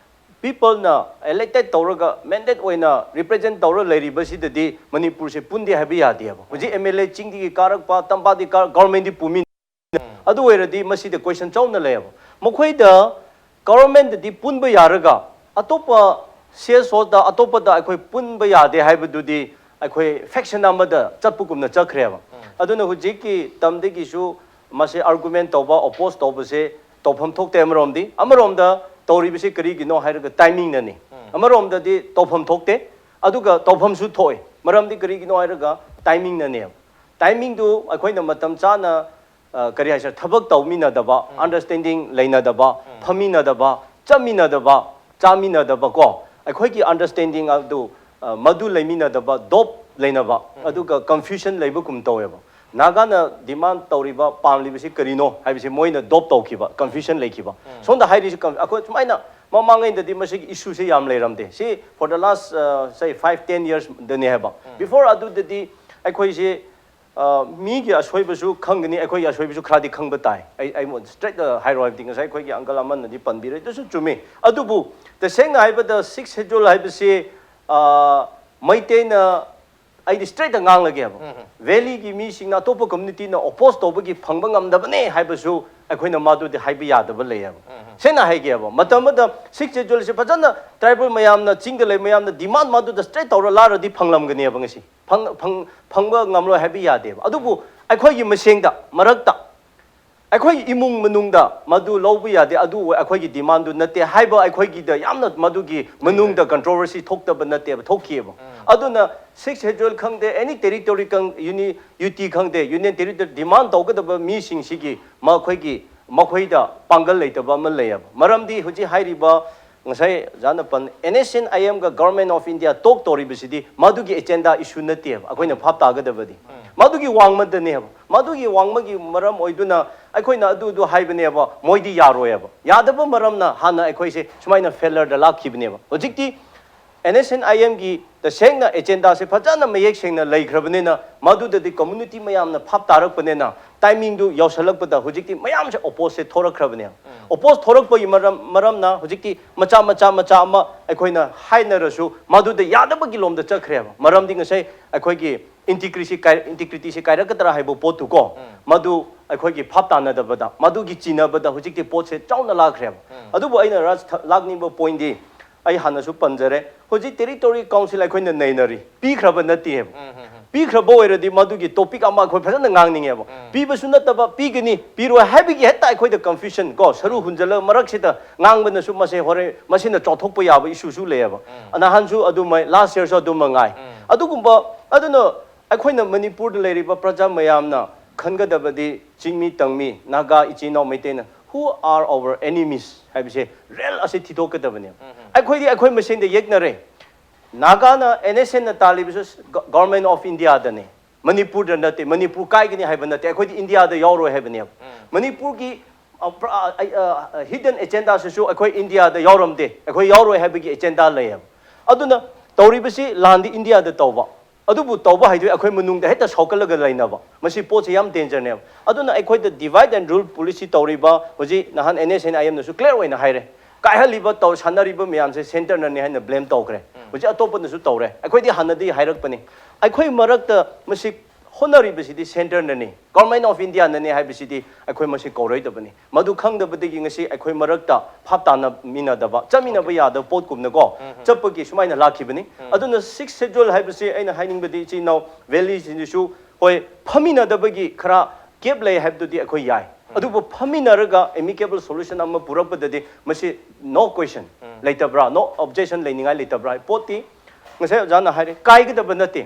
ꯄꯤꯄꯜꯅ ꯏꯂꯦꯛꯇꯦꯠ ꯇꯧꯔꯒ ꯃꯦꯟꯗꯦꯠ ꯑꯣꯏꯅ ꯔꯤꯄ꯭ꯔꯖꯦꯟ ꯇꯧꯔ ꯂꯩꯔꯤꯕꯁꯤꯗꯗꯤ ꯃꯅꯤꯄꯨꯔꯁꯦ ꯄꯨꯟꯗꯦ ꯍꯥꯏꯕ ꯌꯥꯗꯦꯕ꯫ ꯍꯧꯖꯤꯛ ꯑꯦꯝ ꯑꯦꯜ ꯑꯦ ꯆꯤꯡꯗꯒꯤ ꯀꯥꯔꯛꯄ, ꯇꯝꯄꯥꯛꯇꯒꯤ ꯀꯥꯔꯛ, ꯒꯣꯔꯃꯦꯟꯗꯤ ꯄꯨꯃꯤ꯫ ꯑꯗꯨ ꯑꯣꯏꯔꯗꯤ ꯃꯁꯤꯗ ꯀꯣꯏꯁꯟ ꯆꯥꯎꯅ ꯂꯩꯌꯦꯕ꯫ ꯃꯈꯣꯏꯗ ꯒꯣꯔꯃꯦꯟꯗꯗꯤ ꯄꯨꯟꯕ ꯌꯥꯔꯒ ꯑꯇꯣꯞꯄ ꯁꯤ ꯑꯦꯁ ꯑꯣꯗ ꯑꯇꯣꯞꯄꯗ ꯑꯩꯈꯣꯏ ꯄꯨꯟꯕ ꯌꯥꯗꯦ ꯍꯥꯏꯕꯗꯨꯗꯤ ꯑꯩꯈꯣꯏ ꯐꯦꯛꯁꯟ ꯑꯃꯗ ꯆꯠꯄꯒꯨꯝꯅ ꯆꯠꯈ꯭ꯔꯦꯕ꯫ ꯑꯗꯨꯅ ꯍꯧꯖꯤꯛꯀꯤ ꯇꯝꯗꯒꯤꯁꯨ ꯃꯁꯤ ꯑꯥꯔꯒꯨꯃꯦꯟ ꯇꯧꯕ, ꯑꯣꯄꯣꯖ ꯇꯧꯕꯁꯦ ꯇꯧꯐꯝ ꯊꯣꯛꯇꯦ꯫ ꯑꯃꯔꯣꯝꯗꯤ, ꯑꯃꯔꯣꯝꯗ ꯇꯧꯔꯤꯕꯁꯤ ꯀꯔꯤꯒꯤꯅꯣ ꯍꯥꯏꯔꯒ ꯇꯥꯏꯃꯤꯡꯅꯅꯤ꯫ ꯑꯃꯔꯣꯝꯗꯗꯤ ꯇꯧꯐꯝ ꯊꯣꯛꯇꯦ, ꯑꯗꯨꯒ ꯇꯧꯐꯝꯁꯨ ꯊꯣꯛꯏ꯫ ꯃꯔꯝꯗꯤ ꯀꯔꯤꯒꯤꯅꯣ ꯍꯥꯏꯔꯒ ꯇꯥꯏꯃꯤꯡꯅꯅꯦꯕ꯫ ꯇꯥꯏꯃꯤꯡꯗꯨ ꯑꯩꯈꯣꯏꯅ ꯃꯇꯝ ꯆꯥꯅ ꯑ, ꯀꯔꯤ ꯍꯥꯏꯁꯤꯔ, ꯊꯕꯛ ꯇꯧꯃꯤꯟꯅꯗꯕ, understanding ꯂꯩꯅꯗꯕ, ꯐꯝꯃꯤꯟꯅꯗꯕ, ꯆꯠꯃꯤꯟꯅꯗꯕ, ꯆꯥꯃꯤꯟꯅꯗꯕ ꯀꯣ, ꯑꯩꯈꯣꯏꯒꯤ understanding ꯑꯗꯨ, ꯑ, ꯃꯗꯨ ꯂꯩꯃꯤꯟꯅꯗꯕ, ꯗꯣꯞ ꯂꯩꯅꯕ, ꯑꯗꯨꯒ confusion ꯂꯩꯕꯒꯨꯝ ꯇꯧꯋꯦꯕ꯫ ꯅꯥꯒꯥꯅ demand ꯇꯧꯔꯤꯕ, ꯄꯥꯝꯂꯤꯕꯁꯤ ꯀꯔꯤꯅꯣ ꯍꯥꯏꯕꯁꯤ ꯃꯣꯏꯅ ꯗꯣꯞ ꯇꯧꯈꯤꯕ, confusion ꯂꯩꯈꯤꯕ꯫ ꯁꯣꯝꯗ ꯍꯥꯏꯔꯤꯁꯤ ꯀꯟ-, ꯑꯩꯈꯣꯏ ꯁꯨꯃꯥꯏꯅ ꯃꯃꯥꯡꯉꯩꯗꯗꯤ ꯃꯁꯤꯒꯤ issue ꯁꯦ ꯌꯥꯝ ꯂꯩꯔꯝꯗꯦ꯫ ꯁꯤ for the last, ꯑ, say five, ten years ꯗꯅꯤ ꯍꯥꯏꯕ꯫ Before ꯑꯗꯨꯗꯗꯤ ꯑꯩꯈꯣꯏꯁꯤ ꯑ, ꯃꯤꯒꯤ ꯑꯁꯣꯏꯕꯁꯨ ꯈꯪꯒꯅꯤ, ꯑꯩꯈꯣꯏꯒꯤ ꯑꯁꯣꯏꯕꯁꯨ ꯈꯔꯗꯤ ꯈꯪꯕ ꯇꯥꯏ꯫ ꯑꯩ, ꯑꯩ straight ꯍꯥꯏꯔꯣ ꯍꯥꯏꯕꯗꯤ ꯉꯁꯥꯏ ꯑꯩꯈꯣꯏꯒꯤ uncle ꯑꯃꯅꯗꯤ ꯄꯟꯕꯤꯔꯦ, ꯑꯗꯨꯁꯨ ꯆꯨꯝꯃꯤ꯫ ꯑꯗꯨꯕꯨ ꯇꯁꯦꯡꯅ ꯍꯥꯏꯕꯗ Sixth Schedule ꯍꯥꯏꯕꯁꯤ, ꯑ, ꯃꯩꯇꯩꯅ, ꯑꯩꯗꯤ straight ꯉꯥꯡꯂꯒꯦꯕ, valley ꯒꯤ ꯃꯤꯁꯤꯡꯅ, ꯑꯇꯣꯞꯄ community ꯅ oppose ꯇꯧꯕꯒꯤ ꯐꯪꯕ ꯉꯝꯗꯕꯅꯦ ꯍꯥꯏꯕꯁꯨ ꯑꯩꯈꯣꯏꯅ ꯃꯗꯨꯗꯤ ꯍꯥꯏꯕ ꯌꯥꯗꯕ ꯂꯩꯌꯦꯕ꯫ ꯁꯦꯡꯅ ꯍꯥꯏꯒꯦꯕ, ꯃꯇꯝ ꯑꯃꯗ Sixth Schedule ꯁꯦ ꯐꯖꯅ tribal ꯃꯌꯥꯝꯅ, ꯆꯤꯡꯗ ꯂꯩ ꯃꯌꯥꯝꯅ demand ꯃꯗꯨꯗ straight ꯇꯧꯔ ꯂꯥꯛꯔꯗꯤ ꯐꯪꯂꯝꯒꯅꯦꯕ ꯉꯁꯤ꯫ ꯐꯪ-, ꯐꯪ-, ꯐꯪꯕ ꯉꯝꯂꯣꯏ ꯍꯥꯏꯕ ꯌꯥꯗꯦꯕ꯫ ꯑꯗꯨꯕꯨ ꯑꯩꯈꯣꯏꯒꯤ ꯃꯁꯦꯟꯗ, ꯃꯔꯛꯇ, ꯑꯩꯈꯣꯏꯒꯤ ꯏꯃꯨꯡ ꯃꯅꯨꯡꯗ ꯃꯗꯨ ꯂꯧꯕ ꯌꯥꯗꯦ, ꯑꯗꯨ ꯑꯩꯈꯣꯏꯒꯤ demand ꯗꯨ ꯅꯠꯇꯦ ꯍꯥꯏꯕ ꯑꯩꯈꯣꯏꯒꯤꯗ ꯌꯥꯝꯅ ꯃꯗꯨꯒꯤ ꯃꯅꯨꯡꯗ controversy ꯊꯣꯛꯇꯕ ꯅꯠꯇꯦꯕ, ꯊꯣꯛꯈꯤꯑꯕ꯫ ꯑꯗꯨꯅ Sixth Schedule ꯈꯪꯗꯦ, any territory ꯀꯪ-, uni-, U T ꯈꯪꯗꯦ, Union Territory demand ꯇꯧꯒꯗꯕ ꯃꯤꯁꯤꯡꯁꯤꯒꯤ ꯃꯈꯣꯏꯒꯤ, ꯃꯈꯣꯏꯗ ꯄꯥꯡꯒꯜ ꯂꯩꯇꯕ ꯑꯃ ꯂꯩꯌꯦꯕ꯫ ꯃꯔꯝꯗꯤ ꯍꯧꯖꯤꯛ ꯍꯥꯏꯔꯤꯕ ꯉꯁꯥꯏ ꯑꯣꯖꯥꯅ ꯄꯟ-, N S C N I M ꯒ Government of India talk ꯇꯧꯔꯤꯕꯁꯤꯗꯤ ꯃꯗꯨꯒꯤ agenda issue ꯅꯠꯇꯦꯕ, ꯑꯩꯈꯣꯏꯅ ꯚꯥꯞ ꯇꯥꯒꯗꯕꯗꯤ꯫ ꯃꯗꯨꯒꯤ ꯋꯥꯡꯃꯗꯅꯦꯕ꯫ ꯃꯗꯨꯒꯤ ꯋꯥꯡꯃꯒꯤ ꯃꯔꯝ ꯑꯣꯏꯗꯨꯅ ꯑꯩꯈꯣꯏꯅ ꯑꯗꯨꯗꯨ ꯍꯥꯏꯕꯅꯦꯕ, ꯃꯣꯏꯗꯤ ꯌꯥꯔꯣꯏꯕ꯫ ꯌꯥꯗꯕ ꯃꯔꯝꯅ ꯍꯥꯟꯅ ꯑꯩꯈꯣꯏꯁꯦ ꯁꯨꯃꯥꯏꯅ failure ꯗ ꯂꯥꯛꯈꯤꯕꯅꯦꯕ꯫ ꯍꯧꯖꯤꯛꯇꯤ N S C N I M ꯒꯤ ꯇꯁꯦꯡꯅ agenda ꯁꯦ ꯐꯖꯅ ꯃꯌꯦꯛ ꯁꯦꯡꯅ ꯂꯩꯈ꯭ꯔꯕꯅꯤꯅ, ꯃꯗꯨꯗꯗꯤ community ꯃꯌꯥꯝꯅ ꯚꯥꯞ ꯇꯥꯔꯛꯄꯅꯤꯅ, timing ꯗꯨ ꯌꯧꯁꯜꯂꯛꯄꯗ ꯍꯧꯖꯤꯛꯇꯤ ꯃꯌꯥꯝꯁꯦ oppose ꯁꯦ ꯊꯣꯔꯛꯈ꯭ꯔꯕꯅꯦ꯫ Oppose ꯊꯣꯔꯛꯄꯒꯤ ꯃꯔꯝ, ꯃꯔꯝꯅ ꯍꯧꯖꯤꯛꯇꯤ ꯃꯆꯥ, ꯃꯆꯥ, ꯃꯆꯥ ꯑꯃ ꯑꯩꯈꯣꯏꯅ ꯍꯥꯏꯅꯔꯁꯨ ꯃꯗꯨꯗ ꯌꯥꯗꯕꯒꯤ ꯂꯣꯝꯗ ꯆꯠꯈ꯭ꯔꯦꯕ꯫ ꯃꯔꯝꯗꯤ ꯉꯁꯥꯏ ꯑꯩꯈꯣꯏꯒꯤ integrity ꯁꯤ ꯀꯥꯏ-, integrity ꯁꯤ ꯀꯥꯏꯔꯛꯀꯗ꯭ꯔꯥ ꯍꯥꯏꯕ ꯄꯣꯠꯇꯨ ꯀꯣ, ꯃꯗꯨ ꯑꯩꯈꯣꯏꯒꯤ ꯚꯥꯞ ꯇꯥꯅꯗꯕꯗ, ꯃꯗꯨꯒꯤ ꯆꯤꯟꯅꯕꯗ ꯍꯧꯖꯤꯛꯇꯤ ꯄꯣꯠꯁꯦ ꯆꯥꯎꯅ ꯂꯥꯛꯈ꯭ꯔꯦꯕ꯫ ꯑꯗꯨꯕꯨ ꯑꯩꯅ ꯔꯥꯖ ꯊ-, ꯂꯥꯛꯅꯤꯡꯕ point ꯗꯤ, ꯑꯩ ꯍꯥꯟꯅꯁꯨ ꯄꯟꯖꯔꯦ, ꯍꯧꯖꯤꯛ Territory Council ꯑꯩꯈꯣꯏꯅ ꯅꯩꯅꯔꯤ, ꯄꯤꯈ꯭ꯔꯕ ꯅꯠꯇꯦꯕ꯫ ꯄꯤꯈ꯭ꯔꯕ ꯑꯣꯏꯔꯗꯤ ꯃꯗꯨꯒꯤ topic ꯑꯃ ꯑꯩꯈꯣꯏ ꯐꯖꯅ ꯉꯥꯡꯅꯤꯡꯉꯦꯕ꯫ ꯄꯤꯕꯁꯨ ꯅꯠꯇꯕ, ꯄꯤꯒꯅꯤ, ꯄꯤꯔꯣꯏ ꯍꯥꯏꯕꯒꯤ ꯍꯦꯛꯇ ꯑꯩꯈꯣꯏꯗ confusion ꯀꯣ, ꯁꯔꯨ ꯍꯨꯟꯖꯜꯂꯒ ꯃꯔꯛꯁꯤꯗ ꯉꯥꯡꯕꯅꯁꯨ ꯃꯁꯦ ꯍꯣꯔꯦꯟ ꯃꯁꯤꯅ ꯆꯥꯎꯊꯣꯛꯄ ꯌꯥꯕ issue ꯁꯨ ꯂꯩꯌꯦꯕ꯫ ꯅꯍꯥꯟꯁꯨ ꯑꯗꯨꯃꯥꯏ, last year ꯁꯨ ꯑꯗꯨꯃꯉꯥꯏ꯫ ꯑꯗꯨꯒꯨꯝꯕ, ꯑꯗꯨꯅ ꯑꯩꯈꯣꯏꯅ ꯃꯅꯤꯄꯨꯔꯗ ꯂꯩꯔꯤꯕ ꯄ꯭ꯔꯖꯥ ꯃꯌꯥꯝꯅ ꯈꯟꯒꯗꯕꯗꯤ ꯆꯤꯡꯃꯤ ꯇꯝꯃꯤ ꯅꯥꯒꯥ ꯏꯆꯤꯟ ꯏꯅꯥꯎ ꯃꯩꯇꯩꯅ who are our enemies ꯍꯥꯏꯕꯁꯦ ꯔꯦꯜ ꯑꯁꯤ ꯊꯤꯗꯣꯛꯀꯗꯕꯅꯦꯕ꯫ ꯑꯩꯈꯣꯏꯗꯤ ꯑꯩꯈꯣꯏ ꯃꯁꯦꯟꯗ ꯌꯦꯛꯅꯔꯦ꯫ ꯅꯥꯒꯥꯅ ꯑꯦꯟ ꯑꯦꯁ ꯑꯦꯟꯅ ꯇꯥꯜꯂꯤꯕꯁꯨ ꯒ- ꯒꯣꯔꯃꯦꯟ ꯑꯣꯐ ꯏꯟꯗꯤꯌꯥꯗꯅꯦ꯫ ꯃꯅꯤꯄꯨꯔꯗ ꯅꯠꯇꯦ, ꯃꯅꯤꯄꯨꯔ ꯀꯥꯏꯒꯅꯤ ꯍꯥꯏꯕ ꯅꯠꯇꯦ, ꯑꯩꯈꯣꯏꯗꯤ ꯏꯟꯗꯤꯌꯥꯗ ꯌꯥꯎꯔꯣꯏ ꯍꯥꯏꯕꯅꯦꯕ꯫ ꯃꯅꯤꯄꯨꯔꯒꯤ ꯍꯤꯗꯟ ꯑꯦꯖꯦꯟꯗꯥꯁꯤꯁꯨ ꯑꯩꯈꯣꯏ ꯏꯟꯗꯤꯌꯥꯗ ꯌꯥꯎꯔꯝꯗꯦ, ꯑꯩꯈꯣꯏ ꯌꯥꯎꯔꯣꯏ ꯍꯥꯏꯕꯒꯤ ꯑꯦꯖꯦꯟꯗꯥ ꯂꯩꯌꯦꯕ꯫ ꯑꯗꯨꯅ ꯇꯧꯔꯤꯕꯁꯤ ꯂꯥꯟꯗꯤ ꯏꯟꯗꯤꯌꯥꯗ ꯇꯧꯕ, ꯑꯗꯨꯕꯨ ꯇꯧꯕ ꯍꯥꯏꯗꯨ ꯑꯩꯈꯣꯏ ꯃꯅꯨꯡꯗ ꯍꯦꯛꯇ ꯁꯣꯛꯀꯠꯂꯒ ꯂꯩꯅꯕ, ꯃꯁꯤ ꯄꯣꯠꯁꯤ ꯌꯥꯝ ꯗꯦꯟꯖꯔꯅꯦꯕ꯫ ꯑꯗꯨꯅ ꯑꯩꯈꯣꯏꯗ divide and rule policy ꯇꯧꯔꯤꯕ ꯍꯧꯖꯤꯛ ꯅꯍꯥꯟ ꯑꯦꯟ ꯑꯦꯁ ꯑꯦꯟ ꯑꯥꯏ ꯑꯦꯝꯅꯁꯨ ꯀ꯭ꯂꯤꯌꯥꯔ ꯑꯣꯏꯅ ꯍꯥꯏꯔꯦ, ꯀꯥꯏꯍꯜꯂꯤꯕ ꯇꯧ ꯁꯥꯟꯅꯔꯤꯕ ꯃꯌꯥꯝꯁꯦ ꯁꯦꯟꯇꯔꯅꯅꯤ ꯍꯥꯏꯅ ꯕ꯭ꯂꯦꯝ ꯇꯧꯈ꯭ꯔꯦ꯫ ꯍꯧꯖꯤꯛ ꯑꯇꯣꯞꯄꯅꯁꯨ ꯇꯧꯔꯦ, ꯑꯩꯈꯣꯏꯗꯤ ꯍꯥꯟꯅꯗꯤ ꯍꯥꯏꯔꯛꯄꯅꯤ꯫ ꯑꯩꯈꯣꯏ ꯃꯔꯛꯇ ꯃꯁꯤ ꯍꯣꯠꯅꯔꯤꯕꯁꯤꯗꯤ ꯁꯦꯟꯇꯔꯅꯅꯤ, ꯒꯣꯔꯃꯦꯟ ꯑꯣꯐ ꯏꯟꯗꯤꯌꯥꯅꯅꯤ ꯍꯥꯏꯕꯁꯤꯗꯤ ꯑꯩꯈꯣꯏ ꯃꯁꯤ ꯀꯧꯔꯣꯏꯗꯕꯅꯤ꯫ ꯃꯗꯨ ꯈꯪꯗꯕꯗꯒꯤ ꯉꯁꯤ ꯑꯩꯈꯣꯏ ꯃꯔꯛꯇ ꯚꯥꯞ ꯇꯥꯅꯃꯤꯟꯅꯗꯕ, ꯆꯠꯃꯤꯟꯅꯕ ꯌꯥꯗꯕ ꯄꯣꯠꯀꯨꯝꯅꯀꯣ ꯆꯠꯄꯒꯤ ꯁꯨꯃꯥꯏꯅ ꯂꯥꯛꯈꯤꯕꯅꯤ꯫ ꯑꯗꯨꯅ ꯁꯤꯛꯁ ꯁꯦꯗ꯭ꯌꯨꯜ ꯍꯥꯏꯕꯁꯤ ꯑꯩꯅ ꯍꯥꯏꯅꯤꯡꯕꯗꯤ ꯏꯆꯤꯟ ꯏꯅꯥꯎ ꯚꯦꯂꯤꯁꯤꯡꯗꯨꯁꯨ ꯍꯣꯏ ꯐꯝꯃꯤꯟꯅꯗꯕꯒꯤ ꯈꯔ ꯒꯦꯞ ꯂꯩ ꯍꯥꯏꯕꯗꯨꯗꯤ ꯑꯩꯈꯣꯏ ꯌꯥꯏ, ꯑꯗꯨꯕꯨ ꯐꯝꯃꯤꯟꯅꯔꯒ ꯑꯦꯃꯤꯀꯦꯕꯜ ꯁꯣꯂꯨꯁꯟ ꯑꯃ ꯄꯨꯔꯛꯄꯗꯗꯤ ꯃꯁꯤ ꯅꯣ ꯀꯣꯏꯁꯟ ꯂꯩꯇꯕ꯭ꯔꯥ, ꯅꯣ ꯑꯣꯕꯖꯦꯛꯁꯟ ꯂꯩꯅꯤꯡꯉꯥꯏ ꯂꯩꯇꯕ꯭ꯔꯥ ꯍꯥꯏ ꯄꯣꯠꯇꯤ ꯉꯁꯥꯏ ꯑꯣꯖꯥꯅ ꯍꯥꯏꯔꯦ, ꯀꯥꯏꯒꯗꯕ ꯅꯠꯇꯦ꯫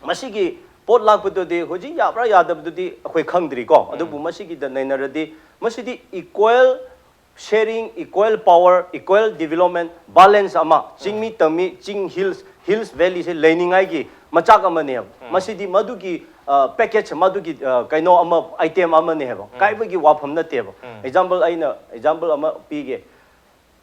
ꯃꯁꯤꯒꯤ ꯄꯣꯠ ꯂꯥꯛꯄꯗꯨꯗꯤ ꯍꯧꯖꯤꯛ ꯌꯥꯕ꯭ꯔꯥ ꯌꯥꯗꯕꯗꯨꯗꯤ ꯑꯩꯈꯣꯏ ꯈꯪꯗ꯭ꯔꯤꯀꯣ, ꯑꯗꯨꯕꯨ ꯃꯁꯤꯒꯤꯗ ꯅꯩꯅꯔꯗꯤ ꯃꯁꯤꯗꯤ equal sharing, equal power, equal development balance ꯑꯃ ꯆꯤꯡꯃꯤ ꯇꯝꯃꯤ, ꯆꯤꯡ ꯍꯤꯜꯁ, ꯍꯤꯜꯁ ꯚꯦꯂꯤꯁꯦ ꯂꯩꯅꯤꯡꯉꯥꯏꯒꯤ ꯃꯆꯥꯛ ꯑꯃꯅꯦꯕ꯫ ꯃꯁꯤꯗꯤ ꯃꯗꯨꯒꯤ ꯄꯦꯀꯦꯖ, ꯃꯗꯨꯒꯤ ꯑ, ꯀꯩꯅꯣ ꯑꯃ, ꯑꯥꯏꯇꯦꯝ ꯑꯃꯅꯦꯕ, ꯀꯥꯏꯕꯒꯤ ꯋꯥꯐꯝ ꯅꯠꯇꯦꯕ꯫ ꯑꯦꯛꯖꯥꯝꯄꯜ ꯑꯩꯅ ꯑꯦꯛꯖꯥꯝꯄꯜ ꯑꯃ ꯄꯤꯒꯦ꯫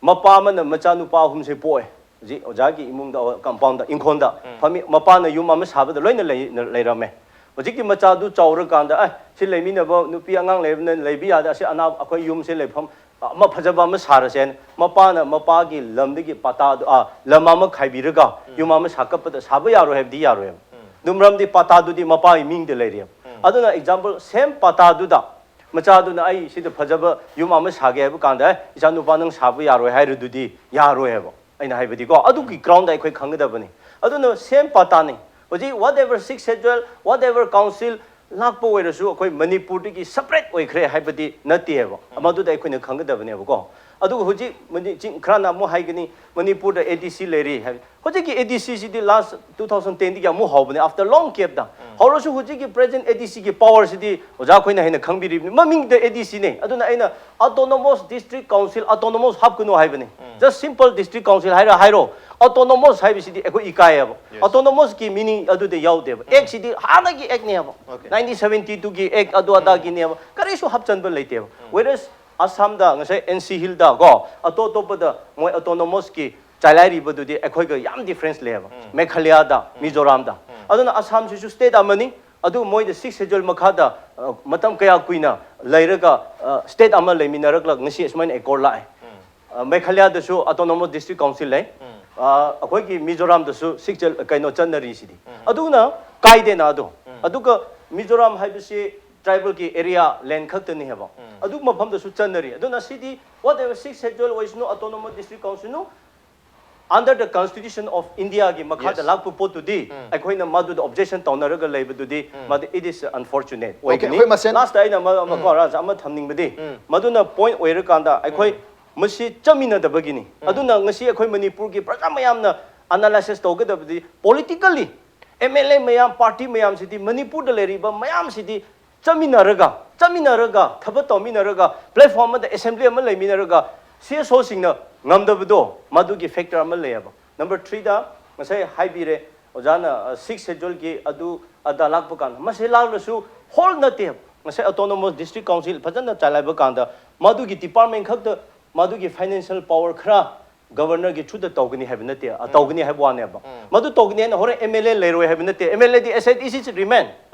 ꯃꯄꯥ ꯑꯃꯅ ꯃꯆꯥꯅꯨꯄꯥ ꯑꯍꯨꯝꯁꯦ ꯄꯣꯛꯑꯦ꯫ ꯍꯧꯖꯤꯛ ꯑꯣꯖꯥꯒꯤ ꯏꯃꯨꯡꯗ, ꯀꯝꯄꯥꯎꯟꯗ, ꯏꯪꯈꯣꯜꯗ ꯐꯝꯃꯤ꯫ ꯃꯄꯥꯅ ꯌꯨꯝ ꯑꯃ ꯁꯥꯕꯗ ꯂꯣꯏꯅ ꯂꯩ-, ꯂꯩꯔꯝꯃꯦ꯫ ꯍꯧꯖꯤꯛꯀꯤ ꯃꯆꯥꯗꯨ ꯆꯥꯎꯔꯀꯥꯟꯗ, "ꯑꯦ, ꯁꯤ ꯂꯩꯃꯤꯟꯅꯕ ꯅꯨꯄꯤ ꯑꯉꯥꯡ ꯂꯩꯕꯅ ꯂꯩꯕ ꯌꯥꯗꯦ, ꯑꯁꯤ ꯑꯅꯥ-, ꯑꯩꯈꯣꯏ ꯌꯨꯝꯁꯦ ꯂꯩꯐꯝ ꯑꯃ ꯐꯖꯕ ꯑꯃ ꯁꯥꯔꯁꯦꯅ" ꯃꯄꯥꯅ ꯃꯄꯥꯒꯤ ꯂꯝꯗꯒꯤ ꯄꯇꯥꯗꯨ, ꯑ, ꯂꯝ ꯑꯃ ꯈꯥꯏꯕꯤꯔꯒ ꯌꯨꯝ ꯑꯃ ꯁꯥꯀꯠꯄꯗ ꯁꯥꯕ ꯌꯥꯔꯣꯏ ꯍꯥꯏꯕꯗꯤ ꯌꯥꯔꯣꯏꯕ꯫ ꯑꯗꯨ ꯃꯔꯝꯗꯤ ꯄꯇꯥꯗꯨꯗꯤ ꯃꯄꯥꯒꯤ ꯃꯤꯡꯗ ꯂꯩꯔꯦꯕ꯫ ꯑꯗꯨꯅ ꯑꯦꯛꯖꯥꯝꯄꯜ, ꯁꯦꯝ ꯄꯇꯥꯗꯨꯗ ꯃꯆꯥꯗꯨꯅ "ꯑꯩ ꯁꯤꯗ ꯐꯖꯕ ꯌꯨꯝ ꯑꯃ ꯁꯥꯒꯦ" ꯍꯥꯏꯕ ꯀꯥꯟꯗ, "ꯑꯦ, ꯏꯆꯥꯅꯨꯄꯥ, ꯅꯪ ꯁꯥꯕ ꯌꯥꯔꯣꯏ" ꯍꯥꯏꯔꯗꯨꯗꯤ ꯌꯥꯔꯣꯏ ꯍꯥꯏꯕ꯫ ꯑꯩꯅ ꯍꯥꯏꯕꯗꯤꯀꯣ, ꯑꯗꯨꯒꯤ ꯒ꯭ꯔꯥꯎꯟꯗ ꯑꯩꯈꯣꯏ ꯈꯪꯒꯗꯕꯅꯤ꯫ ꯑꯗꯨꯅ ꯁꯦꯝ ꯄꯇꯥꯅꯤ꯫ ꯍꯧꯖꯤꯛ whatever six schedule, whatever council ꯂꯥꯛꯄ ꯑꯣꯏꯔꯁꯨ ꯑꯩꯈꯣꯏ ꯃꯅꯤꯄꯨꯔꯗꯒꯤ separate ꯑꯣꯏꯈ꯭ꯔꯦ ꯍꯥꯏꯕꯗꯤ ꯅꯠꯇꯦꯕ꯫ ꯃꯗꯨꯗ ꯑꯩꯈꯣꯏꯅ ꯈꯪꯒꯗꯕꯅꯦꯕꯀꯣ꯫ ꯑꯗꯨꯒ ꯍꯧꯖꯤꯛ ꯃꯅꯤ- ꯆꯤꯡ ꯈꯔꯅ ꯑꯃꯨꯛ ꯍꯥꯏꯒꯅꯤ, ꯃꯅꯤꯄꯨꯔꯗ ADC ꯂꯩꯔꯤ ꯍꯥꯏ꯫ ꯍꯧꯖꯤꯛꯀꯤ ADC ꯁꯤꯗꯤ last two thousand ten ꯗꯒꯤ ꯑꯃꯨꯛ ꯍꯧꯕꯅꯦ, after long gap ꯇ꯫ ꯍꯧꯔꯁꯨ ꯍꯧꯖꯤꯛꯀꯤ present ADC ꯒꯤ power ꯁꯤꯗꯤ ꯑꯣꯖꯥ ꯑꯩꯈꯣꯏꯅ ꯍꯦꯟꯅ ꯈꯪꯕꯤꯔꯤꯕꯅꯤ꯫ ꯃꯃꯤꯡꯗ ADC ꯅꯦ, ꯑꯗꯨꯅ ꯑꯩꯅ autonomous district council, autonomous ꯍꯥꯞꯀꯅꯨ ꯍꯥꯏꯕꯅꯤ꯫ Just simple district council ꯍꯥꯏꯔ ꯍꯥꯏꯔꯣ, autonomous ꯍꯥꯏꯕꯁꯤꯗꯤ ꯑꯩꯈꯣꯏ ꯏꯀꯥꯏꯌꯦꯕ꯫ Autonomous ꯀꯤ meaning ꯑꯗꯨꯗ ꯌꯥꯎꯗꯦꯕ꯫ Act ꯁꯤꯗꯤ ꯍꯥꯟꯅꯒꯤ Act ꯅꯦꯕ, nineteen seventy two ꯒꯤ Act ꯑꯗꯨ ꯑꯗꯥꯒꯤꯅꯦꯕ, ꯀꯔꯤꯁꯨ ꯍꯥꯞꯆꯟꯕ ꯂꯩꯇꯦꯕ꯫ Whereas ꯑꯁꯥꯝꯗ ꯉꯁꯥꯏ NC Hill ꯗ ꯀꯣ, ꯑꯇꯣꯞ ꯑꯇꯣꯞꯄꯗ ꯃꯣꯏ autonomous ꯀꯤ ꯆꯂꯥꯏꯔꯤꯕꯗꯨꯗꯤ ꯑꯩꯈꯣꯏꯒ ꯌꯥꯝ difference ꯂꯩꯌꯦꯕ꯫ ꯃꯦꯘꯥꯂꯌꯥꯗ, ꯃꯤꯖꯣꯔꯥꯝꯗ꯫ ꯑꯗꯨꯅ ꯑꯁꯥꯝꯁꯤꯁꯨ state ꯑꯃꯅꯤ, ꯑꯗꯨ ꯃꯣꯏꯗ six schedule ꯃꯈꯥꯗ ꯑ, ꯃꯇꯝ ꯀꯌꯥ ꯀꯨꯏꯅ ꯂꯩꯔꯒ ꯑ, state ꯑꯃ ꯂꯩꯃꯤꯟꯅꯔꯒ ꯉꯁꯤ ꯑꯁꯨꯃꯥꯏꯅ accord ꯂꯥꯛꯑꯦ꯫ ꯑ, ꯃꯦꯘꯥꯂꯌꯥꯗꯁꯨ autonomous district council ꯂꯩ꯫ ꯑ, ꯑꯩꯈꯣꯏꯒꯤ ꯃꯤꯖꯣꯔꯥꯝꯗꯁꯨ six schedule ꯀꯩꯅꯣ ꯆꯠꯅꯔꯤꯁꯤꯗꯤ꯫ ꯑꯗꯨꯅ ꯀꯥꯏꯗꯦꯅ ꯑꯗꯣ꯫ ꯑꯗꯨꯒ ꯃꯤꯖꯣꯔꯥꯝ ꯍꯥꯏꯕꯁꯤ tribal ꯒꯤ area land ꯈꯛꯇꯅꯤ ꯍꯥꯏꯕ꯫ ꯑꯗꯨ ꯃꯐꯝꯗꯁꯨ ꯆꯠꯅꯔꯤ꯫ ꯑꯗꯨꯅ ꯁꯤꯗꯤ whatever six schedule ꯑꯣꯏꯁꯅꯨ, autonomous district council ꯅꯨ, under the Constitution of India ꯒꯤ ꯃꯈꯥꯗ ꯂꯥꯛꯄ ꯄꯣꯠꯇꯨꯗꯤ ꯑꯩꯈꯣꯏꯅ ꯃꯗꯨꯗ objection ꯇꯧꯅꯔꯒ ꯂꯩꯕꯗꯨꯗꯤ ꯃꯗꯨ it is unfortunate ꯑꯣꯏꯒꯅꯤ꯫ ꯑꯩꯈꯣꯏ ꯃꯁꯦꯟ last ꯑꯩꯅ ꯑꯃ, ꯑꯃ ꯀꯣ, ꯔꯥꯖ, ꯑꯃ ꯊꯝꯅꯤꯡꯕꯗꯤ, ꯃꯗꯨꯅ point ꯑꯣꯏꯔꯀꯥꯟꯗ ꯑꯩꯈꯣꯏ ꯃꯁꯤ ꯆꯠꯃꯤꯟꯅꯗꯕꯒꯤꯅꯤ꯫ ꯑꯗꯨꯅ ꯉꯁꯤ ꯑꯩꯈꯣꯏ ꯃꯅꯤꯄꯨꯔꯒꯤ ꯄ꯭ꯔꯖꯥ ꯃꯌꯥꯝꯅ analysis ꯇꯧꯒꯗꯕꯗꯤ, politically MLA ꯃꯌꯥꯝ, party ꯃꯌꯥꯝꯁꯤꯗꯤ, ꯃꯅꯤꯄꯨꯔꯗ ꯂꯩꯔꯤꯕ ꯃꯌꯥꯝꯁꯤꯗꯤ ꯆꯠꯃꯤꯟꯅꯔꯒ, ꯆꯠꯃꯤꯟꯅꯔꯒ, ꯊꯕꯛ ꯇꯧꯃꯤꯟꯅꯔꯒ, platform ꯑꯃꯗ assembly ꯑꯃ ꯂꯩꯃꯤꯟꯅꯔꯒ CSO ꯁꯤꯡꯅ ꯉꯝꯗꯕꯗꯣ, ꯃꯗꯨꯒꯤ factor ꯑꯃ ꯂꯩꯌꯦꯕ꯫ Number three ꯗ ꯉꯁꯥꯏ ꯍꯥꯏꯕꯤꯔꯦ ꯑꯣꯖꯥꯅ, ꯑ, six schedule ꯒꯤ ꯑꯗꯨ ꯑꯗꯥ ꯂꯥꯛꯄ ꯀꯥꯟꯗ, ꯃꯁꯤ ꯂꯥꯛꯂꯁꯨ whole ꯅꯠꯇꯦ꯫ ꯉꯁꯥꯏ autonomous district council ꯐꯖꯅ ꯆꯂꯥꯏꯕ ꯀꯥꯟꯗ ꯃꯗꯨꯒꯤ department ꯈꯛꯇ, ꯃꯗꯨꯒꯤ financial power ꯈꯔ governor ꯒꯤ through ꯗ ꯇꯧꯒꯅꯤ ꯍꯥꯏꯕ ꯅꯠꯇꯦ, ꯑ, ꯇꯧꯒꯅꯤ ꯍꯥꯏꯕ ꯋꯥꯅꯦꯕ꯫ ꯃꯗꯨ ꯇꯧꯒꯅꯤ ꯍꯥꯏꯅ ꯍꯣꯔꯦꯟ MLA ꯂꯩꯔꯣꯏ ꯍꯥꯏꯕ ꯅꯠꯇꯦ꯫ MLA D as it is remain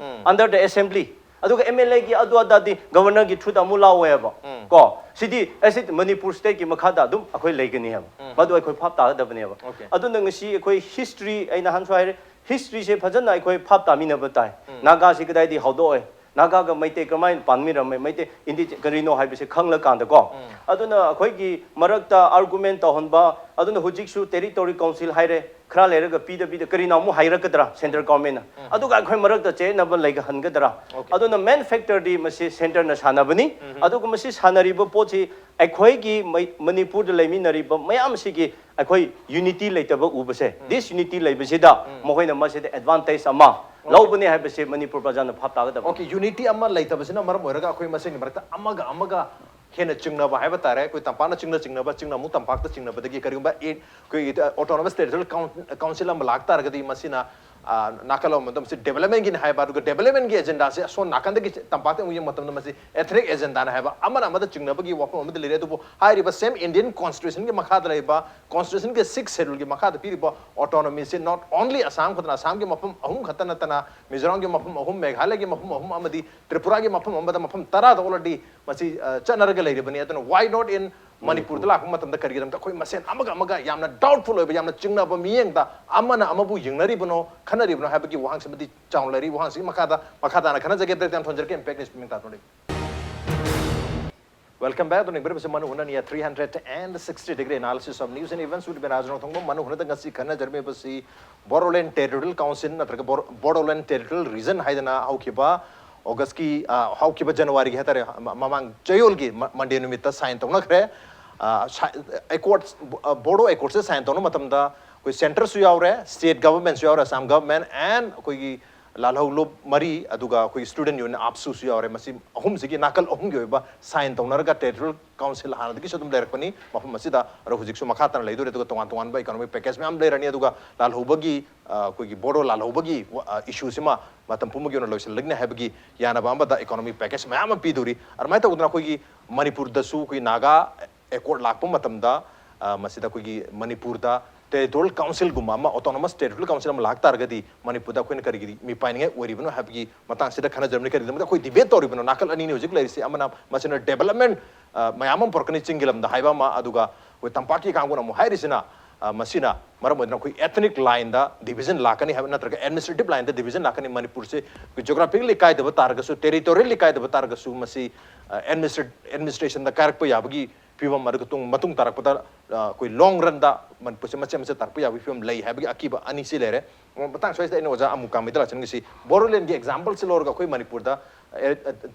under the assembly꯫ ꯑꯗꯨꯒ MLA ꯒꯤ ꯑꯗꯨ ꯑꯗꯥꯗꯤ governor ꯒꯤ through ꯗ ꯑꯃꯨꯛ ꯂꯥꯛꯑꯣꯏꯕ꯫ ꯀꯣ? ꯁꯤꯗꯤ as it ꯃꯅꯤꯄꯨꯔ state ꯀꯤ ꯃꯈꯥꯗ ꯑꯗꯨꯝ ꯑꯩꯈꯣꯏ ꯂꯩꯒꯅꯤ ꯍꯥꯏꯕ꯫ ꯃꯗꯨ ꯑꯩꯈꯣꯏ ꯚꯥꯞ ꯇꯥꯒꯗꯕꯅꯦꯕ꯫ ꯑꯗꯨꯅ ꯉꯁꯤ ꯑꯩꯈꯣꯏ history, ꯑꯩ ꯅꯍꯥꯟꯁꯨ ꯍꯥꯏꯔꯦ, history ꯁꯦ ꯐꯖꯅ ꯑꯩꯈꯣꯏ ꯚꯥꯞ ꯇꯥꯃꯤꯟꯅꯕ ꯇꯥꯏ꯫ ꯅꯥꯒꯥꯁꯤ ꯀꯗꯥꯏꯗꯒꯤ ꯍꯧꯗꯣꯛꯑꯦ? ꯅꯥꯒꯥꯒ ꯃꯩꯇꯩ ꯀꯔꯝꯍꯥꯏꯅ ꯄꯥꯟꯃꯤꯔꯝꯃꯦ? ꯃꯩꯇꯩ ꯏꯟꯗꯤ ꯀꯔꯤꯅꯣ ꯍꯥꯏꯕꯁꯦ ꯈꯪꯂꯀꯥꯟꯗꯀꯣ꯫ ꯑꯗꯨꯅ ꯑꯩꯈꯣꯏꯒꯤ ꯃꯔꯛꯇ argument ꯇꯧꯍꯟꯕ, ꯑꯗꯨꯅ ꯍꯧꯖꯤꯛꯁꯨ territory council ꯍꯥꯏꯔꯦ, ꯈꯔ ꯂꯩꯔꯒ ꯄꯤꯗꯕꯤꯗ ꯀꯔꯤꯅ ꯑꯃꯨꯛ ꯍꯥꯏꯔꯛꯀꯗ꯭ꯔꯥ central government ꯅ? ꯑꯗꯨꯒ ꯑꯩꯈꯣꯏ ꯃꯔꯛꯇ ꯆꯌꯦꯠꯅꯕ ꯂꯩꯍꯟꯒꯗ꯭ꯔꯥ? Okay. ꯑꯗꯨꯅ main factor ꯗꯤ ꯃꯁꯤ centre ꯅ ꯁꯥꯟꯅꯕꯅꯤ꯫ ꯑꯗꯨꯒ ꯃꯁꯤ ꯁꯥꯟꯅꯔꯤꯕ ꯄꯣꯠꯁꯤ ꯑꯩꯈꯣꯏꯒꯤ ꯃꯩ- ꯃꯅꯤꯄꯨꯔꯗ ꯂꯩꯃꯤꯟꯅꯔꯤꯕ ꯃꯌꯥꯝꯁꯤꯒꯤ ꯑꯩꯈꯣꯏ unity ꯂꯩꯇꯕ ꯎꯕꯁꯦ, disunity ꯂꯩꯕꯁꯤꯗ ꯃꯈꯣꯏꯅ ꯃꯁꯤꯗ advantage ꯑꯃ ꯂꯧꯕꯅꯤ ꯍꯥꯏꯕꯁꯤ ꯃꯅꯤꯄꯨꯔ ꯄ꯭ꯔꯖꯥꯅ ꯚꯥꯞ ꯇꯥꯒꯗꯕꯅꯤ꯫ Okay, unity ꯑꯃ ꯂꯩꯇꯕꯁꯤꯅ ꯃꯔꯝ ꯑꯣꯏꯔꯒ ꯑꯩꯈꯣꯏ ꯃꯁꯦꯟꯒꯤ ꯃꯔꯛꯇ ꯑꯃꯒ ꯑꯃꯒ ꯍꯦꯟꯅ ꯆꯤꯡꯅꯕ ꯍꯥꯏꯕ ꯇꯥꯔꯦ꯫ ꯑꯩꯈꯣꯏ ꯇꯝꯄꯥꯛꯅ ꯆꯤꯡꯅ ꯆꯤꯡꯅꯕ, ꯆꯤꯡꯅ ꯑꯃꯨꯛ ꯇꯝꯄꯥꯛꯇ ꯆꯤꯡꯅꯕꯗꯒꯤ ꯀꯔꯤꯒꯨꯝꯕ ꯑꯦ- ꯑꯩꯈꯣꯏꯒꯤ autonomous territorial council ꯑꯃ ꯂꯥꯛ ꯇꯥꯔꯒꯗꯤ ꯃꯁꯤꯅ, ꯑ, ꯅꯥꯀꯜ ꯑꯃꯗ ꯃꯁꯤ development ꯒꯤꯅꯤ ꯍꯥꯏꯕ, ꯑꯗꯨꯒ development ꯒꯤ agenda ꯁꯦ ꯑꯁꯣꯝ ꯅꯥꯀꯟꯗꯒꯤ ꯇꯝꯄꯥꯛꯇ ꯑꯃꯨꯛ ꯌꯦꯡꯕ ꯃꯇꯝꯗ ꯃꯁꯤ ethnic agenda ꯅꯤ ꯍꯥꯏꯕ, ꯑꯃꯅ ꯑꯃꯗ ꯆꯤꯡꯅꯕꯒꯤ ꯋꯥꯐꯝ ꯑꯃꯗꯤ ꯂꯩꯔꯦ꯫ ꯑꯗꯨꯕꯨ ꯍꯥꯏꯔꯤꯕ same Indian constitution ꯒꯤ ꯃꯈꯥꯗ ꯂꯩꯕ, constitution ꯒꯤ sixth schedule ꯒꯤ ꯃꯈꯥꯗ ꯄꯤꯔꯤꯕ autonomy say not only Assam ꯈꯛꯇꯅ, ꯑꯁꯥꯝꯒꯤ ꯃꯐꯝ ꯑꯍꯨꯝ ꯈꯛꯇ ꯅꯠꯇꯅ ꯃꯤꯖꯣꯔꯥꯝꯒꯤ ꯃꯐꯝ ꯑꯍꯨꯝ, ꯃꯦꯘꯥꯂꯌꯒꯤ ꯃꯐꯝ ꯑꯍꯨꯝ ꯑꯃꯗꯤ ꯇ꯭ꯔꯤꯄꯨꯔꯥꯒꯤ ꯃꯐꯝ ꯑꯃꯗ ꯃꯐꯝ ꯇꯔꯥꯗ already ꯃꯁꯤ, ꯑ, ꯆꯠꯅꯔꯒ ꯂꯩꯔꯤꯕꯅꯤ꯫ ꯑꯗꯨꯅ why not in ꯃꯅꯤꯄꯨꯔꯗ ꯂꯥꯛꯄ ꯃꯇꯝꯗ ꯀꯔꯤꯒꯤꯗꯃꯛꯇ ꯑꯩꯈꯣꯏ ꯃꯁꯦꯟ ꯑꯃꯒ ꯑꯃꯒ ꯌꯥꯝꯅ doubtful ꯑꯣꯏꯕ, ꯌꯥꯝꯅ ꯆꯤꯡꯅꯕ ꯃꯤꯠꯌꯦꯡꯗ ꯑꯃꯅ ꯑꯃꯕꯨ ꯌꯦꯡꯅꯔꯤꯕꯅꯣ, ꯈꯟꯅꯔꯤꯕꯅꯣ ꯍꯥꯏꯕꯒꯤ ꯋꯥꯍꯪꯁꯤꯃꯗꯤ ꯆꯥꯎꯅ ꯂꯩꯔꯤ꯫ ꯋꯥꯍꯪꯁꯤꯒꯤ ꯃꯈꯥꯗ, ꯃꯈꯥ ꯇꯥꯅ ꯈꯟꯅꯖꯒꯦ꯫ Break time ꯊꯣꯟꯖꯔꯛꯀꯦ꯫ Impact News ꯃꯤꯡ ꯇꯥꯛꯄꯗꯒꯤ꯫ Welcome back. ꯑꯗꯨꯅ ꯌꯦꯡꯕꯤꯔꯤꯕꯁꯤ ꯃꯅꯨ ꯍꯨꯅꯅꯤꯌꯥ three hundred and sixty degree analysis of news and events with ꯕꯤꯅꯥꯖ ꯅꯣꯡꯊꯣꯡꯕ꯫ ꯃꯅꯨ ꯍꯨꯅꯗ ꯉꯁꯤ ꯈꯟꯅꯖꯔꯝꯃꯤꯕꯁꯤ Bodoland Territorial Council ꯅꯠꯇ꯭ꯔꯒ Bor- Bodoland Territorial Region ꯍꯥꯏꯗꯅ ꯍꯧꯈꯤꯕ August ꯀꯤ, ꯑ, ꯍꯧꯈꯤꯕ January ꯒꯤ ꯍꯥꯏꯇꯥꯔꯦ, ꯃ- ꯃꯃꯥꯡ ꯆꯌꯣꯜꯒꯤ ꯃ- Monday ꯅꯨꯃꯤꯠꯇ sign ꯇꯧꯅꯈ꯭ꯔꯦ꯫ ꯑ, ꯁꯥ- accords, ꯑ, Bodo Accords ꯁꯦ sign ꯇꯧꯅꯕ ꯃꯇꯝꯗ ꯑꯩꯈꯣꯏ centre ꯁꯨ ꯌꯥꯎꯔꯦ, state government ꯁꯨ ꯌꯥꯎꯔꯦ, Assam government and ꯑꯩꯈꯣꯏꯒꯤ ꯂꯥꯜꯍꯧꯂꯨꯞ ꯃꯔꯤ, ꯑꯗꯨꯒ ꯑꯩꯈꯣꯏꯒꯤ student union AAPSU ꯁꯨ ꯌꯥꯎꯔꯦ꯫ ꯃꯁꯤ ꯑꯍꯨꯝꯁꯤꯒꯤ ꯅꯥꯀꯜ ꯑꯍꯨꯝꯒꯤ ꯑꯣꯏꯕ sign ꯇꯧꯅꯔꯒ territorial council ꯍꯥꯟꯅꯗꯒꯤꯁꯨ ꯑꯗꯨꯝ ꯂꯩꯔꯛꯄꯅꯤ꯫ ꯃꯐꯝ ꯑꯁꯤꯗ ꯑꯗꯣ ꯍꯧꯖꯤꯛꯁꯨ ꯃꯈꯥ ꯇꯥꯅ ꯂꯩꯗꯣꯔꯦ꯫ ꯑꯗꯨꯒ ꯇꯣꯉꯥꯟ ꯇꯣꯉꯥꯟꯕ economic package ꯃꯌꯥꯝ ꯂꯩꯔꯅꯤ꯫ ꯑꯗꯨꯒ ꯂꯥꯜꯍꯧꯕꯒꯤ, ꯑ, ꯑꯩꯈꯣꯏꯒꯤ ꯕꯣꯗꯣ ꯂꯥꯜꯍꯧꯕꯒꯤ, ꯑ, issue ꯁꯤꯃ ꯃꯇꯝ ꯄꯨꯝꯕꯒꯤ ꯑꯣꯏꯅ ꯂꯣꯏꯁꯤꯜꯂꯒꯅꯤ ꯍꯥꯏꯕꯒꯤ ꯌꯥꯅꯕ ꯑꯃꯗ economic package ꯃꯌꯥꯝ ꯑꯃ ꯄꯤꯗꯣꯔꯤ꯫ ꯑꯗꯨꯃꯥꯏꯅ ꯇꯧꯗꯅ ꯑꯩꯈꯣꯏꯒꯤ ꯃꯅꯤꯄꯨꯔꯗꯁꯨ ꯑꯩꯈꯣꯏ ꯅꯥꯒꯥ accord ꯂꯥꯛꯄ ꯃꯇꯝꯗ, ꯑ, ꯃꯁꯤꯗ ꯑꯩꯈꯣꯏꯒꯤ ꯃꯅꯤꯄꯨꯔꯗ territorial council ꯒꯨꯝꯕ ꯑꯃ, autonomous territorial council ꯑꯃ ꯂꯥꯛ ꯇꯥꯔꯒꯗꯤ ꯃꯅꯤꯄꯨꯔꯗ ꯑꯩꯈꯣꯏꯅ ꯀꯔꯤꯒꯤ ꯃꯤꯄꯥꯏꯅꯤꯡꯉꯥꯏ ꯑꯣꯏꯔꯤꯕꯅꯣ ꯍꯥꯏꯕꯒꯤ ꯃꯇꯥꯡꯁꯤꯗ ꯈꯟꯅꯖꯔꯝꯅꯤ꯫ ꯀꯔꯤꯒꯤꯗꯃꯛꯇ ꯑꯩꯈꯣꯏ debate ꯇꯧꯔꯤꯕꯅꯣ? ꯅꯥꯀꯜ ꯑꯅꯤꯅꯤ ꯍꯧꯖꯤꯛ ꯂꯩꯔꯤꯁꯤ꯫ ꯑꯃꯅ ꯃꯁꯤꯅ development, ꯑ, ꯃꯌꯥꯝ ꯑꯃ ꯄꯨꯔꯛꯀꯅꯤ ꯆꯤꯡꯒꯤ ꯂꯝꯗ ꯍꯥꯏꯕ ꯑꯃ, ꯑꯗꯨꯒ ꯑꯩꯈꯣꯏ ꯇꯝꯄꯥꯛꯀꯤ ꯀꯥꯡꯕꯨꯅ ꯑꯃꯨꯛ ꯍꯥꯏꯔꯤꯁꯤꯅ, ꯑ, ꯃꯁꯤꯅ ꯃꯔꯝ ꯑꯣꯏꯗꯨꯅ ꯑꯩꯈꯣꯏ ethnic line ꯗ division ꯂꯥꯛꯀꯅꯤ ꯍꯥꯏꯕ ꯅꯠꯇ꯭ꯔꯒ administrative line ꯗ division ꯂꯥꯛꯀꯅꯤ꯫ ꯃꯅꯤꯄꯨꯔꯁꯦ ꯑꯩꯈꯣꯏ geographically ꯀꯥꯏꯗꯕ ꯇꯥꯔꯒꯁꯨ, territorially ꯀꯥꯏꯗꯕ ꯇꯥꯔꯒꯁꯨ ꯃꯁꯤ, ꯑ, administra- administration ꯗ ꯀꯥꯏꯔꯛꯄ ꯌꯥꯕꯒꯤ ꯐꯤꯕꯝ ꯑꯗꯨꯒ ꯇꯨꯡ ꯃꯇꯨꯡ ꯇꯥꯔꯛꯄꯗ ꯑ, ꯑꯩꯈꯣꯏ ꯂꯣꯡ ꯔꯟꯗ ꯃꯅꯤꯄꯨꯔꯁꯦ ꯃꯆꯦꯠ ꯃꯆꯦꯠ ꯇꯥꯔꯛꯄ ꯌꯥꯕꯒꯤ ꯐꯤꯕꯝ ꯂꯩ ꯍꯥꯏꯕꯒꯤ ꯑꯀꯤꯕ ꯑꯅꯤꯁꯤ ꯂꯩꯔꯦ꯫ ꯃꯇꯥꯡ ꯁ꯭ꯋꯥꯏꯁꯤꯗ ꯑꯩꯅ ꯑꯣꯖꯥ ꯑꯃꯨꯀꯥ ꯃꯩꯇꯩꯂꯥꯆꯟꯒꯤꯁꯤ ꯕꯣꯗꯣꯂꯦꯟꯒꯤ ꯑꯦꯛꯖꯥꯝꯄꯜꯁꯤ ꯂꯧꯔꯒ ꯑꯩꯈꯣꯏ ꯃꯅꯤꯄꯨꯔꯗ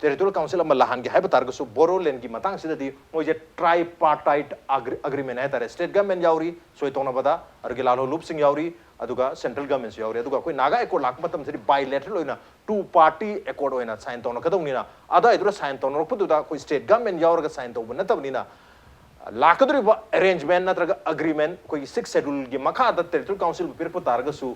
ꯇꯦꯔꯤꯇꯣꯔꯤꯌꯦꯜ ꯀꯥꯎꯟꯁꯤꯜ ꯑꯃ ꯂꯥꯛꯍꯟꯒꯦ ꯍꯥꯏꯕ ꯇꯥꯔꯒꯁꯨ ꯕꯣꯗꯣꯂꯦꯟꯒꯤ ꯃꯇꯥꯡꯁꯤꯗꯗꯤ ꯃꯣꯏꯁꯦ ꯇ꯭ꯔꯥꯏ ꯄꯥꯔꯇꯥꯏꯠ ꯑꯦꯒ꯭ꯔꯤꯃꯦꯟ ꯍꯥꯏꯇꯥꯔꯦ꯫ ꯁ꯭ꯇꯦꯠ ꯒꯃꯦꯟ ꯌꯥꯎꯔꯤ ꯁꯣꯏ ꯇꯧꯅꯕꯗ, ꯑꯗꯒꯤ ꯂꯥꯜꯍꯧ ꯂꯨꯞꯁꯤꯡ ꯌꯥꯎꯔꯤ, ꯑꯗꯨꯒ ꯁꯦꯟꯇ꯭ꯔꯦꯜ ꯒꯃꯦꯟꯁꯨ ꯌꯥꯎꯔꯤ꯫ ꯑꯗꯨꯒ ꯑꯩꯈꯣꯏ ꯅꯥꯒꯥ ꯑꯦꯀꯣꯔꯗ ꯂꯥꯛꯄ ꯃꯇꯝꯗꯗꯤ ꯕꯥꯏꯂꯦꯇꯔꯦꯜ ꯑꯣꯏꯅ ꯇꯨ ꯄꯥꯔꯇꯤ ꯑꯦꯀꯣꯔꯗ ꯑꯣꯏꯅ ꯁꯥꯏꯟ ꯇꯧꯅꯒꯗꯧꯅꯤꯅ, ꯑꯗꯨꯋꯥꯏꯗꯨꯗ ꯁꯥꯏꯟ ꯇꯧꯅꯔꯛꯄꯗꯨꯗ ꯑꯩꯈꯣꯏ ꯁ꯭ꯇꯦꯠ ꯒꯃꯦꯟ ꯌꯥꯎꯔꯒ ꯁꯥꯏꯟ ꯇꯧꯕ ꯅꯠꯇꯕꯅꯤꯅ, ꯂꯥꯛꯀꯗꯧꯔꯤꯕ ꯑꯦꯔꯦꯟꯖꯃꯦꯟ ꯅꯠꯇ꯭ꯔꯒ ꯑꯦꯒ꯭ꯔꯤꯃꯦꯟ ꯑꯩꯈꯣꯏꯒꯤ ꯁꯤꯛꯁ ꯁꯦꯗ꯭ꯌꯨꯜꯒꯤ ꯃꯈꯥꯗ ꯇꯦꯔꯤꯇꯣꯔꯤꯌꯦꯜ ꯀꯥꯎꯟꯁꯤꯜꯕꯨ ꯄꯤꯔꯛꯄ ꯇꯥꯔꯒꯁꯨ,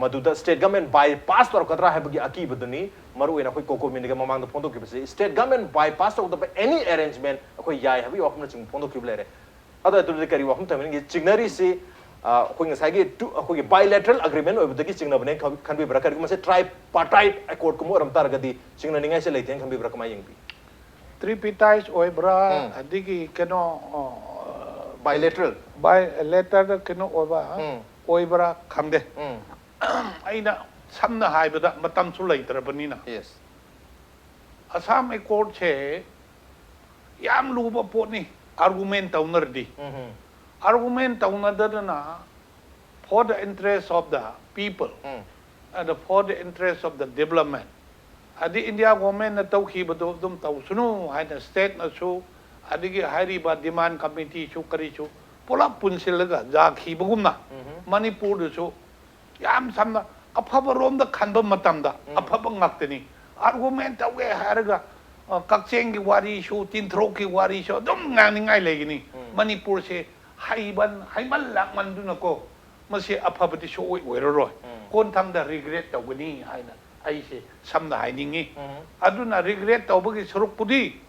ꯃꯗꯨꯗ ꯁ꯭ꯇꯦꯠ ꯒꯃꯦꯟ ꯕꯥꯏ ꯄꯥꯁ ꯇꯧꯔꯛꯀꯗ꯭ꯔꯥ ꯍꯥꯏꯕꯒꯤ ꯑꯀꯤꯕꯗꯨꯅꯤ ꯃꯔꯨ ꯑꯣꯏꯅ ꯑꯩꯈꯣꯏ ꯀꯣꯀꯣꯃꯤꯟꯒ ꯃꯃꯥꯡꯗ ꯐꯣꯡꯗꯣꯛꯈꯤꯕꯁꯤ꯫ ꯁ꯭ꯇꯦꯠ ꯒꯃꯦꯟ ꯕꯥꯏ ꯄꯥꯁ ꯇꯧꯗꯕ ꯑꯦꯅꯤ ꯑꯦꯔꯦꯟꯖꯃꯦꯟ ꯑꯩꯈꯣꯏ ꯌꯥꯏ ꯍꯥꯏꯕꯒꯤ ꯋꯥꯐꯝꯅꯆꯤꯡꯕ ꯐꯣꯡꯗꯣꯛꯈꯤꯕ ꯂꯩꯔꯦ꯫ ꯑꯗꯣ ꯑꯗꯨꯗꯤ ꯀꯔꯤ ꯋꯥꯐꯝ ꯊꯝꯅꯤꯡꯒꯦ? ꯆꯤꯡꯅꯔꯤꯁꯤ, ꯑ, ꯑꯩꯈꯣꯏ ꯉꯁꯥꯏꯒꯤ ꯇꯨ-, ꯑꯩꯈꯣꯏꯒꯤ ꯕꯥꯏꯂꯦꯇꯔꯦꯜ ꯑꯦꯒ꯭ꯔꯤꯃꯦꯟ ꯑꯣꯏꯕꯗꯒꯤ ꯆꯤꯡꯅꯕꯅꯦ ꯈꯟ-, ꯈꯟꯕꯤꯕ꯭ꯔꯥ? ꯀꯔꯤꯒꯨꯝꯕ ꯃꯁꯤ ꯇ꯭ꯔꯥꯏ ꯄꯥꯔꯇꯥꯏꯠ ꯑꯦꯀꯣꯔꯗꯀꯨꯝꯕ ꯑꯣꯏꯔꯝ ꯇꯥꯔꯒꯗꯤ ꯆꯤꯡꯅꯅꯤꯡꯉꯥꯏꯁꯦ ꯂꯩꯇꯦꯅ ꯈꯟꯕꯤꯕ꯭ꯔꯥ? ꯀꯃꯥꯏꯅ ꯌꯦꯡꯕꯤ? ꯇ꯭ꯔꯤꯄꯤꯇꯥꯏꯁ ꯑꯣꯏꯕ꯭ꯔꯥ, ꯎꯝ꯫ ꯑꯗꯒꯤ ꯀꯩꯅꯣ, ꯑ, ꯕꯥꯏꯂꯦꯇꯔꯦꯜ꯫ ꯕꯥꯏ ꯂꯦꯇꯔꯗ ꯀꯩꯅꯣ ꯑꯣꯏꯕ, ꯎꯝ꯫ ꯑꯣꯏꯕ꯭ꯔꯥ ꯈꯪꯗꯦ꯫ ꯎꯝ꯫ ꯑꯩꯅ ꯁꯝꯅ ꯍꯥꯏꯕꯗ ꯃꯇꯝꯁꯨ ꯂꯩꯇ꯭ꯔꯕꯅꯤꯅ, ꯌꯦꯁ꯫ ꯑꯁꯥꯝ ꯑꯦꯀꯣꯔꯗꯁꯦ ꯌꯥꯝ ꯂꯨꯕ ꯄꯣꯠꯅꯤ, ꯑꯥꯔꯒꯨꯃꯦꯟ ꯇꯧꯅꯔꯗꯤ꯫ ꯎꯝ ꯍꯝ꯫ ꯑꯥꯔꯒꯨꯃꯦꯟ ꯇꯧꯅꯗꯗꯅ, for the interest of the people um. and for the interest of the development, ꯑꯗꯩ ꯏꯟꯗꯤꯌꯥ ꯒꯣꯔꯃꯦꯟꯅ ꯇꯧꯈꯤꯕꯗꯣ ꯑꯗꯨꯝ ꯇꯧꯁꯅꯨ ꯍꯥꯏꯅ ꯁ꯭ꯇꯦꯠꯅꯁꯨ, ꯑꯗꯒꯤ ꯍꯥꯏꯔꯤꯕ ꯗꯤꯃꯥꯟ ꯀꯃꯤꯇꯤꯁꯨ ꯀꯔꯤꯁꯨ ꯄꯨꯂꯞ ꯄꯨꯟꯁꯤꯜꯂꯒ ꯌꯥꯈꯤꯕꯒꯨꯝꯅ, ꯎꯝ꯫ ꯃꯅꯤꯄꯨꯔꯗꯁꯨ ꯌꯥꯝ ꯁꯝꯅ ꯑꯐꯕ ꯔꯣꯝꯗ ꯈꯟꯕ ꯃꯇꯝꯗ ꯎꯝ꯫ ꯑꯐꯕ ꯉꯥꯛꯇꯅꯤ꯫ ꯑꯥꯔꯒꯨꯃꯦꯟ ꯇꯧꯒꯦ ꯍꯥꯏꯔꯒ, ꯑ, ꯀꯛꯆꯦꯡꯒꯤ ꯋꯥꯔꯤꯁꯨ, ꯇꯤꯟꯊ꯭ꯔꯣꯛꯀꯤ ꯋꯥꯔꯤꯁꯨ ꯑꯗꯨꯝ ꯉꯥꯡꯅꯤꯡꯉꯥꯏ ꯂꯩꯒꯅꯤ꯫ ꯎꯝ꯫ ꯃꯅꯤꯄꯨꯔꯁꯦ ꯍꯩꯕꯟ-, ꯍꯩꯃꯟ ꯂꯥꯛꯃꯟꯗꯨꯅꯀꯣ, ꯃꯁꯤ ꯑꯐꯕꯗꯤ ꯁꯨꯡꯑꯣꯏ ꯑꯣꯏꯔꯔꯣꯏ꯫ ꯎꯝ꯫ ꯀꯣꯟꯊꯪꯗ ꯔꯤꯒ꯭ꯔꯦꯠ ꯇꯧꯒꯅꯤ ꯍꯥꯏꯅ ꯑꯩꯁꯦ ꯁꯝꯅ ꯍꯥꯏꯅꯤꯡꯉꯤ꯫ ꯎꯝ꯫ ꯑꯗꯨꯅ ꯔꯤꯒ꯭ꯔꯦꯠ ꯇꯧꯕꯒꯤ ꯁꯔꯨꯛꯄꯨꯗꯤ,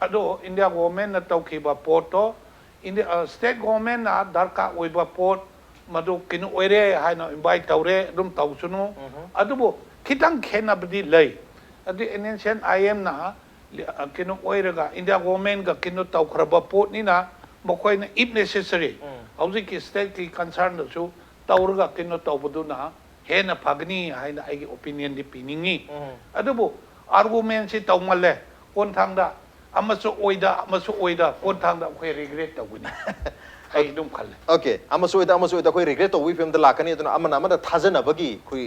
ꯑꯗꯣ ꯏꯟꯗꯤꯌꯥ ꯒꯣꯔꯃꯦꯟꯅ ꯇꯧꯈꯤꯕ ꯄꯣꯠꯇꯣ, ꯏꯟꯗꯤꯌꯥ, ꯑ, ꯁ꯭ꯇꯦꯠ ꯒꯣꯔꯃꯦꯟꯅ ꯗꯔꯀꯥꯔ ꯑꯣꯏꯕ ꯄꯣꯠ ꯃꯗꯨ ꯀꯩꯅꯣ ꯑꯣꯏꯔꯦ ꯍꯥꯏꯅ ꯏꯟꯚꯥꯏꯠ ꯇꯧꯔꯦ, ꯑꯗꯨꯝ ꯇꯧꯁꯅꯨ꯫ ꯎꯝ꯫ ꯑꯗꯨꯕꯨ ꯈꯤꯇꯪ ꯈꯦꯠꯅꯕꯗꯤ ꯂꯩ꯫ ꯑꯗꯨ ꯑꯦꯟ ꯑꯦꯟ ꯁꯤ ꯑꯦꯟ ꯑꯥꯏ ꯑꯦꯝꯅ, ꯑ, ꯀꯩꯅꯣ ꯑꯣꯏꯔꯒ ꯏꯟꯗꯤꯌꯥ ꯒꯣꯔꯃꯦꯟꯒ ꯀꯩꯅꯣ ꯇꯧꯈ꯭ꯔꯕ ꯄꯣꯠꯅꯤꯅ, ꯃꯈꯣꯏꯅ if necessary ꯎꯝ꯫ ꯍꯧꯖꯤꯛꯀꯤ ꯁ꯭ꯇꯦꯠꯀꯤ ꯀꯟꯁꯔꯟꯗꯁꯨ ꯇꯧꯔꯒ ꯀꯩꯅꯣ ꯇꯧꯕꯗꯨꯅ ꯍꯦꯟꯅ ꯐꯒꯅꯤ ꯍꯥꯏꯅ ꯑꯩꯒꯤ ꯑꯣꯄꯤꯅꯤꯌꯟꯗꯤ ꯄꯤꯅꯤꯡꯉꯤ꯫ ꯎꯝ꯫ ꯑꯗꯨꯕꯨ ꯑꯥꯔꯒꯨꯃꯦꯟꯁꯤ ꯇꯧꯃꯜꯂꯦ꯫ ꯀꯣꯟꯊꯪꯗ ꯑꯃꯁꯨ ꯑꯣꯏꯗ ꯑꯃꯁꯨ ꯑꯣꯏꯗ ꯀꯣꯟꯊꯥꯡꯗ ꯑꯩꯈꯣꯏ ꯔꯤꯒ꯭ꯔꯦꯠ ꯇꯧꯒꯅꯤ꯫ ꯑꯩ ꯑꯗꯨꯝ ꯈꯜꯂꯦ꯫ ꯑꯣꯀꯦ, ꯑꯃꯁꯨ ꯑꯣꯏꯗ ꯑꯃꯁꯨ ꯑꯣꯏꯗ ꯑꯩꯈꯣꯏ ꯔꯤꯒ꯭ꯔꯦꯠ ꯇꯧꯕꯒꯤ ꯐꯤꯕꯝꯗ ꯂꯥꯛꯀꯅꯤ꯫ ꯑꯗꯨꯅ ꯑꯃꯅ ꯑꯃꯗ ꯊꯥꯖꯅꯕꯒꯤ ꯑꯩꯈꯣꯏ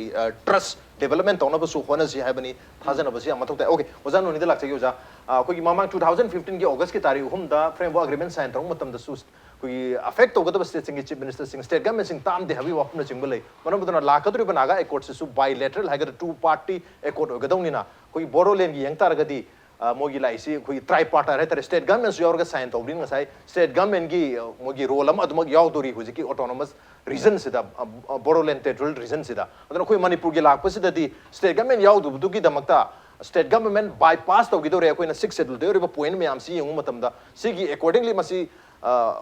ꯇ꯭ꯔꯁ ꯗꯦꯕꯂꯞꯃꯦꯟ ꯇꯧꯅꯕꯁꯨ ꯍꯣꯠꯅꯁꯤ ꯍꯥꯏꯕꯅꯤ꯫ ꯊꯥꯖꯅꯕꯁꯤ ꯌꯥꯝ ꯃꯊꯧ ꯇꯥꯏ꯫ ꯑꯣꯀꯦ, ꯑꯣꯖꯥ ꯅꯣꯅꯤꯗ ꯂꯥꯛꯆꯒꯦ꯫ ꯑꯣꯖꯥ, ꯑ, ꯑꯩꯈꯣꯏꯒꯤ ꯃꯃꯥꯡ two thousand fifteen ꯒꯤ August ꯀꯤ ꯇꯥꯔꯤꯛ ꯑꯍꯨꯝꯗ ꯐ꯭ꯔꯦꯝꯋꯥꯔꯛ ꯑꯦꯒ꯭ꯔꯤꯃꯦꯟ ꯁꯥꯏꯟ ꯇꯧꯔꯛꯄ ꯃꯇꯝꯗꯁꯨ ꯑꯩꯈꯣꯏꯒꯤ ꯑꯐꯦꯛ ꯇꯧꯒꯗꯕ ꯁ꯭ꯇꯦꯠꯁꯤꯡꯒꯤ ꯆꯤꯐ ꯃꯤꯅꯤꯁꯇꯔꯁꯤꯡ ꯁ꯭ꯇꯦꯠ ꯒꯃꯦꯟꯁꯤꯡ ꯇꯥꯝꯗꯦ ꯍꯥꯏꯕꯒꯤ ꯋꯥꯐꯝꯅꯆꯤꯡꯕ ꯂꯩ꯫ ꯃꯔꯝ ꯑꯗꯨꯅ ꯂꯥꯛꯀꯗꯧꯔꯤꯕ ꯅꯥꯒꯥ ꯑꯦꯀꯣꯔꯗꯁꯤꯁꯨ ꯕꯥꯏ ꯂꯦꯇꯔꯦꯜ ꯍꯥꯏꯒꯗ꯭ꯔꯥ, ꯇꯨ ꯄꯥꯔꯇꯤ ꯑꯦꯀꯣꯔꯗ ꯑꯣꯏꯒꯗꯧꯅꯤꯅ ꯑꯩꯈꯣꯏꯒꯤ ꯕꯣꯗꯣꯂꯦꯟꯒꯤ ꯌꯦꯡ ꯇꯥꯔꯒꯗꯤ, ꯑ, ꯃꯣꯏꯒꯤ ꯂꯥꯛꯏꯁꯤ ꯑꯩꯈꯣꯏꯒꯤ ꯇ꯭ꯔꯥꯏ ꯄꯥꯔꯇꯥꯏꯠ ꯍꯥꯏꯇꯥꯔꯦ, ꯁ꯭ꯇꯦꯠ ꯒꯃꯦꯟꯁꯨ ꯌꯥꯎꯔꯒ ꯁꯥꯏꯟ ꯇꯧꯕꯅꯤꯅ ꯉꯁꯥꯏ ꯁ꯭ꯇꯦꯠ ꯒꯃꯦꯟꯒꯤ, ꯑ, ꯃꯣꯏꯒꯤ ꯔꯣꯜ ꯑꯃ ꯑꯗꯨꯃꯛ ꯌꯥꯎꯗꯣꯔꯤ ꯍꯧꯖꯤꯛꯀꯤ ꯑꯣꯇꯣꯅꯣꯃꯁ ꯔꯤꯖꯟꯁꯤꯗ, ꯑ, ꯑ, ꯕꯣꯗꯣꯂꯦꯟ ꯇꯦꯔꯤꯇꯣꯔꯤꯌꯦꯜ ꯔꯤꯖꯟꯁꯤꯗ꯫ ꯑꯗꯨꯅ ꯑꯩꯈꯣꯏ ꯃꯅꯤꯄꯨꯔꯒꯤ ꯂꯥꯛꯄꯁꯤꯗꯗꯤ ꯁ꯭ꯇꯦꯠ ꯒꯃꯦꯟ ꯌꯥꯎꯗꯕꯗꯨꯒꯤꯗꯃꯛꯇ ꯁ꯭ꯇꯦꯠ ꯒꯃꯦꯟ ꯕꯥꯏꯄꯥꯁ ꯇꯧꯈꯤꯗꯧꯔꯦ꯫ ꯑꯩꯈꯣꯏꯅ ꯁꯤꯛꯁ ꯁꯦꯗꯨꯜꯗ ꯑꯣꯏꯔꯤꯕ ꯄꯣꯏꯟ ꯃꯌꯥꯝꯁꯤ ꯌꯦꯡꯕ ꯃꯇꯝꯗ ꯁꯤꯒꯤ ꯑꯦꯀꯣꯔꯗꯤꯡꯂꯤ ꯃꯁꯤ, ꯑ,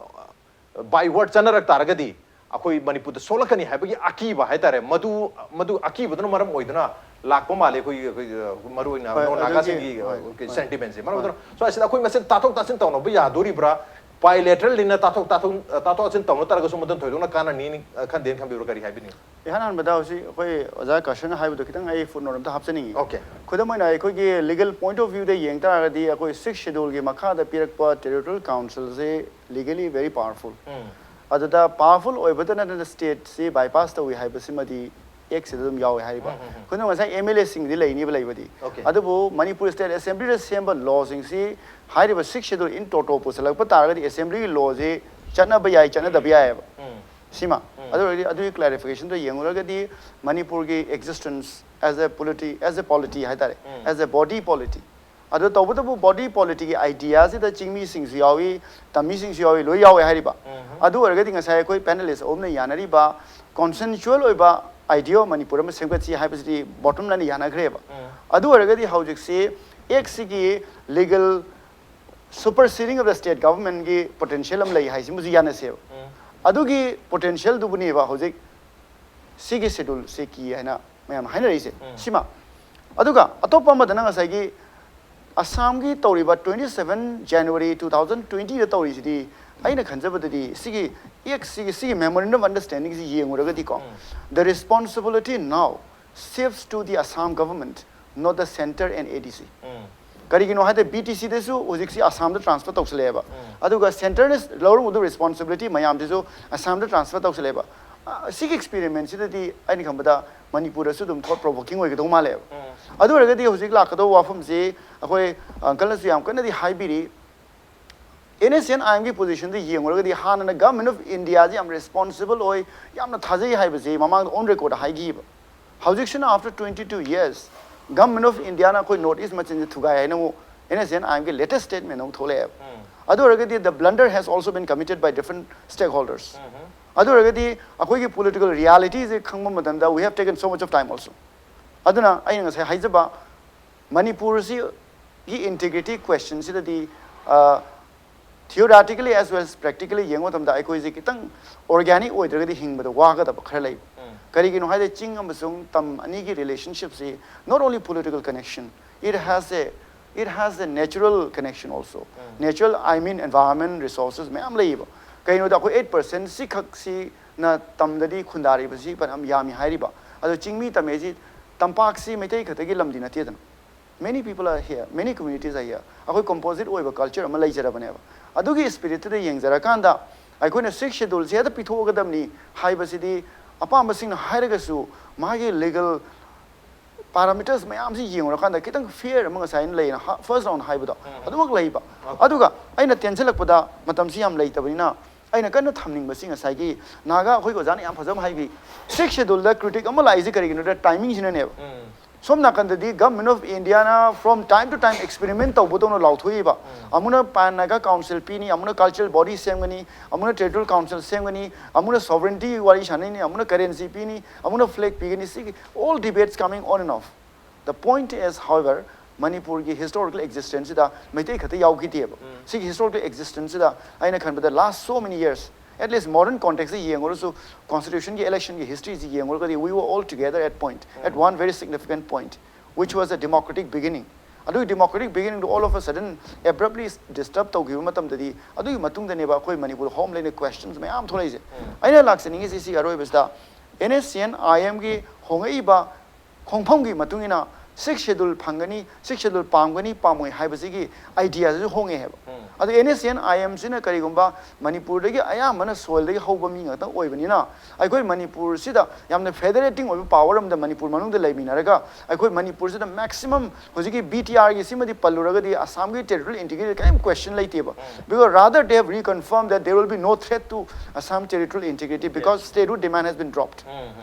ꯕꯥꯏ ꯋꯥꯔꯗ ꯆꯠꯅꯔꯛ ꯇꯥꯔꯒꯗꯤ ꯑꯩꯈꯣꯏ ꯃꯅꯤꯄꯨꯔꯗ ꯁꯣꯛꯂꯛꯀꯅꯤ ꯍꯥꯏꯕꯒꯤ ꯑꯀꯤꯕ ꯍꯥꯏꯇꯥꯔꯦ, ꯃꯗꯨ, ꯃꯗꯨ ꯑꯀꯤꯕꯗꯨꯅ ꯃꯔꯝ ꯑꯣꯏꯗꯨꯅ ꯂꯥꯛꯄ ꯃꯥꯜꯂꯦ ꯑꯩꯈꯣꯏꯒꯤ, ꯑꯩꯈꯣꯏꯒꯤ, ꯑ, ꯃꯔꯨꯑꯣꯏꯅ ꯍꯣꯏ, ꯅꯣꯟ ꯑꯗꯨꯒꯤ, ꯅꯥꯒꯥꯁꯤꯡꯒꯤ, ꯍꯣꯏ, ꯑ, ꯍꯣꯏ꯫ ꯁꯦꯟꯇꯤꯃꯦꯟꯁꯦ꯫ ꯃꯔꯝ ꯍꯣꯏ꯫ ꯑꯗꯨꯅ ꯁ꯭ꯋꯥꯏꯁꯤꯗ ꯑꯩꯈꯣꯏ ꯃꯁꯦꯟ ꯇꯥꯊꯣꯛ ꯇꯥꯁꯤꯟ ꯇꯧꯅꯕ ꯌꯥꯗꯣꯔꯤꯕ꯭ꯔꯥ? ꯕꯥꯏ ꯂꯦꯇꯔꯦꯜꯅꯤꯅ ꯇꯥꯊꯣꯛ ꯇꯥꯊꯣꯛ, ꯑ, ꯇꯥꯊꯣꯛ ꯇꯥꯁꯤꯟ ꯇꯧꯅ ꯇꯥꯔꯒꯁꯨ ꯃꯗꯨꯅ ꯊꯣꯏꯗꯣꯛꯅ ꯀꯥꯟꯅꯅꯤꯅ, ꯑ, ꯈꯟꯗꯦꯅ ꯈꯟꯕꯤꯕ꯭ꯔꯥ? ꯀꯔꯤ ꯍꯥꯏꯕꯤꯅꯤꯡꯉꯤ? ꯏꯍꯥꯟ ꯍꯥꯟꯕꯗ ꯍꯧꯖꯤꯛ ꯑꯩꯈꯣꯏ ꯑꯣꯖꯥ ꯀꯔꯁꯟꯅ ꯍꯥꯏꯕꯗꯣ ꯈꯤꯇꯪ ꯑꯩ ꯐꯨꯠꯅꯣꯠ ꯑꯝꯇ ꯍꯥꯞꯆꯅꯤꯡꯉꯤ꯫ ꯑꯣꯀꯦ꯫ ꯈꯨꯗꯝ ꯑꯣꯏꯅ ꯑꯩꯈꯣꯏꯒꯤ ꯂꯤꯒꯦꯜ ꯄꯣꯏꯟꯠ ꯑꯣꯐ ꯚ꯭ꯌꯨꯗ ꯌꯦꯡ ꯇꯥꯔꯒꯗꯤ ꯑꯩꯈꯣꯏ ꯁꯤꯛꯁ ꯁꯦꯗꯨꯜꯒꯤ ꯃꯈꯥꯗ ꯄꯤꯔꯛꯄ ꯇꯦꯔꯤꯇꯣꯔꯤꯌꯦꯜ ꯀꯥꯎꯟꯁꯤꯜꯁꯦ ꯂꯤꯒꯦꯂꯤ ꯚꯦꯔꯤ ꯄꯥꯋꯔꯐꯨꯜ꯫ ꯎꯝ꯫ ꯑꯗꯨꯗ ꯄꯥꯋꯔꯐꯨꯜ ꯑꯣꯏꯕꯇ ꯅꯠꯇꯅ ꯁ꯭ꯇꯦꯠꯁꯤ ꯕꯥꯏꯄꯥꯁ ꯇꯧꯏ ꯍꯥꯏꯕꯁꯤꯃꯗꯤ ꯑꯦꯛꯁꯤꯗ ꯑꯗꯨꯝ ꯌꯥꯎꯋꯦ ꯍꯥꯏꯔꯤꯕ꯫ ꯎꯝ, ꯎꯝ, ꯎꯝ꯫ ꯑꯩꯈꯣꯏꯅ ꯉꯁꯥꯏ ꯑꯦꯝ ꯑꯦꯜ ꯑꯦꯁꯤꯡꯗꯤ ꯂꯩꯅꯤꯕ ꯂꯩꯕꯗꯤ꯫ ꯑꯣꯀꯦ꯫ ꯑꯗꯨꯕꯨ ꯃꯅꯤꯄꯨꯔ ꯁ꯭ꯇꯦꯠ ꯑꯦꯁꯦꯝꯕ꯭ꯂꯤꯗ ꯁꯦꯝꯕ ꯂꯣꯁꯤꯡꯁꯤ ꯍꯥꯏꯔꯤꯕ ꯁꯤꯛꯁ ꯁꯦꯗꯨꯜ ꯏꯟ ꯇꯣꯇꯣ ꯄꯨꯁꯜꯂꯛꯄ ꯇꯥꯔꯒꯗꯤ ꯑꯦꯁꯦꯝꯕ꯭ꯂꯤꯒꯤ ꯂꯣꯁꯤ ꯆꯠꯅꯕ ꯌꯥꯏ, ꯆꯠꯅꯗꯕ ꯌꯥꯏꯑꯕ꯫ ꯎꯝ꯫ ꯁꯤꯃ꯫ ꯎꯝ꯫ ꯑꯗꯨ ꯑꯣꯏꯔꯗꯤ ꯑꯗꯨꯒꯤ ꯀ꯭ꯂꯦꯔꯤꯐꯤꯀꯦꯁꯟꯗꯣ ꯌꯦꯡꯉꯨꯔꯒꯗꯤ ꯃꯅꯤꯄꯨꯔꯒꯤ existence as a polity, as a polity ꯍꯥꯏꯇꯥꯔꯦ, ꯎꯝ꯫ as a body polity, ꯑꯗꯣ ꯇꯧꯕꯇꯕꯨ ꯕꯣꯗꯤ ꯄꯣꯂꯤꯇꯤꯒꯤ ꯑꯥꯏꯗꯤꯌꯥꯁꯤꯗ ꯆꯤꯡꯃꯤꯁꯤꯡꯁꯨ ꯌꯥꯎꯏ, ꯇꯝꯃꯤꯁꯤꯡꯁꯨ ꯌꯥꯎꯏ, ꯂꯣꯏ ꯌꯥꯎꯋꯦ ꯍꯥꯏꯔꯤꯕ꯫ ꯎꯝ꯫ ꯑꯗꯨ ꯑꯣꯏꯔꯒꯗꯤ ꯉꯁꯥꯏ ꯑꯩꯈꯣꯏ ꯄꯦꯅꯦꯂꯤꯁ ꯑꯍꯨꯝꯅ ꯌꯥꯅꯔꯤꯕ ꯀꯣꯟꯁꯦꯟꯁꯨꯋꯦꯜ ꯑꯣꯏꯕ ꯑꯥꯏꯗꯤꯌꯥ ꯃꯅꯤꯄꯨꯔ ꯑꯃ ꯁꯦꯝꯒꯠꯁꯤ ꯍꯥꯏꯕꯁꯤꯗꯤ ꯕꯣꯇꯝ ꯂꯥꯏꯟꯗ ꯌꯥꯅꯈ꯭ꯔꯦꯕ꯫ ꯎꯝ꯫ ꯑꯗꯨ ꯑꯣꯏꯔꯒꯗꯤ ꯍꯧꯖꯤꯛꯁꯤ ꯑꯦꯛꯁꯤꯒꯤ ꯂꯤꯒꯦꯜ ꯁꯨꯄꯔꯁꯤꯗꯤꯡ ꯑꯣꯐ ꯗ ꯁ꯭ꯇꯦꯠ ꯒꯚꯔꯟꯃꯦꯟꯒꯤ ꯄꯣꯇꯦꯟꯁꯤꯌꯦꯜ ꯑꯃ ꯂꯩ ꯍꯥꯏꯁꯤꯃꯁꯨ ꯌꯥꯅꯁꯦꯕ꯫ ꯎꯝ꯫ ꯑꯗꯨꯒꯤ ꯄꯣꯇꯦꯟꯁꯤꯌꯦꯜꯗꯨꯕꯨꯅꯦꯕ ꯍꯧꯖꯤꯛ ꯁꯤꯒꯤ ꯁꯦꯗꯨꯜꯁꯤ ꯀꯤ ꯍꯥꯏꯅ ꯃꯌꯥꯝ ꯍꯥꯏꯅꯔꯛꯏꯁꯦ꯫ ꯎꯝ꯫ ꯁꯤꯃ꯫ ꯑꯗꯨꯒ ꯑꯇꯣꯞꯄ ꯑꯃꯗꯅ ꯉꯁꯥꯏꯒꯤ ꯑꯁꯥꯝꯒꯤ ꯇꯧꯔꯤꯕ twenty seven January two thousand twenty ꯗ ꯇꯧꯔꯤꯁꯤꯗꯤ ꯑꯩꯅ ꯈꯟꯖꯕꯗꯗꯤ ꯁꯤꯒꯤ ꯑꯦꯛꯁꯤꯒꯤ, ꯁꯤꯒꯤ memorandum of understanding ꯁꯤ ꯌꯦꯡꯉꯨꯔꯒꯗꯤꯀꯣ, ꯎꯝ꯫ the responsibility now shifts to the Assam government, not the centre and A D C꯫ ꯎꯝ꯫ ꯀꯔꯤꯒꯤꯅꯣ ꯍꯥꯏꯗꯤ ꯕꯤ ꯇꯤ ꯁꯤꯗꯁꯨ ꯍꯧꯖꯤꯛꯁꯤ ꯑꯁꯥꯝꯗ ꯇ꯭ꯔꯥꯟꯁꯐꯔ ꯇꯧꯁꯜꯂꯛꯑꯦꯕ꯫ ꯑꯗꯨꯒ ꯁꯦꯟꯇꯔꯅ ꯂꯧꯔꯝꯒꯗꯕ ꯔꯦꯁꯄꯣꯟꯁꯤꯕꯤꯂꯤꯇꯤ ꯃꯌꯥꯝꯁꯤꯁꯨ ꯑꯁꯥꯝꯗ ꯇ꯭ꯔꯥꯟꯁꯐꯔ ꯇꯧꯁꯜꯂꯛꯑꯦꯕ꯫ ꯑ, ꯁꯤꯒꯤ ꯑꯦꯛꯁꯄꯦꯔꯤꯃꯦꯟꯁꯤꯗꯗꯤ ꯑꯩꯅ ꯈꯟꯕꯗ ꯃꯅꯤꯄꯨꯔꯗꯁꯨ ꯑꯗꯨꯝ ꯊꯣꯠ ꯄ꯭ꯔꯣꯚꯣꯀꯤꯡ ꯑꯣꯏꯒꯗꯧ ꯃꯥꯜꯂꯦꯕ꯫ ꯑꯗꯨ ꯑꯣꯏꯔꯒꯗꯤ ꯍꯧꯖꯤꯛ ꯂꯥꯛꯀꯗꯧꯕ ꯋꯥꯐꯝꯁꯤ ꯑꯩꯈꯣꯏ ꯑꯪꯀꯜꯅꯁꯨ ꯌꯥꯝ ꯀꯟꯅꯗꯤ ꯍꯥꯏꯕꯤꯔꯤ, ꯑꯦꯟ ꯑꯦꯁ ꯑꯦꯟ ꯑꯥꯏ ꯑꯦꯝꯒꯤ ꯄꯣꯖꯤꯁꯟꯗ ꯌꯦꯡꯉꯨꯔꯒꯗꯤ ꯍꯥꯟꯅꯅ ꯒꯚꯔꯟꯃꯦꯟ ꯑꯣꯐ ꯏꯟꯗꯤꯌꯥꯁꯤ ꯌꯥꯝ ꯔꯦꯁꯄꯣꯟꯁꯤꯕꯜ ꯑꯣꯏ, ꯌꯥꯝꯅ ꯊꯥꯖꯩ ꯍꯥꯏꯕꯁꯤ ꯃꯃꯥꯡꯗ ꯑꯣꯟ ꯔꯦꯀꯣꯔꯗ ꯍꯥꯏꯈꯤꯕ꯫ ꯍꯧꯖꯤꯛꯁꯤꯅ after twenty two years government of ꯏꯟꯗꯤꯌꯥꯅ ꯑꯩꯈꯣꯏ ꯅꯣꯔꯠ ꯏꯁ ꯃꯆꯤꯟꯁꯦ ꯊꯨꯒꯥꯏ ꯍꯥꯏꯅ ꯑꯃꯨꯛ ꯑꯦꯟ ꯑꯦꯁ ꯑꯦꯟ ꯑꯥꯏ ꯑꯦꯝꯒꯤ ꯂꯦꯇꯦꯁ ꯁ꯭ꯇꯦꯠꯃꯦꯟ ꯑꯃꯨꯛ ꯊꯣꯛꯂꯛꯑꯦꯕ꯫ ꯑꯗꯨ ꯑꯣꯏꯔꯒꯗꯤ the blunder has also been committed by different stakeholders. ꯑꯗꯨ ꯑꯣꯏꯔꯒꯗꯤ ꯑꯩꯈꯣꯏꯒꯤ ꯄꯣꯂꯤꯇꯤꯀꯦꯜ ꯔꯤꯌꯥꯂꯤꯇꯤꯁꯦ ꯈꯪꯕ ꯃꯇꯝꯗ we have taken so much of time also. ꯑꯗꯨꯅ ꯑꯩꯅ ꯉꯁꯥꯏ ꯍꯥꯏꯖꯕ ꯃꯅꯤꯄꯨꯔꯁꯤꯒꯤ integrity ꯀ꯭ꯋꯦꯁꯟꯁꯤꯗꯗꯤ theoretically as well as practically ꯌꯦꯡꯕ ꯃꯇꯝꯗ ꯑꯩꯈꯣꯏꯁꯦ ꯈꯤꯇꯪ ꯑꯣꯔꯒꯥꯅꯤꯛ ꯑꯣꯏꯗ꯭ꯔꯒꯗꯤ ꯍꯤꯡꯕꯗ ꯋꯥꯒꯗꯕ ꯈꯔ ꯂꯩꯕ꯫ ꯀꯔꯤꯒꯤꯅꯣ ꯍꯥꯏꯗꯤ ꯆꯤꯡ ꯑꯃꯁꯨꯡ ꯇꯝ ꯑꯅꯤꯒꯤ ꯔꯤꯂꯦꯁꯟꯁꯤꯞꯁꯤ not only political connection, it has a it has a natural connection also. Natural, I mean environment, resources ꯃꯌꯥꯝ ꯂꯩꯌꯦꯕ꯫ ꯀꯩꯅꯣꯗ ꯑꯩꯈꯣꯏ ꯑꯩꯠ ꯄꯥꯔꯁꯦꯟ ꯁꯤꯈꯛꯁꯤꯅ ꯇꯝꯗꯗꯤ ꯈꯨꯟꯗꯥꯔꯤꯕꯁꯤ ꯐꯅꯌꯥꯝ ꯌꯥꯝꯃꯤ ꯍꯥꯏꯔꯤꯕ꯫ ꯑꯗꯣ ꯆꯤꯡꯃꯤ ꯇꯝꯃꯦꯁꯤ ꯇꯝꯄꯥꯛꯁꯤ ꯃꯩꯇꯩ ꯈꯛꯇꯒꯤ ꯂꯝꯗꯤ ꯅꯠꯇꯦꯗꯅ꯫ Many people are here, many communities are here. ꯑꯩꯈꯣꯏ ꯀꯣꯝꯄꯣꯖꯤꯠ ꯑꯣꯏꯕ ꯀꯜꯆꯔ ꯑꯃ ꯂꯩꯖꯔꯕꯅꯦꯕ꯫ ꯑꯗꯨꯒꯤ ꯁ꯭ꯄꯤꯔꯤꯠꯇꯨꯗ ꯌꯦꯡꯖꯔꯀꯥꯟꯗ ꯑꯩꯈꯣꯏꯅ ꯁꯤꯛꯁ ꯁꯦꯗꯨꯜꯁꯦ ꯍꯦꯛꯇ ꯄꯤꯊꯣꯛꯑꯒꯗꯕꯅꯤ ꯍꯥꯏꯕꯁꯤꯗꯤ ꯑꯄꯥꯝꯕꯁꯤꯡꯅ ꯍꯥꯏꯔꯒꯁꯨ ꯃꯥꯒꯤ ꯂꯤꯒꯜ ꯄꯦꯔꯥꯃꯤꯇꯔꯁ ꯃꯌꯥꯝꯁꯤ ꯌꯦꯡꯉꯨꯔꯀꯥꯟꯗ ꯈꯤꯇꯪ ꯐꯤꯌꯔ ꯑꯃ ꯉꯁꯥꯏ ꯑꯩꯅ ꯂꯩꯅ ꯐꯥꯔꯁ ꯔꯥꯎꯟ ꯍꯥꯏꯕꯗꯣ ꯑꯗꯨꯃꯛ ꯂꯩꯕ꯫ ꯑꯗꯨꯒ ꯑꯩꯅ ꯇꯦꯟꯁꯤꯜꯂꯛꯄꯗ ꯃꯇꯝꯁꯤ ꯌꯥꯝ ꯂꯩꯇꯕꯅꯤꯅ ꯑꯩꯅ ꯀꯟꯅ ꯊꯝꯅꯤꯡꯕꯁꯤ ꯉꯁꯥꯏꯒꯤ ꯅꯥꯒꯥ ꯑꯩꯈꯣꯏꯒꯤ ꯑꯣꯖꯥꯅ ꯌꯥꯝ ꯐꯖꯕ ꯍꯥꯏꯕꯤ ꯁꯤꯛꯁ ꯁꯦꯗꯨꯜꯗ ꯀ꯭ꯔꯤꯇꯤꯛ ꯑꯃ ꯂꯥꯛꯏꯁꯦ ꯀꯔꯤꯒꯤꯅꯣꯗ ꯇꯥꯏꯃꯤꯡꯁꯤꯅꯅꯦꯕ꯫ ꯁꯣꯝ ꯅꯥꯀꯟꯗꯗꯤ ꯒꯚꯔꯟꯃꯦꯟ ꯑꯣꯐ ꯏꯟꯗꯤꯌꯥꯅ from time to time experiment ꯇꯧꯕꯗꯧꯅ ꯂꯥꯎꯊꯣꯛꯏꯕ꯫ ꯑꯃꯨꯛꯅ ꯄꯥꯟ ꯅꯥꯒꯥ ꯀꯥꯎꯟꯁꯤꯜ ꯄꯤꯅꯤ, ꯑꯃꯨꯛꯅ ꯀꯜꯆꯔꯦꯜ ꯕꯣꯗꯤ ꯁꯦꯝꯒꯅꯤ, ꯑꯃꯨꯛꯅ ꯇꯦꯔꯤꯇꯣꯔꯤꯌꯦꯜ ꯀꯥꯎꯟꯁꯤꯜ ꯁꯦꯝꯒꯅꯤ, ꯑꯃꯨꯛꯅ ꯁꯣꯚꯔꯦꯟꯇꯤ ꯋꯥꯔꯤ ꯁꯥꯟꯅꯅꯤ, ꯑꯃꯨꯛꯅ ꯀꯔꯦꯟꯁꯤ ꯄꯤꯅꯤ, ꯑꯃꯨꯛꯅ ꯐ꯭ꯂꯦꯒ ꯄꯤꯒꯅꯤ꯫ ꯁꯤꯒꯤ all debates coming on and off. The point is, however, ꯃꯅꯤꯄꯨꯔꯒꯤ ꯍꯤꯁꯇꯣꯔꯤꯀꯦꯜ ꯑꯦꯛꯖꯤꯁꯇꯦꯟꯁꯁꯤꯗ ꯃꯩꯇꯩ ꯈꯛꯇ ꯌꯥꯎꯈꯤꯗꯦꯕ꯫ ꯁꯤꯒꯤ ꯍꯤꯁꯇꯣꯔꯤꯀꯦꯜ ꯑꯦꯛꯖꯤꯁꯇꯦꯟꯁꯁꯤꯗ ꯑꯩꯅ ꯈꯟꯕꯗ last so many years, at least modern context ꯁꯤ ꯌꯦꯡꯉꯨꯔꯁꯨ, ꯀꯣꯟꯁꯇꯤꯇ꯭ꯌꯨꯁꯟꯒꯤ ꯏꯂꯦꯛꯁꯟꯒꯤ ꯍꯤꯁꯇ꯭ꯔꯤꯁꯤ ꯌꯦꯡꯉꯨꯔꯒꯗꯤ we were all together at point, at one very significant point, which was a democratic beginning. ꯑꯗꯨꯒꯤ democratic beginningꯗꯨ all of a sudden abruptly disturb ꯇꯧꯈꯤꯕ ꯃꯇꯝꯗꯗꯤ ꯑꯗꯨꯒꯤ ꯃꯇꯨꯡꯗꯅꯦꯕ ꯑꯩꯈꯣꯏ Manipur ꯍꯣꯝꯂꯦꯟꯒꯤ questions ꯃꯌꯥꯝ ꯊꯣꯛꯂꯛꯏꯁꯦ꯫ ꯑꯩꯅ ꯂꯥꯛꯆꯅꯤꯡꯉꯤꯁꯤ ꯁꯤꯒꯤ ꯑꯔꯣꯏꯕꯁꯤꯗ and S C N ꯑꯥꯏ ꯑꯦꯝꯒꯤ ꯍꯣꯡꯉꯛꯏꯕ ꯈꯣꯡꯐꯝꯒꯤ ꯃꯇꯨꯡ ꯏꯟꯅ ꯁꯤꯛꯁ ꯁꯦꯗꯨꯜ ꯐꯪꯒꯅꯤ, ꯁꯤꯛꯁ ꯁꯦꯗꯨꯜ ꯄꯥꯝꯒꯅꯤ ꯄꯥꯝꯃꯣꯏ ꯍꯥꯏꯕꯁꯤꯒꯤ ꯑꯥꯏꯗꯤꯌꯥꯁꯤꯁꯨ ꯍꯣꯡꯉꯦ ꯍꯥꯏꯕ꯫ ꯑꯗꯣ ꯑꯦꯟ ꯑꯦꯁ ꯑꯦꯟ ꯑꯥꯏ ꯑꯦꯝꯁꯤꯅ ꯀꯔꯤꯒꯨꯝꯕ ꯃꯅꯤꯄꯨꯔꯗꯒꯤ ꯑꯌꯥꯝꯕꯅ ꯁꯣꯏꯜꯗꯒꯤ ꯍꯧꯕ ꯃꯤ ꯉꯥꯛꯇ ꯑꯣꯏꯕꯅꯤꯅ, ꯑꯩꯈꯣꯏ ꯃꯅꯤꯄꯨꯔꯁꯤꯗ ꯌꯥꯝꯅ ꯐꯦꯗꯔꯦꯇꯤꯡ ꯑꯣꯏꯕ ꯄꯥꯋꯔ ꯑꯃꯗ ꯃꯅꯤꯄꯨꯔ ꯃꯅꯨꯡꯗ ꯂꯩꯃꯤꯟꯅꯔꯒ, ꯑꯩꯈꯣꯏ ꯃꯅꯤꯄꯨꯔꯁꯤꯗ ꯃꯦꯛꯁꯤꯃꯝ ꯍꯧꯖꯤꯛꯀꯤ ꯕꯤ ꯇꯤ ꯑꯥꯔꯒꯤ ꯁꯤꯃꯗꯤ ꯄꯜꯂꯨꯔꯒꯗꯤ ꯑꯁꯥꯝꯒꯤ ꯇꯦꯔꯤꯇꯣꯔꯤꯌꯦꯜ ꯏꯟꯇꯤꯒ꯭ꯔꯤꯇꯤ ꯀꯔꯤꯝ ꯀ꯭ꯋꯦꯁꯟ ꯂꯩꯇꯦꯕ꯫ Because rather they have reconfirmed that there will be no threat to Assam territorial integrity because statehood demand has been dropped.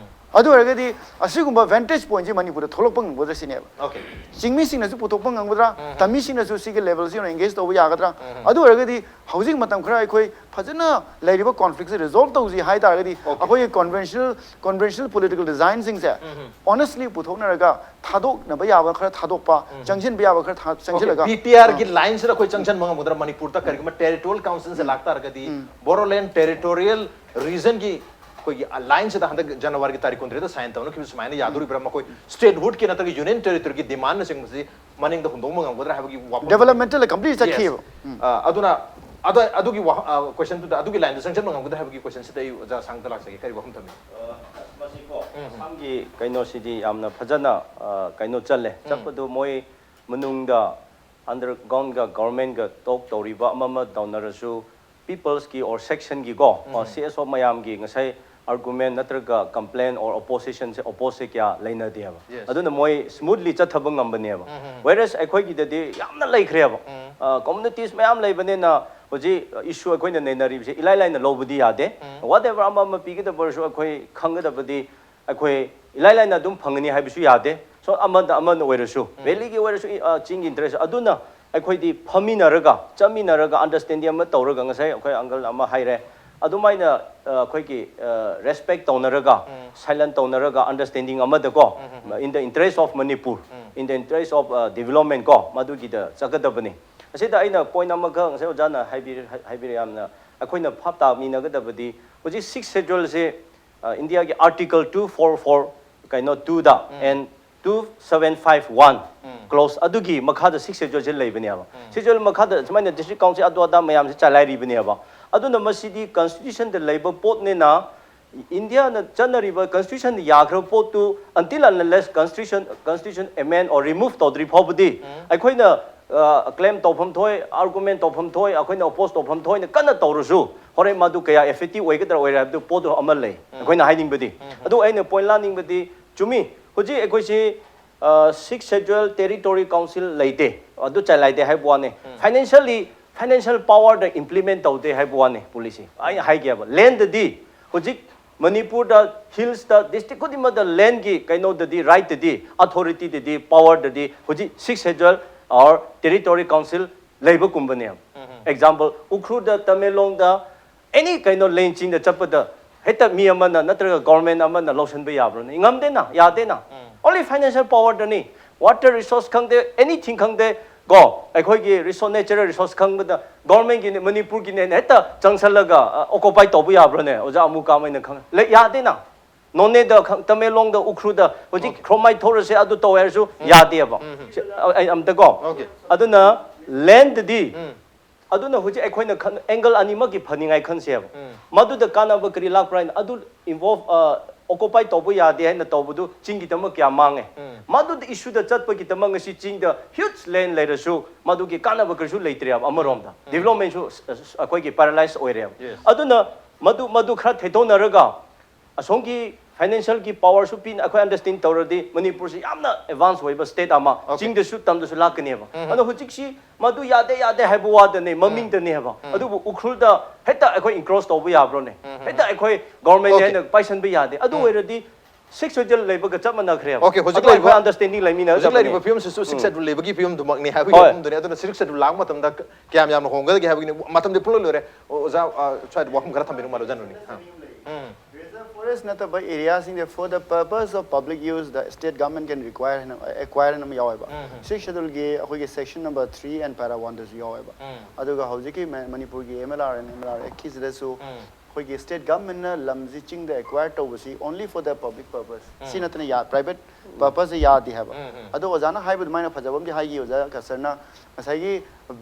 ꯑꯗꯨ ꯑꯣꯏꯔꯒꯗꯤ ꯑꯁꯤꯒꯨꯝꯕ ꯚꯦꯟꯇꯦꯖ ꯄꯣꯏꯟꯠꯁꯤ ꯃꯅꯤꯄꯨꯔꯗ ꯊꯣꯛꯂꯛꯄ ꯉꯝꯒꯗ꯭ꯔꯥ ꯁꯤꯅꯦꯕ꯫ Okay. ꯆꯤꯡꯃꯤꯁꯤꯡꯅꯁꯨ ꯄꯨꯊꯣꯛꯄ ꯉꯝꯒꯗ꯭ꯔꯥ, ꯇꯝꯃꯤꯁꯤꯡꯅꯁꯨ ꯁꯤꯒꯤ ꯂꯦꯚꯦꯜꯁꯤ ꯑꯣꯏꯅ ꯑꯦꯡꯒꯦꯖ ꯇꯧꯕ ꯌꯥꯒꯗ꯭ꯔꯥ? ꯑꯗꯨ ꯑꯣꯏꯔꯒꯗꯤ ꯍꯧꯖꯤꯛ ꯃꯇꯝ ꯈꯔ ꯑꯩꯈꯣꯏ ꯐꯖꯅ ꯂꯩꯔꯤꯕ ꯀꯣꯟꯐ꯭ꯂꯤꯛꯁꯦ ꯔꯤꯖꯣꯜꯕ ꯇꯧꯁꯤ ꯍꯥꯏ ꯇꯥꯔꯒꯗꯤ, Okay. ꯑꯩꯈꯣꯏꯒꯤ ꯀꯣꯟꯚꯦꯟꯁꯅꯦꯜ ꯀꯣꯟꯚꯦꯟꯁꯅꯦꯜ ꯄꯣꯂꯤꯇꯤꯀꯦꯜ ꯗꯤꯖꯥꯏꯟꯁꯤꯡꯁꯦ ꯑꯣꯅꯦꯁꯂꯤ ꯄꯨꯊꯣꯛꯅꯔꯒ, ꯊꯥꯗꯣꯛꯅꯕ ꯌꯥꯕ ꯈꯔ ꯊꯥꯗꯣꯛꯄ, ꯆꯪꯁꯤꯟꯕ ꯌꯥꯕ ꯈꯔ ꯊꯥ- ꯆꯪꯁꯤꯜꯂꯒ, ꯕꯤ ꯇꯤ ꯑꯥꯔꯒꯤ ꯂꯥꯏꯟꯁꯤꯗ ꯑꯩꯈꯣꯏ ꯆꯪꯁꯤꯟꯕ ꯉꯝꯒꯗ꯭ꯔꯥ? ꯃꯅꯤꯄꯨꯔꯗ ꯀꯔꯤꯒꯨꯝꯕ ꯇꯦꯔꯤꯇꯣꯔꯤꯌꯦꯜ ꯀꯥꯎꯟꯁꯤꯜꯁꯦ ꯂꯥꯛꯇꯥꯔꯒꯗꯤ, ꯕꯣꯔꯣꯂꯦꯟ ꯇꯦꯔꯤꯇꯣꯔꯤꯌꯦꯜ ꯔꯤꯖꯟꯒꯤ ꯑꯩꯈꯣꯏꯒꯤ ꯂꯥꯏꯟꯁꯤꯗ ꯍꯟꯗꯛ ꯖꯅꯋꯥꯔꯤꯒꯤ ꯇꯥꯔꯤꯛ ꯀꯨꯟꯇꯔꯦꯠꯇ ꯁꯥꯏꯟ ꯇꯧꯅꯈꯤꯕ ꯁꯨꯃꯥꯏꯅ ꯌꯥꯗꯣꯔꯤꯕ꯭ꯔꯥ? ꯃꯈꯣꯏ ꯁ꯭ꯇꯦꯠꯍꯨꯗꯀꯤ ꯅꯠꯇ꯭ꯔꯒ ꯌꯨꯅꯤꯌꯟ ꯇꯦꯔꯤꯇꯣꯔꯤꯒꯤ ꯗꯤꯃꯥꯟꯅꯆꯤꯡꯕꯁꯤ ꯃꯅꯤꯡꯗ ꯍꯨꯟꯗꯣꯛꯄ ꯉꯝꯒꯗ꯭ꯔꯥ ꯍꯥꯏꯕꯒꯤ ꯋꯥꯐꯝ ꯗꯦꯕꯂꯞꯃꯦꯟꯇꯦꯜ ꯀꯝꯄ꯭ꯂꯤꯠ Yes. ꯆꯠꯈꯤꯑꯕ꯫ ꯑ, ꯑꯗꯨꯅ ꯑꯗ ꯑꯗꯨꯒꯤ ꯋꯥ- ꯑ, ꯀꯣꯏꯁꯟꯗꯨꯗ, ꯑꯗꯨꯒꯤ ꯂꯥꯏꯟꯗ ꯆꯪꯁꯤꯟꯕ ꯉꯝꯒꯗ꯭ꯔꯥ ꯍꯥꯏꯕꯒꯤ ꯀꯣꯏꯁꯟꯁꯤꯗ ꯑꯩ ꯑꯣꯖꯥ ꯁꯥꯡꯗ ꯂꯥꯛꯆꯒꯦ, ꯀꯔꯤ ꯋꯥꯐꯝ ꯊꯝꯕꯤ? ꯃꯁꯤꯀꯣ ꯑꯁꯥꯝꯒꯤ ꯀꯩꯅꯣꯁꯤꯗꯤ ꯌꯥꯝꯅ ꯐꯖꯅ ꯑ, ꯀꯩꯅꯣ ꯆꯜꯂꯦ꯫ ꯆꯠꯄꯗꯨ ꯃꯣꯏ ꯃꯅꯨꯡꯗ ꯑꯟꯗꯔꯒ꯭ꯔꯥꯎꯟꯒ ꯒꯚꯔꯟꯃꯦꯟꯠꯒ ꯇꯣꯛ ꯇꯧꯔꯤꯕ ꯑꯃ ꯑꯃ ꯇꯧꯅꯔꯁꯨ, ꯄꯤꯄꯜꯁꯀꯤ ꯑꯣꯔ ꯁꯦꯛꯁꯟꯒꯤꯀꯣ, ꯁꯤ ꯑꯦꯁ ꯑꯣ ꯃꯌꯥꯝꯒꯤ ꯉꯁꯥꯏ ꯑꯥꯔꯒꯨꯃꯦꯟ ꯅꯠꯇ꯭ꯔꯒ ꯀꯝꯄ꯭ꯂꯦꯟ ꯑꯣꯔ ꯑꯣꯄꯣꯖꯤꯁꯟꯁꯦ, ꯑꯣꯄꯣꯖꯁꯦ ꯀꯌꯥ ꯂꯩꯅꯗꯦꯕ꯫ Yes. ꯑꯗꯨꯅ ꯃꯣꯏ ꯁ꯭ꯃꯨꯠꯂꯤ ꯆꯠꯊꯕ ꯉꯝꯕꯅꯦꯕ꯫ ꯋꯦꯔꯦꯁ ꯑꯩꯈꯣꯏꯒꯤꯗꯗꯤ ꯌꯥꯝꯅ ꯂꯩꯈ꯭ꯔꯦꯕ꯫ ꯀꯝꯃꯨꯅꯤꯇꯤꯁ ꯃꯌꯥꯝ ꯂꯩꯕꯅꯤꯅ ꯍꯧꯖꯤꯛ ꯏꯁꯨ ꯑꯩꯈꯣꯏꯅ ꯅꯩꯅꯔꯤꯕꯁꯦ ꯏꯂꯥꯏ ꯂꯥꯏꯅ ꯂꯧꯕꯗꯤ ꯌꯥꯗꯦ꯫ ꯋꯥꯠ ꯑꯦꯚꯔ ꯑꯃ ꯑꯃ ꯄꯤꯒꯗꯕ ꯑꯣꯏꯔꯁꯨ ꯑꯩꯈꯣꯏ ꯈꯪꯒꯗꯕꯗꯤ ꯑꯩꯈꯣꯏ ꯏꯂꯥꯏ ꯂꯥꯏꯅ ꯑꯗꯨꯝ ꯐꯪꯒꯅꯤ ꯍꯥꯏꯕꯁꯨ ꯌꯥꯗꯦ꯫ ꯁꯣ ꯑꯃꯗ ꯑꯃꯅ ꯑꯣꯏꯔꯁꯨ, ꯚꯦꯂꯤꯒꯤ ꯑꯣꯏꯔꯁꯨ, ꯏ- ꯑ, ꯆꯤꯡꯒꯤ ꯏꯟꯇꯔꯦꯁ, ꯑꯗꯨꯅ ꯑꯩꯈꯣꯏꯗꯤ ꯐꯝꯃꯤꯟꯅꯔꯒ, ꯆꯠꯃꯤꯟꯅꯔꯒ, ꯑꯟꯗꯔꯁ꯭ꯇꯦꯟꯗꯤꯡ ꯑꯃ ꯇꯧꯔꯒ, ꯉꯁꯥꯏ ꯑꯩꯈꯣꯏ ꯑꯪꯀꯜ ꯑꯃ ꯍꯥꯏꯔꯦ, ꯑꯗꯨꯃꯥꯏꯅ ꯑ, ꯑꯩꯈꯣꯏꯒꯤ ꯔꯦꯁꯄꯦꯛ ꯇꯧꯅꯔꯒ, ꯁꯥꯏꯂꯦꯟ ꯇꯧꯅꯔꯒ, understanding ꯑꯃꯗꯀꯣ, in the interest of Manipur, in the interest of development ꯀꯣ, ꯃꯗꯨꯒꯤꯗ ꯆꯠꯀꯗꯕꯅꯤ꯫ ꯑꯁꯤꯗ ꯑꯩꯅ ꯄꯣꯏꯟꯠ ꯑꯃꯈꯛ ꯉꯁꯥꯏ ꯑꯣꯖꯥꯅ ꯍꯥꯏꯕꯤꯔꯦ, ꯍꯥꯏꯕꯤꯔꯦ ꯌꯥꯝꯅ, ꯑꯩꯈꯣꯏꯅ ꯚꯥꯞ ꯇꯥꯃꯤꯟꯅꯒꯗꯕꯗꯤ ꯍꯧꯖꯤꯛ ꯁꯤꯛꯁ ꯁꯦꯗ꯭ꯌꯨꯜꯁꯦ, ꯏꯟꯗꯤꯌꯥꯒꯤ ꯑꯥꯔꯇꯤꯀꯜ ꯇꯨ ꯐꯣꯔ ꯐꯣꯔ ꯀꯩꯅꯣ ꯇꯨꯗ and two seven five one clause ꯑꯗꯨꯒꯤ ꯃꯈꯥꯗ ꯁꯤꯛꯁ ꯁꯦꯗ꯭ꯌꯨꯜꯁꯦ ꯂꯩꯕꯅꯦꯕ꯫ ꯁꯤꯛꯁ ꯁꯦꯗ꯭ꯌꯨꯜ ꯃꯈꯥꯗ ꯁꯨꯃꯥꯏꯅ ꯗꯤꯁꯇ꯭ꯔꯤꯛ ꯀꯥꯎꯟꯁꯤꯜ ꯑꯗꯨ ꯑꯗꯥ ꯃꯌꯥꯝꯁꯦ ꯆꯂꯥꯏꯔꯤꯕꯅꯦꯕ꯫ ꯑꯗꯨꯅ ꯃꯁꯤꯗꯤ ꯀꯟꯁꯇꯤꯇ꯭ꯌꯨꯁꯟꯗ ꯂꯩꯕ ꯄꯣꯠꯅꯤꯅ ꯏꯟꯗꯤꯌꯥꯅ ꯆꯠꯅꯔꯤꯕ ꯀꯟꯁꯇꯤꯇ꯭ꯌꯨꯁꯟ ꯌꯥꯈ꯭ꯔꯕ ꯄꯣꯠꯇꯨ until unless constitution constitution amend or remove ꯇꯧꯗ꯭ꯔꯤ ꯐꯥꯎꯕꯗꯤ ꯑꯩꯈꯣꯏꯅ ꯀ꯭ꯂꯦꯝ ꯇꯧꯐꯝ ꯊꯣꯛꯏ, ꯑꯥꯔꯒꯨꯃꯦꯟ ꯇꯧꯐꯝ ꯊꯣꯛꯏ, ꯑꯩꯈꯣꯏꯅ ꯑꯣꯄꯣꯁ ꯇꯧꯐꯝ ꯊꯣꯛꯏꯅ ꯀꯟꯅ ꯇꯧꯔꯁꯨ ꯍꯣꯔꯦꯟ ꯃꯗꯨ ꯀꯌꯥ ꯏꯐꯦꯛꯇꯤꯚ ꯑꯣꯏꯒꯗ꯭ꯔꯥ ꯑꯣꯏꯔꯣꯏ ꯍꯥꯏꯕꯗꯨ ꯄꯣꯠꯇꯨ ꯑꯃ ꯂꯩ꯫ ꯑꯩꯈꯣꯏꯅ ꯍꯥꯏꯅꯤꯡꯕꯗꯤ ꯑꯗꯨ ꯑꯩꯅ ꯄꯣꯏꯟ ꯂꯥꯛꯅꯤꯡꯕꯗꯤ ꯆꯨꯝꯃꯤ꯫ ꯍꯧꯖꯤꯛ ꯑꯩꯈꯣꯏꯁꯤ ꯁꯤꯛꯁ ꯁꯦꯗ꯭ꯌꯨꯜ ꯇꯦꯔꯤꯇꯣꯔꯤ ꯀꯥꯎꯟꯁꯤꯜ ꯂꯩꯇꯦ, ꯑꯗꯨ ꯆꯂꯥꯏꯗꯦ ꯍꯥꯏꯕ ꯋꯥꯅꯤ꯫ ꯐꯥꯏꯅꯥꯟꯁꯤꯌꯦꯜꯂꯤ ꯐꯥꯏꯅꯥꯟꯁꯤꯌꯦꯜ ꯄꯥꯋꯔꯗ ꯏꯝꯄ꯭ꯂꯤꯃꯦꯟ ꯇꯧꯗꯦ ꯍꯥꯏꯕ ꯋꯥꯅꯤ ꯄꯣꯂꯤꯁꯤ꯫ ꯑꯩꯅ ꯍꯥꯏꯒꯦꯕ, ꯂꯦꯟꯗꯗꯤ ꯍꯧꯖꯤꯛ ꯃꯅꯤꯄꯨꯔꯗ ꯍꯤꯜꯁꯇ ꯗꯤꯁꯇ꯭ꯔꯤꯛ ꯈꯨꯗꯤꯡꯃꯛꯇ ꯂꯦꯟꯒꯤ ꯀꯩꯅꯣꯗꯗꯤ, ꯔꯥꯏꯠꯇꯗꯤ, ꯑꯣꯊꯣꯔꯤꯇꯤꯗꯗꯤ, ꯄꯥꯋꯔꯗꯗꯤ ꯍꯧꯖꯤꯛ six schedule or territory council ꯂꯩꯕꯒꯨꯝꯕꯅꯦ꯫ ꯑꯦꯛꯖꯥꯝꯄꯜ, ꯎꯈ꯭ꯔꯨꯜꯗ, ꯇꯃꯦꯡꯂꯣꯡꯗ, ꯑꯦꯅꯤ ꯀꯩꯅꯣ ꯂꯦꯟ ꯆꯤꯡꯗ ꯆꯠꯄꯗ ꯍꯦꯛꯇ ꯃꯤ ꯑꯃꯅ ꯅꯠꯇ꯭ꯔꯒ ꯒꯣꯔꯃꯦꯟ ꯑꯃꯅ ꯂꯧꯁꯤꯟꯕ ꯌꯥꯕ꯭ꯔꯣꯅꯦ? ꯉꯝꯗꯦꯅ, ꯌꯥꯗꯦꯅ꯫ ꯑꯣꯟꯂꯤ ꯐꯥꯏꯅꯥꯟꯁꯤꯌꯦꯜ ꯄꯥꯋꯔꯗꯅꯤ꯫ ꯋꯥꯇꯔ ꯔꯤꯁꯣꯔꯁ ꯈꯪꯗꯦ, ꯑꯦꯅꯤꯊꯤꯡ ꯈꯪꯗꯦ, ꯀꯣ, ꯑꯩꯈꯣꯏꯒꯤ ꯔꯤꯁꯣꯔꯁ, ꯅꯦꯆꯔꯦꯜ ꯔꯤꯁꯣꯔꯁ ꯈꯪꯕꯗ ꯒꯣꯔꯃꯦꯟꯒꯤꯅꯦ, ꯃꯅꯤꯄꯨꯔꯒꯤꯅꯦ ꯍꯦꯛꯇ ꯆꯪꯁꯜꯂꯒ ꯑꯣꯀꯨꯄꯥꯏ ꯇꯧꯕ ꯌꯥꯕ꯭ꯔꯣꯅꯦ? ꯑꯣꯖꯥ ꯑꯃꯨꯀꯥꯝ, ꯑꯩꯅ ꯈꯪ-, ꯂꯩ-, ꯌꯥꯗꯦꯅ꯫ ꯅꯣꯅꯦꯗ ꯈꯪ-, ꯇꯃꯦꯡꯂꯣꯡꯗ, ꯎꯈ꯭ꯔꯨꯜꯗ ꯍꯧꯖꯤꯛ Okay. ꯈ꯭ꯔꯣꯃꯥꯏ ꯊꯣꯛꯔꯁꯦ, ꯑꯗꯨ ꯇꯧꯋꯦ ꯍꯥꯏꯔꯁꯨ ꯎꯝ. ꯌꯥꯗꯦꯕ꯫ ꯎꯝ. ꯁꯤ-, ꯑ-, ꯑꯩ ꯑꯝꯇ ꯀꯣ꯫ Okay. ꯑꯗꯨꯅ ꯂꯦꯟꯗꯗꯤ, ꯎꯝ. ꯑꯗꯨꯅ ꯍꯧꯖꯤꯛ ꯑꯩꯈꯣꯏꯅ ꯈꯟ-, ꯑꯦꯡꯒꯜ ꯑꯅꯤꯃꯛꯀꯤ ꯐꯅꯤꯡꯉꯥꯏ ꯈꯟꯁꯦꯕ꯫ ꯎꯝ. ꯃꯗꯨꯗ ꯀꯥꯟꯅꯕ ꯀꯔꯤ ꯂꯥꯛꯄ꯭ꯔꯥ ꯍꯥꯏꯅ, ꯑꯗꯨ ꯏꯟꯚꯣꯜꯚ, ꯑ, ꯑꯣꯀꯨꯄꯥꯏ ꯇꯧꯕ ꯌꯥꯗꯦ ꯍꯥꯏꯅ ꯇꯧꯕꯗꯨ ꯆꯤꯡꯒꯤꯗꯃꯛ ꯀꯌꯥ ꯃꯥꯡꯉꯦ꯫ ꯎꯝ. ꯃꯗꯨꯗ ꯏꯁꯨꯗ ꯆꯠꯄꯒꯤꯗꯃꯛ ꯉꯁꯤ ꯆꯤꯡꯗ ꯍ꯭ꯌꯨꯖ ꯂꯦꯟ ꯂꯩꯔꯁꯨ ꯃꯗꯨꯒꯤ ꯀꯥꯟꯅꯕ ꯀꯔꯤꯁꯨ ꯂꯩꯇ꯭ꯔꯦꯕ꯫ ꯑꯃꯔꯣꯝꯗ ꯎꯝ. ꯗꯤꯕ꯭ꯂꯞꯃꯦꯟꯁꯨ ꯑ, ꯑ, ꯑꯩꯈꯣꯏꯒꯤ ꯄꯦꯔꯥꯂꯥꯏꯁ ꯑꯣꯏꯔꯦꯕ꯫ Yes. ꯑꯗꯨꯅ ꯃꯗꯨ, ꯃꯗꯨ ꯈꯔ ꯊꯦꯊꯣꯛꯅꯔꯒ ꯑꯁꯣꯝꯒꯤ ꯐꯥꯏꯅꯥꯟꯁꯤꯌꯦꯜꯒꯤ ꯄꯥꯋꯔꯁꯨ ꯄꯤꯅ ꯑꯩꯈꯣꯏ ꯑꯟꯗꯔꯁꯇꯦꯟ ꯇꯧꯔꯗꯤ ꯃꯅꯤꯄꯨꯔꯁꯤ ꯌꯥꯝꯅ ꯑꯦꯗꯚꯥꯟꯁ ꯑꯣꯏꯕ ꯁ꯭ꯇꯦꯠ ꯑꯃ, Okay. ꯆꯤꯡꯗꯁꯨ ꯇꯝꯗꯁꯨ ꯂꯥꯛꯀꯅꯦꯕ꯫ ꯎꯝ. ꯑꯗꯣ ꯍꯧꯖꯤꯛꯁꯤ ꯃꯗꯨ ꯌꯥꯗꯦ, ꯌꯥꯗꯦ ꯍꯥꯏꯕ ꯋꯥꯗꯅꯦ, ꯃꯃꯤꯡꯗꯅꯦ ꯍꯥꯏꯕ꯫ ꯎꯝ. ꯑꯗꯨꯕꯨ ꯎꯈ꯭ꯔꯨꯜꯗ ꯍꯦꯛꯇ ꯑꯩꯈꯣꯏ ꯏꯟꯀ꯭ꯔꯣꯁ ꯇꯧꯕ ꯌꯥꯕ꯭ꯔꯣꯅꯦ? ꯎꯝ. ꯍꯦꯛꯇ ꯑꯩꯈꯣꯏ ꯒꯣꯔꯃꯦꯟꯅ Okay. ꯍꯦꯟꯅ ꯄꯥꯏꯁꯟꯕ ꯌꯥꯗꯦ꯫ ꯑꯗꯨ ꯎꯝ. ꯑꯣꯏꯔꯗꯤ ꯁꯤꯛꯁ ꯁꯦꯗ꯭ꯌꯨꯜ ꯂꯩꯕꯒ ꯆꯞ ꯃꯥꯟꯅꯈ꯭ꯔꯦꯕ꯫ Okay, ꯍꯧꯖꯤꯛ ꯑꯗꯣ ꯑꯩꯈꯣꯏ ꯂꯩꯔꯤꯕ ꯑꯟꯗꯔꯁꯇꯦꯟꯗꯤꯡ ꯂꯩꯃꯤꯟꯅꯒꯗꯕꯅꯦ꯫ ꯍꯧꯖꯤꯛ ꯂꯩꯔꯤꯕ ꯐꯤꯕꯝꯁꯤꯁꯨ ꯁꯤꯛꯁ ꯎꯝ. ꯁꯦꯗ꯭ꯌꯨꯜ ꯂꯩꯕꯒꯤ ꯐꯤꯕꯝꯗꯨꯃꯛꯅꯦ ꯍꯥꯏꯕꯒꯤ ꯍꯣꯏ. ꯋꯥꯐꯝꯗꯨꯅꯦ꯫ ꯑꯗꯨꯅ ꯁꯤꯛꯁ ꯁꯦꯗ꯭ꯌꯨꯜ ꯂꯥꯛꯄ ꯃꯇꯝꯗ ꯀꯌꯥꯝ ꯌꯥꯝꯅ ꯍꯣꯡꯒꯗꯒꯦ ꯍꯥꯏꯕꯒꯤꯅꯤ꯫ ꯃꯇꯝꯗꯤ ꯄꯨꯡꯂꯣꯏ ꯂꯣꯏꯔꯦ꯫ ꯑꯣꯖꯥ, ꯑ, ꯁ꯭ꯋꯥꯏꯗ ꯋꯥꯐꯝ ꯈꯔ ꯊꯝꯕꯤꯔꯝꯃꯣ, ꯑꯣꯖꯥ ꯅꯨꯅꯤ꯫ ꯑ. ꯎꯝ. ꯔꯤꯖꯔꯚ ꯐꯣꯔꯦꯁ ꯅꯠꯇꯕ ꯑꯦꯔꯤꯌꯥꯁꯤꯡꯁꯦ for the purpose of public use the state government can require ꯍꯥꯏꯅ, ꯑꯦꯀ꯭ꯋꯥꯌꯔ ꯍꯥꯏꯅ ꯑꯃ ꯌꯥꯎꯋꯦꯕ꯫ ꯎꯝ, ꯎꯝ. ꯁꯤꯛꯁ ꯁꯦꯗ꯭ꯌꯨꯜꯒꯤ ꯑꯩꯈꯣꯏꯒꯤ section number three and para ꯋꯥꯟꯗꯁꯨ ꯌꯥꯎꯋꯦꯕ꯫ ꯎꯝ. ꯑꯗꯨꯒ ꯍꯧꯖꯤꯛꯀꯤ ꯃ-, ꯃꯅꯤꯄꯨꯔꯒꯤ M L R and M L R ꯑꯦꯛꯀꯤꯁꯤꯗꯁꯨ ꯎꯝ. ꯑꯩꯈꯣꯏꯒꯤ ꯁ꯭ꯇꯦꯠ ꯒꯚꯔꯟꯃꯦꯟꯠꯅ ꯂꯝꯁꯤ ꯆꯤꯡꯗ ꯑꯦꯀ꯭ꯋꯥꯌꯔ ꯇꯧꯕꯁꯤ only for the public purpose, ꯎꯝ. ꯁꯤ ꯅꯠꯇꯅ ꯌꯥ-, ꯄ꯭ꯔꯥꯏꯚꯦꯠ ꯎꯝ. ꯄꯔꯄꯁꯁꯦ ꯌꯥꯗꯦ ꯍꯥꯏꯕ꯫ ꯎꯝ, ꯎꯝ. ꯑꯗꯣ ꯑꯣꯖꯥꯅ ꯍꯥꯏꯕ ꯑꯗꯨꯃꯥꯏꯅ ꯐꯖꯕ ꯑꯃꯗꯤ ꯍꯥꯏꯈꯤ, ꯑꯣꯖꯥ ꯀꯁꯔꯅ ꯉꯁꯥꯏꯒꯤ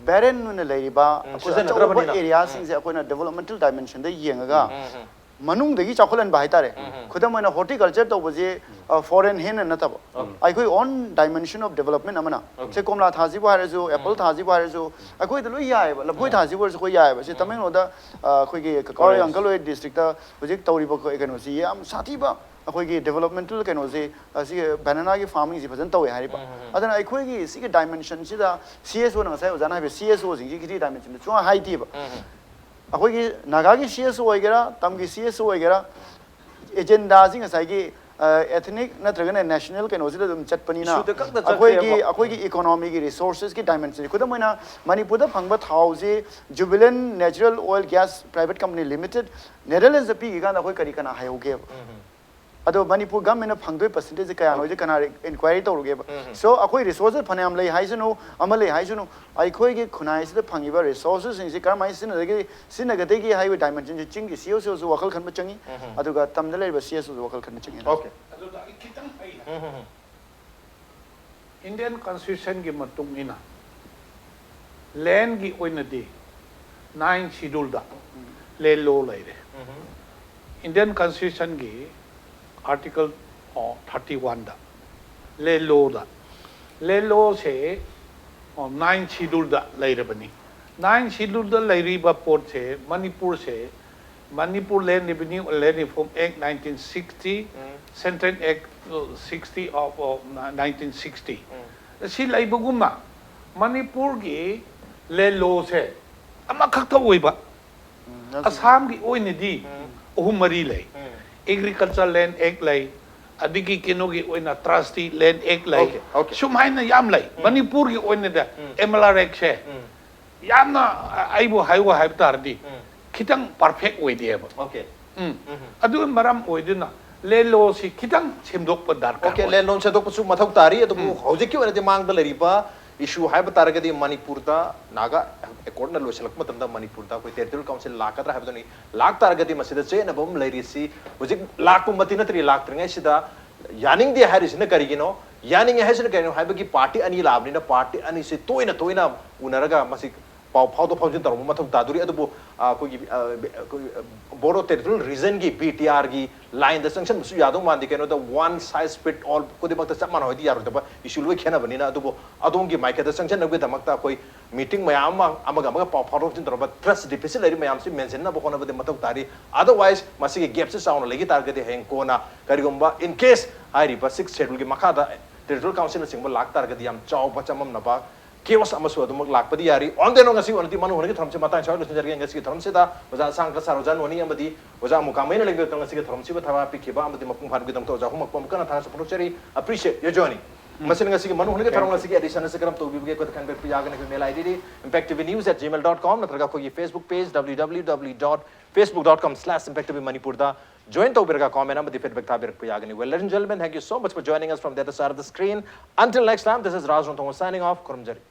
ꯕꯦꯔꯦꯟ ꯑꯣꯏꯅ ꯂꯩꯔꯤꯕ ꯎꯝ, ꯑꯩꯈꯣꯏ ꯑꯆꯧꯕ ꯁꯤꯖꯤꯟꯅꯗ꯭ꯔꯕꯅꯤꯅ꯫ ꯑꯦꯔꯤꯌꯥꯁꯤꯡꯁꯦ ꯎꯝ. ꯑꯩꯈꯣꯏꯅ ꯗꯦꯕꯂꯞꯃꯦꯟꯇꯦꯜ ꯗꯥꯏꯃꯦꯟꯁꯟꯗ ꯌꯦꯡꯉꯒ ꯎꯝ, ꯎꯝ. ꯃꯅꯨꯡꯗꯒꯤ ꯆꯥꯎꯈꯠꯍꯟꯕ ꯍꯥꯏꯇꯥꯔꯦ꯫ ꯈꯨꯗꯝ ꯑꯣꯏꯅ horticulture ꯇꯧꯕꯁꯦ foreign ꯍꯦꯟꯅ ꯅꯠꯇꯕ, ꯑꯩꯈꯣꯏ own dimension of development ꯑꯃꯅ, ꯁꯦ ꯀꯣꯝꯂꯥ ꯊꯥꯁꯤꯕꯨ ꯍꯥꯏꯔꯁꯨ, apple ꯊꯥꯁꯤꯕꯨ ꯍꯥꯏꯔꯁꯨ, ꯑꯩꯈꯣꯏꯗ ꯂꯣꯏ ꯌꯥꯏꯑꯕ꯫ ꯂꯐꯣꯏ ꯊꯥꯁꯤꯕꯨ ꯑꯣꯏꯔꯁꯨ ꯑꯩꯈꯣꯏ ꯌꯥꯏꯑꯕ꯫ ꯁꯤ ꯇꯃꯦꯡꯂꯣꯡꯗ ꯑꯩꯈꯣꯏꯒꯤ ꯀꯀꯥ ꯍꯣꯏ uncle ꯍꯣꯏ district ꯇ ꯍꯧꯖꯤꯛ ꯇꯧꯔꯤꯕ ꯑꯩꯈꯣꯏ ꯀꯩꯅꯣꯁꯤ ꯌꯥꯝ ꯁꯥꯊꯤꯕ ꯑꯩꯈꯣꯏꯒꯤ developmental ꯀꯩꯅꯣꯁꯤ, ꯑꯁꯤꯒꯤ banana ꯒꯤ farming ꯁꯤ ꯐꯖꯅ ꯇꯧꯋꯦ ꯍꯥꯏꯔꯤꯕ꯫ ꯑꯗꯨꯅ ꯑꯩꯈꯣꯏꯒꯤ ꯁꯤꯒꯤ dimension ꯁꯤꯗ C S O ꯅ, ꯉꯁꯥꯏ ꯑꯣꯖꯥꯅ ꯍꯥꯏꯕ C S O ꯁꯤꯡꯁꯤ ꯀꯔꯤ dimension ꯗ ꯁꯨꯡꯍꯥꯏ ꯍꯥꯏꯗꯦꯕ꯫ ꯑꯩꯈꯣꯏꯒꯤ ꯅꯥꯒꯥꯒꯤ C S O ꯑꯣꯏꯒꯦꯔꯥ, ꯇꯝꯒꯤ C S O ꯑꯣꯏꯒꯦꯔꯥ, agenda ꯁꯤ ꯉꯁꯥꯏꯒꯤ ethnic ꯅꯠꯇ꯭ꯔꯒꯅ national ꯀꯩꯅꯣꯁꯤꯗ ꯑꯗꯨꯝ ꯆꯠꯄꯅꯤꯅ, Issue ꯗ ꯈꯛꯇ ꯑꯩꯈꯣꯏꯒꯤ ꯆꯠꯈ꯭ꯔꯦꯕ꯫ ꯑꯩꯈꯣꯏꯒꯤ economy ꯒꯤ resources ꯀꯤ dimension ꯁꯤ, ꯈꯨꯗꯝ ꯑꯣꯏꯅ ꯃꯅꯤꯄꯨꯔꯗ ꯐꯪꯕ ꯊꯥꯎꯁꯤ Jubilant Natural Oil Gas Private Company Limited Netherlands ꯇ ꯄꯤꯈꯤ ꯀꯥꯟꯗ ꯑꯩꯈꯣꯏ ꯀꯔꯤ ꯀꯅꯥ ꯍꯥꯏꯍꯧꯒꯦꯕ? ꯑꯗꯣ ꯃꯅꯤꯄꯨꯔ government ꯅ ꯐꯪꯗꯣꯏ percentage ꯁꯦ ꯀꯌꯥꯅꯣꯁꯦ ꯀꯅꯥ inquiry ꯇꯧꯔꯨꯒꯦꯕ? So ꯑꯩꯈꯣꯏ resources ꯐꯅꯌꯥꯝ ꯂꯩ ꯍꯥꯏꯁꯅꯨ, ꯑꯃ ꯂꯩ ꯍꯥꯏꯁꯅꯨ, ꯑꯩꯈꯣꯏꯒꯤ ꯈꯨꯟꯅꯥꯏꯁꯤꯗ ꯐꯪꯉꯤꯕ resources ꯁꯤꯡꯁꯤ ꯀꯔꯝꯍꯥꯏꯅ ꯁꯤꯖꯤꯟꯅꯒꯗꯒꯦ, ꯁꯤꯖꯤꯟꯅꯒꯗꯒꯦ ꯍꯥꯏꯕꯒꯤ dimension ꯁꯤ ꯆꯤꯡꯒꯤ C S O ꯁꯨ ꯋꯥꯈꯜ ꯈꯟꯕ ꯆꯪꯉꯤ, ꯑꯗꯨꯒ ꯇꯝꯗ ꯂꯩꯔꯤꯕ C S O ꯁꯨ ꯋꯥꯈꯜ ꯈꯟꯕ ꯆꯪꯉꯤ꯫ Okay꯫ ꯑꯗꯨꯗ ꯑꯩ ꯈꯤꯇꯪ ꯑꯩꯅ Indian Constitution ꯒꯤ ꯃꯇꯨꯡ ꯏꯟꯅ land ꯒꯤ ꯑꯣꯏꯅꯗꯤ ninth schedule ꯗ land law ꯂꯩꯔꯦ꯫ Indian Constitution ꯒꯤ article thirty one ꯗ land law ꯗ, land law ꯁꯦ ninth schedule ꯗ ꯂꯩꯔꯕꯅꯤ꯫ Ninth schedule ꯗ ꯂꯩꯔꯤꯕ ꯄꯣꯠꯁꯦ ꯃꯅꯤꯄꯨꯔꯁꯦ Manipur Land Revenue and Land Reform Act nineteen sixty, Central Act sixty of, of nineteen sixty꯫ ꯁꯤ ꯂꯩꯕꯒꯨꯝꯅ ꯃꯅꯤꯄꯨꯔꯒꯤ land law ꯁꯦ ꯑꯃꯈꯛꯇ ꯑꯣꯏꯕ꯫ ꯑꯁꯥꯝꯒꯤ ꯑꯣꯏꯅꯗꯤ ꯑꯍꯨꯝ ꯃꯔꯤ ꯂꯩ꯫ Agriculture Land Act ꯂꯩ, ꯑꯗꯒꯤ ꯀꯩꯅꯣꯒꯤ ꯑꯣꯏꯅ Trustee Land Act ꯂꯩ꯫ Okay, okay. ꯁꯨꯃꯥꯏꯅ ꯌꯥꯝ ꯂꯩ꯫ ꯃꯅꯤꯄꯨꯔꯒꯤ ꯑꯣꯏꯅꯗꯤ M L R Act ꯁꯦ ꯌꯥꯝꯅ ꯑꯩꯕꯨ ꯍꯥꯏꯌꯨ ꯍꯥꯏꯕ ꯇꯥꯔꯗꯤ ꯈꯤꯇꯪ perfect ꯑꯣꯏꯗꯦꯕ꯫ Okay꯫ ꯎꯝ꯫ ꯑꯗꯨꯅ ꯃꯔꯝ ꯑꯣꯏꯗꯨꯅ land law ꯁꯤ ꯈꯤꯇꯪ ꯁꯦꯝꯗꯣꯛꯄ ꯗꯔꯀꯥꯔ Okay, ꯑꯣꯏ꯫ land law ꯁꯦꯝꯗꯣꯛꯄꯁꯨ ꯃꯊꯧ ꯇꯥꯔꯤ꯫ ꯑꯗꯨꯕꯨ ꯍꯧꯖꯤꯛꯀꯤ ꯑꯣꯏꯅꯗꯤ ꯃꯥꯡꯗ ꯂꯩꯔꯤꯕ issue ꯍꯥꯏꯕ ꯇꯥꯔꯒꯗꯤ ꯃꯅꯤꯄꯨꯔꯗ ꯅꯥꯒꯥ accord ꯅ ꯂꯣꯏꯁꯤꯜꯂꯛꯄ ꯃꯇꯝꯗ ꯃꯅꯤꯄꯨꯔꯗ ꯑꯩꯈꯣꯏ territorial council ꯂꯥꯛꯀꯗ꯭ꯔꯥ ꯍꯥꯏꯕꯗꯨꯅꯤ꯫ ꯂꯥꯛ ꯇꯥꯔꯒꯗꯤ ꯃꯁꯤꯗ ꯆꯌꯦꯠꯅꯕ ꯑꯃ ꯂꯩꯔꯤꯁꯤ ꯍꯧꯖꯤꯛ ꯂꯥꯛꯄꯃꯛꯇꯤ ꯅꯠꯇ꯭ꯔꯤ꯫ ꯂꯥꯛꯇ꯭ꯔꯤꯉꯩꯁꯤꯗ ꯌꯥꯅꯤꯡꯗꯦ ꯍꯥꯏꯔꯤꯁꯤꯅ ꯀꯔꯤꯒꯤꯅꯣ? ꯌꯥꯅꯤꯡꯉꯦ ꯍꯥꯏꯁꯤꯅ ꯀꯔꯤꯅꯣ ꯍꯥꯏꯕꯒꯤ party ꯑꯅꯤ ꯂꯥꯛꯑꯕꯅꯤꯅ party ꯑꯅꯤꯁꯤ ꯇꯣꯏꯅ ꯇꯣꯏꯅ ꯎꯅꯔꯒ ꯃꯁꯤ ꯄꯥꯎ ꯐꯥꯎꯗꯣꯛ ꯐꯥꯎꯖꯤꯟ ꯇꯧꯔꯝꯕ ꯃꯊꯧ ꯇꯥꯗꯣꯔꯤ꯫ ꯑꯗꯨꯕꯨ ꯑꯩꯈꯣꯏꯒꯤ ꯕꯣꯗꯣ ꯇꯦꯔꯤꯇꯣꯔꯤꯌꯦꯜ ꯔꯤꯖꯟꯒꯤ ꯕꯤ ꯇꯤ ꯑꯥꯔꯒꯤ ꯂꯥꯏꯟꯗ ꯆꯪꯁꯤꯟꯕꯁꯨ ꯌꯥꯗꯧ ꯃꯥꯟꯗꯦ꯫ ꯀꯩꯅꯣꯗ ꯋꯥꯟ ꯁꯥꯏꯖ ꯐꯤꯠ ꯑꯣꯜ ꯈꯨꯗꯤꯡꯃꯛꯇ ꯆꯞ ꯃꯥꯟꯅ ꯍꯣꯏꯗꯤ ꯌꯥꯔꯣꯏꯗꯕ ꯏꯁꯨ ꯂꯣꯏ ꯈꯦꯠꯅꯕꯅꯤꯅ꯫ ꯑꯗꯨꯕꯨ ꯑꯗꯣꯝꯒꯤ ꯃꯥꯏꯀꯩꯗ ꯆꯪꯁꯤꯟꯅꯕꯒꯤꯗꯃꯛꯇ ꯑꯩꯈꯣꯏ ꯃꯤꯇꯤꯡ ꯃꯌꯥꯝ ꯑꯃ ꯑꯃꯒ ꯑꯃꯒ ꯄꯥꯎ ꯐꯥꯎꯗꯣꯛ ꯐꯥꯎꯖꯤꯟ ꯇꯧꯔꯝꯕ ꯇ꯭ꯔꯁ ꯗꯤꯐꯤꯁꯤꯠ ꯂꯩꯔꯤ ꯃꯌꯥꯝꯁꯤ ꯃꯦꯟꯁꯤꯟꯅꯕ ꯍꯣꯠꯅꯕꯗꯤ ꯃꯊꯧ ꯇꯥꯔꯤ꯫ ꯑꯗꯔꯋꯥꯏꯁ ꯃꯁꯤꯒꯤ ꯒꯦꯞꯁꯤ ꯆꯥꯎꯅ ꯂꯩꯈꯤ ꯇꯥꯔꯒꯗꯤ ꯍꯌꯦꯡ ꯀꯣꯟꯅ ꯀꯔꯤꯒꯨꯝꯕ ꯏꯟ ꯀꯦꯁ ꯍꯥꯏꯔꯤꯕ ꯁꯤꯛꯁ ꯁꯦꯗꯨꯜꯒꯤ ꯃꯈꯥꯗ ꯇꯦꯔꯤꯇꯣꯔꯤꯌꯦꯜ ꯀꯥꯎꯟꯁꯤꯜꯅꯆꯤꯡꯕ ꯂꯥꯛ ꯇꯥꯔꯒꯗꯤ ꯌꯥꯝ ꯆꯥꯎꯕ ꯆꯃꯝꯅꯕ ꯀꯦꯑꯣꯁ ꯑꯃꯁꯨ ꯑꯗꯨꯃꯛ ꯂꯥꯛꯄꯗꯤ ꯌꯥꯔꯤ꯫ ꯑꯣꯟꯗꯦꯅꯣ ꯉꯁꯤ ꯑꯣꯏꯅꯗꯤ ꯃꯅꯨꯡ ꯍꯨꯠꯅꯒꯤ ꯊꯧꯔꯝꯁꯤ ꯃꯇꯥꯡ ꯁ꯭ꯋꯥꯏꯗ ꯂꯣꯏꯁꯤꯟꯖꯔꯒꯦ꯫ ꯉꯁꯤꯒꯤ ꯊꯧꯔꯝꯁꯤꯗ ꯑꯣꯖꯥ ꯑꯁꯥꯡ ꯀꯁꯥꯔ ꯑꯣꯖꯥ ꯅꯣꯅꯤ ꯑꯃꯗꯤ ꯑꯣꯖꯥ ꯃꯨꯀꯥꯃꯩꯅ ꯂꯦꯡꯕꯤꯔꯛꯇꯨꯅ ꯉꯁꯤꯒꯤ ꯊꯧꯔꯝꯁꯤꯕꯨ ꯊꯧꯔꯥꯡ ꯄꯤꯈꯤꯕ ꯑꯃꯗꯤ ꯃꯄꯨꯡ ꯐꯥꯍꯟꯕꯒꯤꯗꯃꯛꯇ ꯑꯣꯖꯥ ꯑꯍꯨꯝꯃꯛꯄꯨ ꯑꯃꯨꯛꯀ ꯍꯟꯅ ꯊꯥꯒꯠꯆꯕ ꯐꯣꯡꯗꯣꯛꯆꯔꯤ꯫ Appreciate your journey꯫ ꯃꯁꯤꯅ ꯉꯁꯤꯒꯤ ꯃꯅꯨꯡ ꯍꯨꯠꯅꯒꯤ ꯊꯧꯔꯝ ꯉꯁꯤꯒꯤ ꯑꯦꯗꯤꯁꯟ ꯑꯁꯤ ꯀꯔꯝ ꯇꯧꯕꯤꯕꯒꯦ? ꯑꯩꯈꯣꯏꯗ ꯈꯪꯕꯤꯔꯛꯄ ꯌꯥꯒꯅꯤ꯫ ꯑꯩꯈꯣꯏ ꯃꯦꯜ ꯑꯥꯏ ꯗꯤꯗꯤ impactv news at gmail dot com ꯅꯠꯇ꯭ꯔꯒ ꯑꯩꯈꯣꯏꯒꯤ Facebook page www dot facebook dot com slash impactv manipurꯗ join ꯇꯧꯕꯤꯔꯒ comment ꯑꯃꯗꯤ feedback ꯊꯥꯕꯤꯔꯛꯄ ꯌꯥꯒꯅꯤ꯫ Well, ladies and gentlemen, thank you so much for joining us from the other side of the screen. Until next time, this is Raj Ranthongwa signing off. ꯈꯨꯔꯨꯝꯖꯔꯤ꯫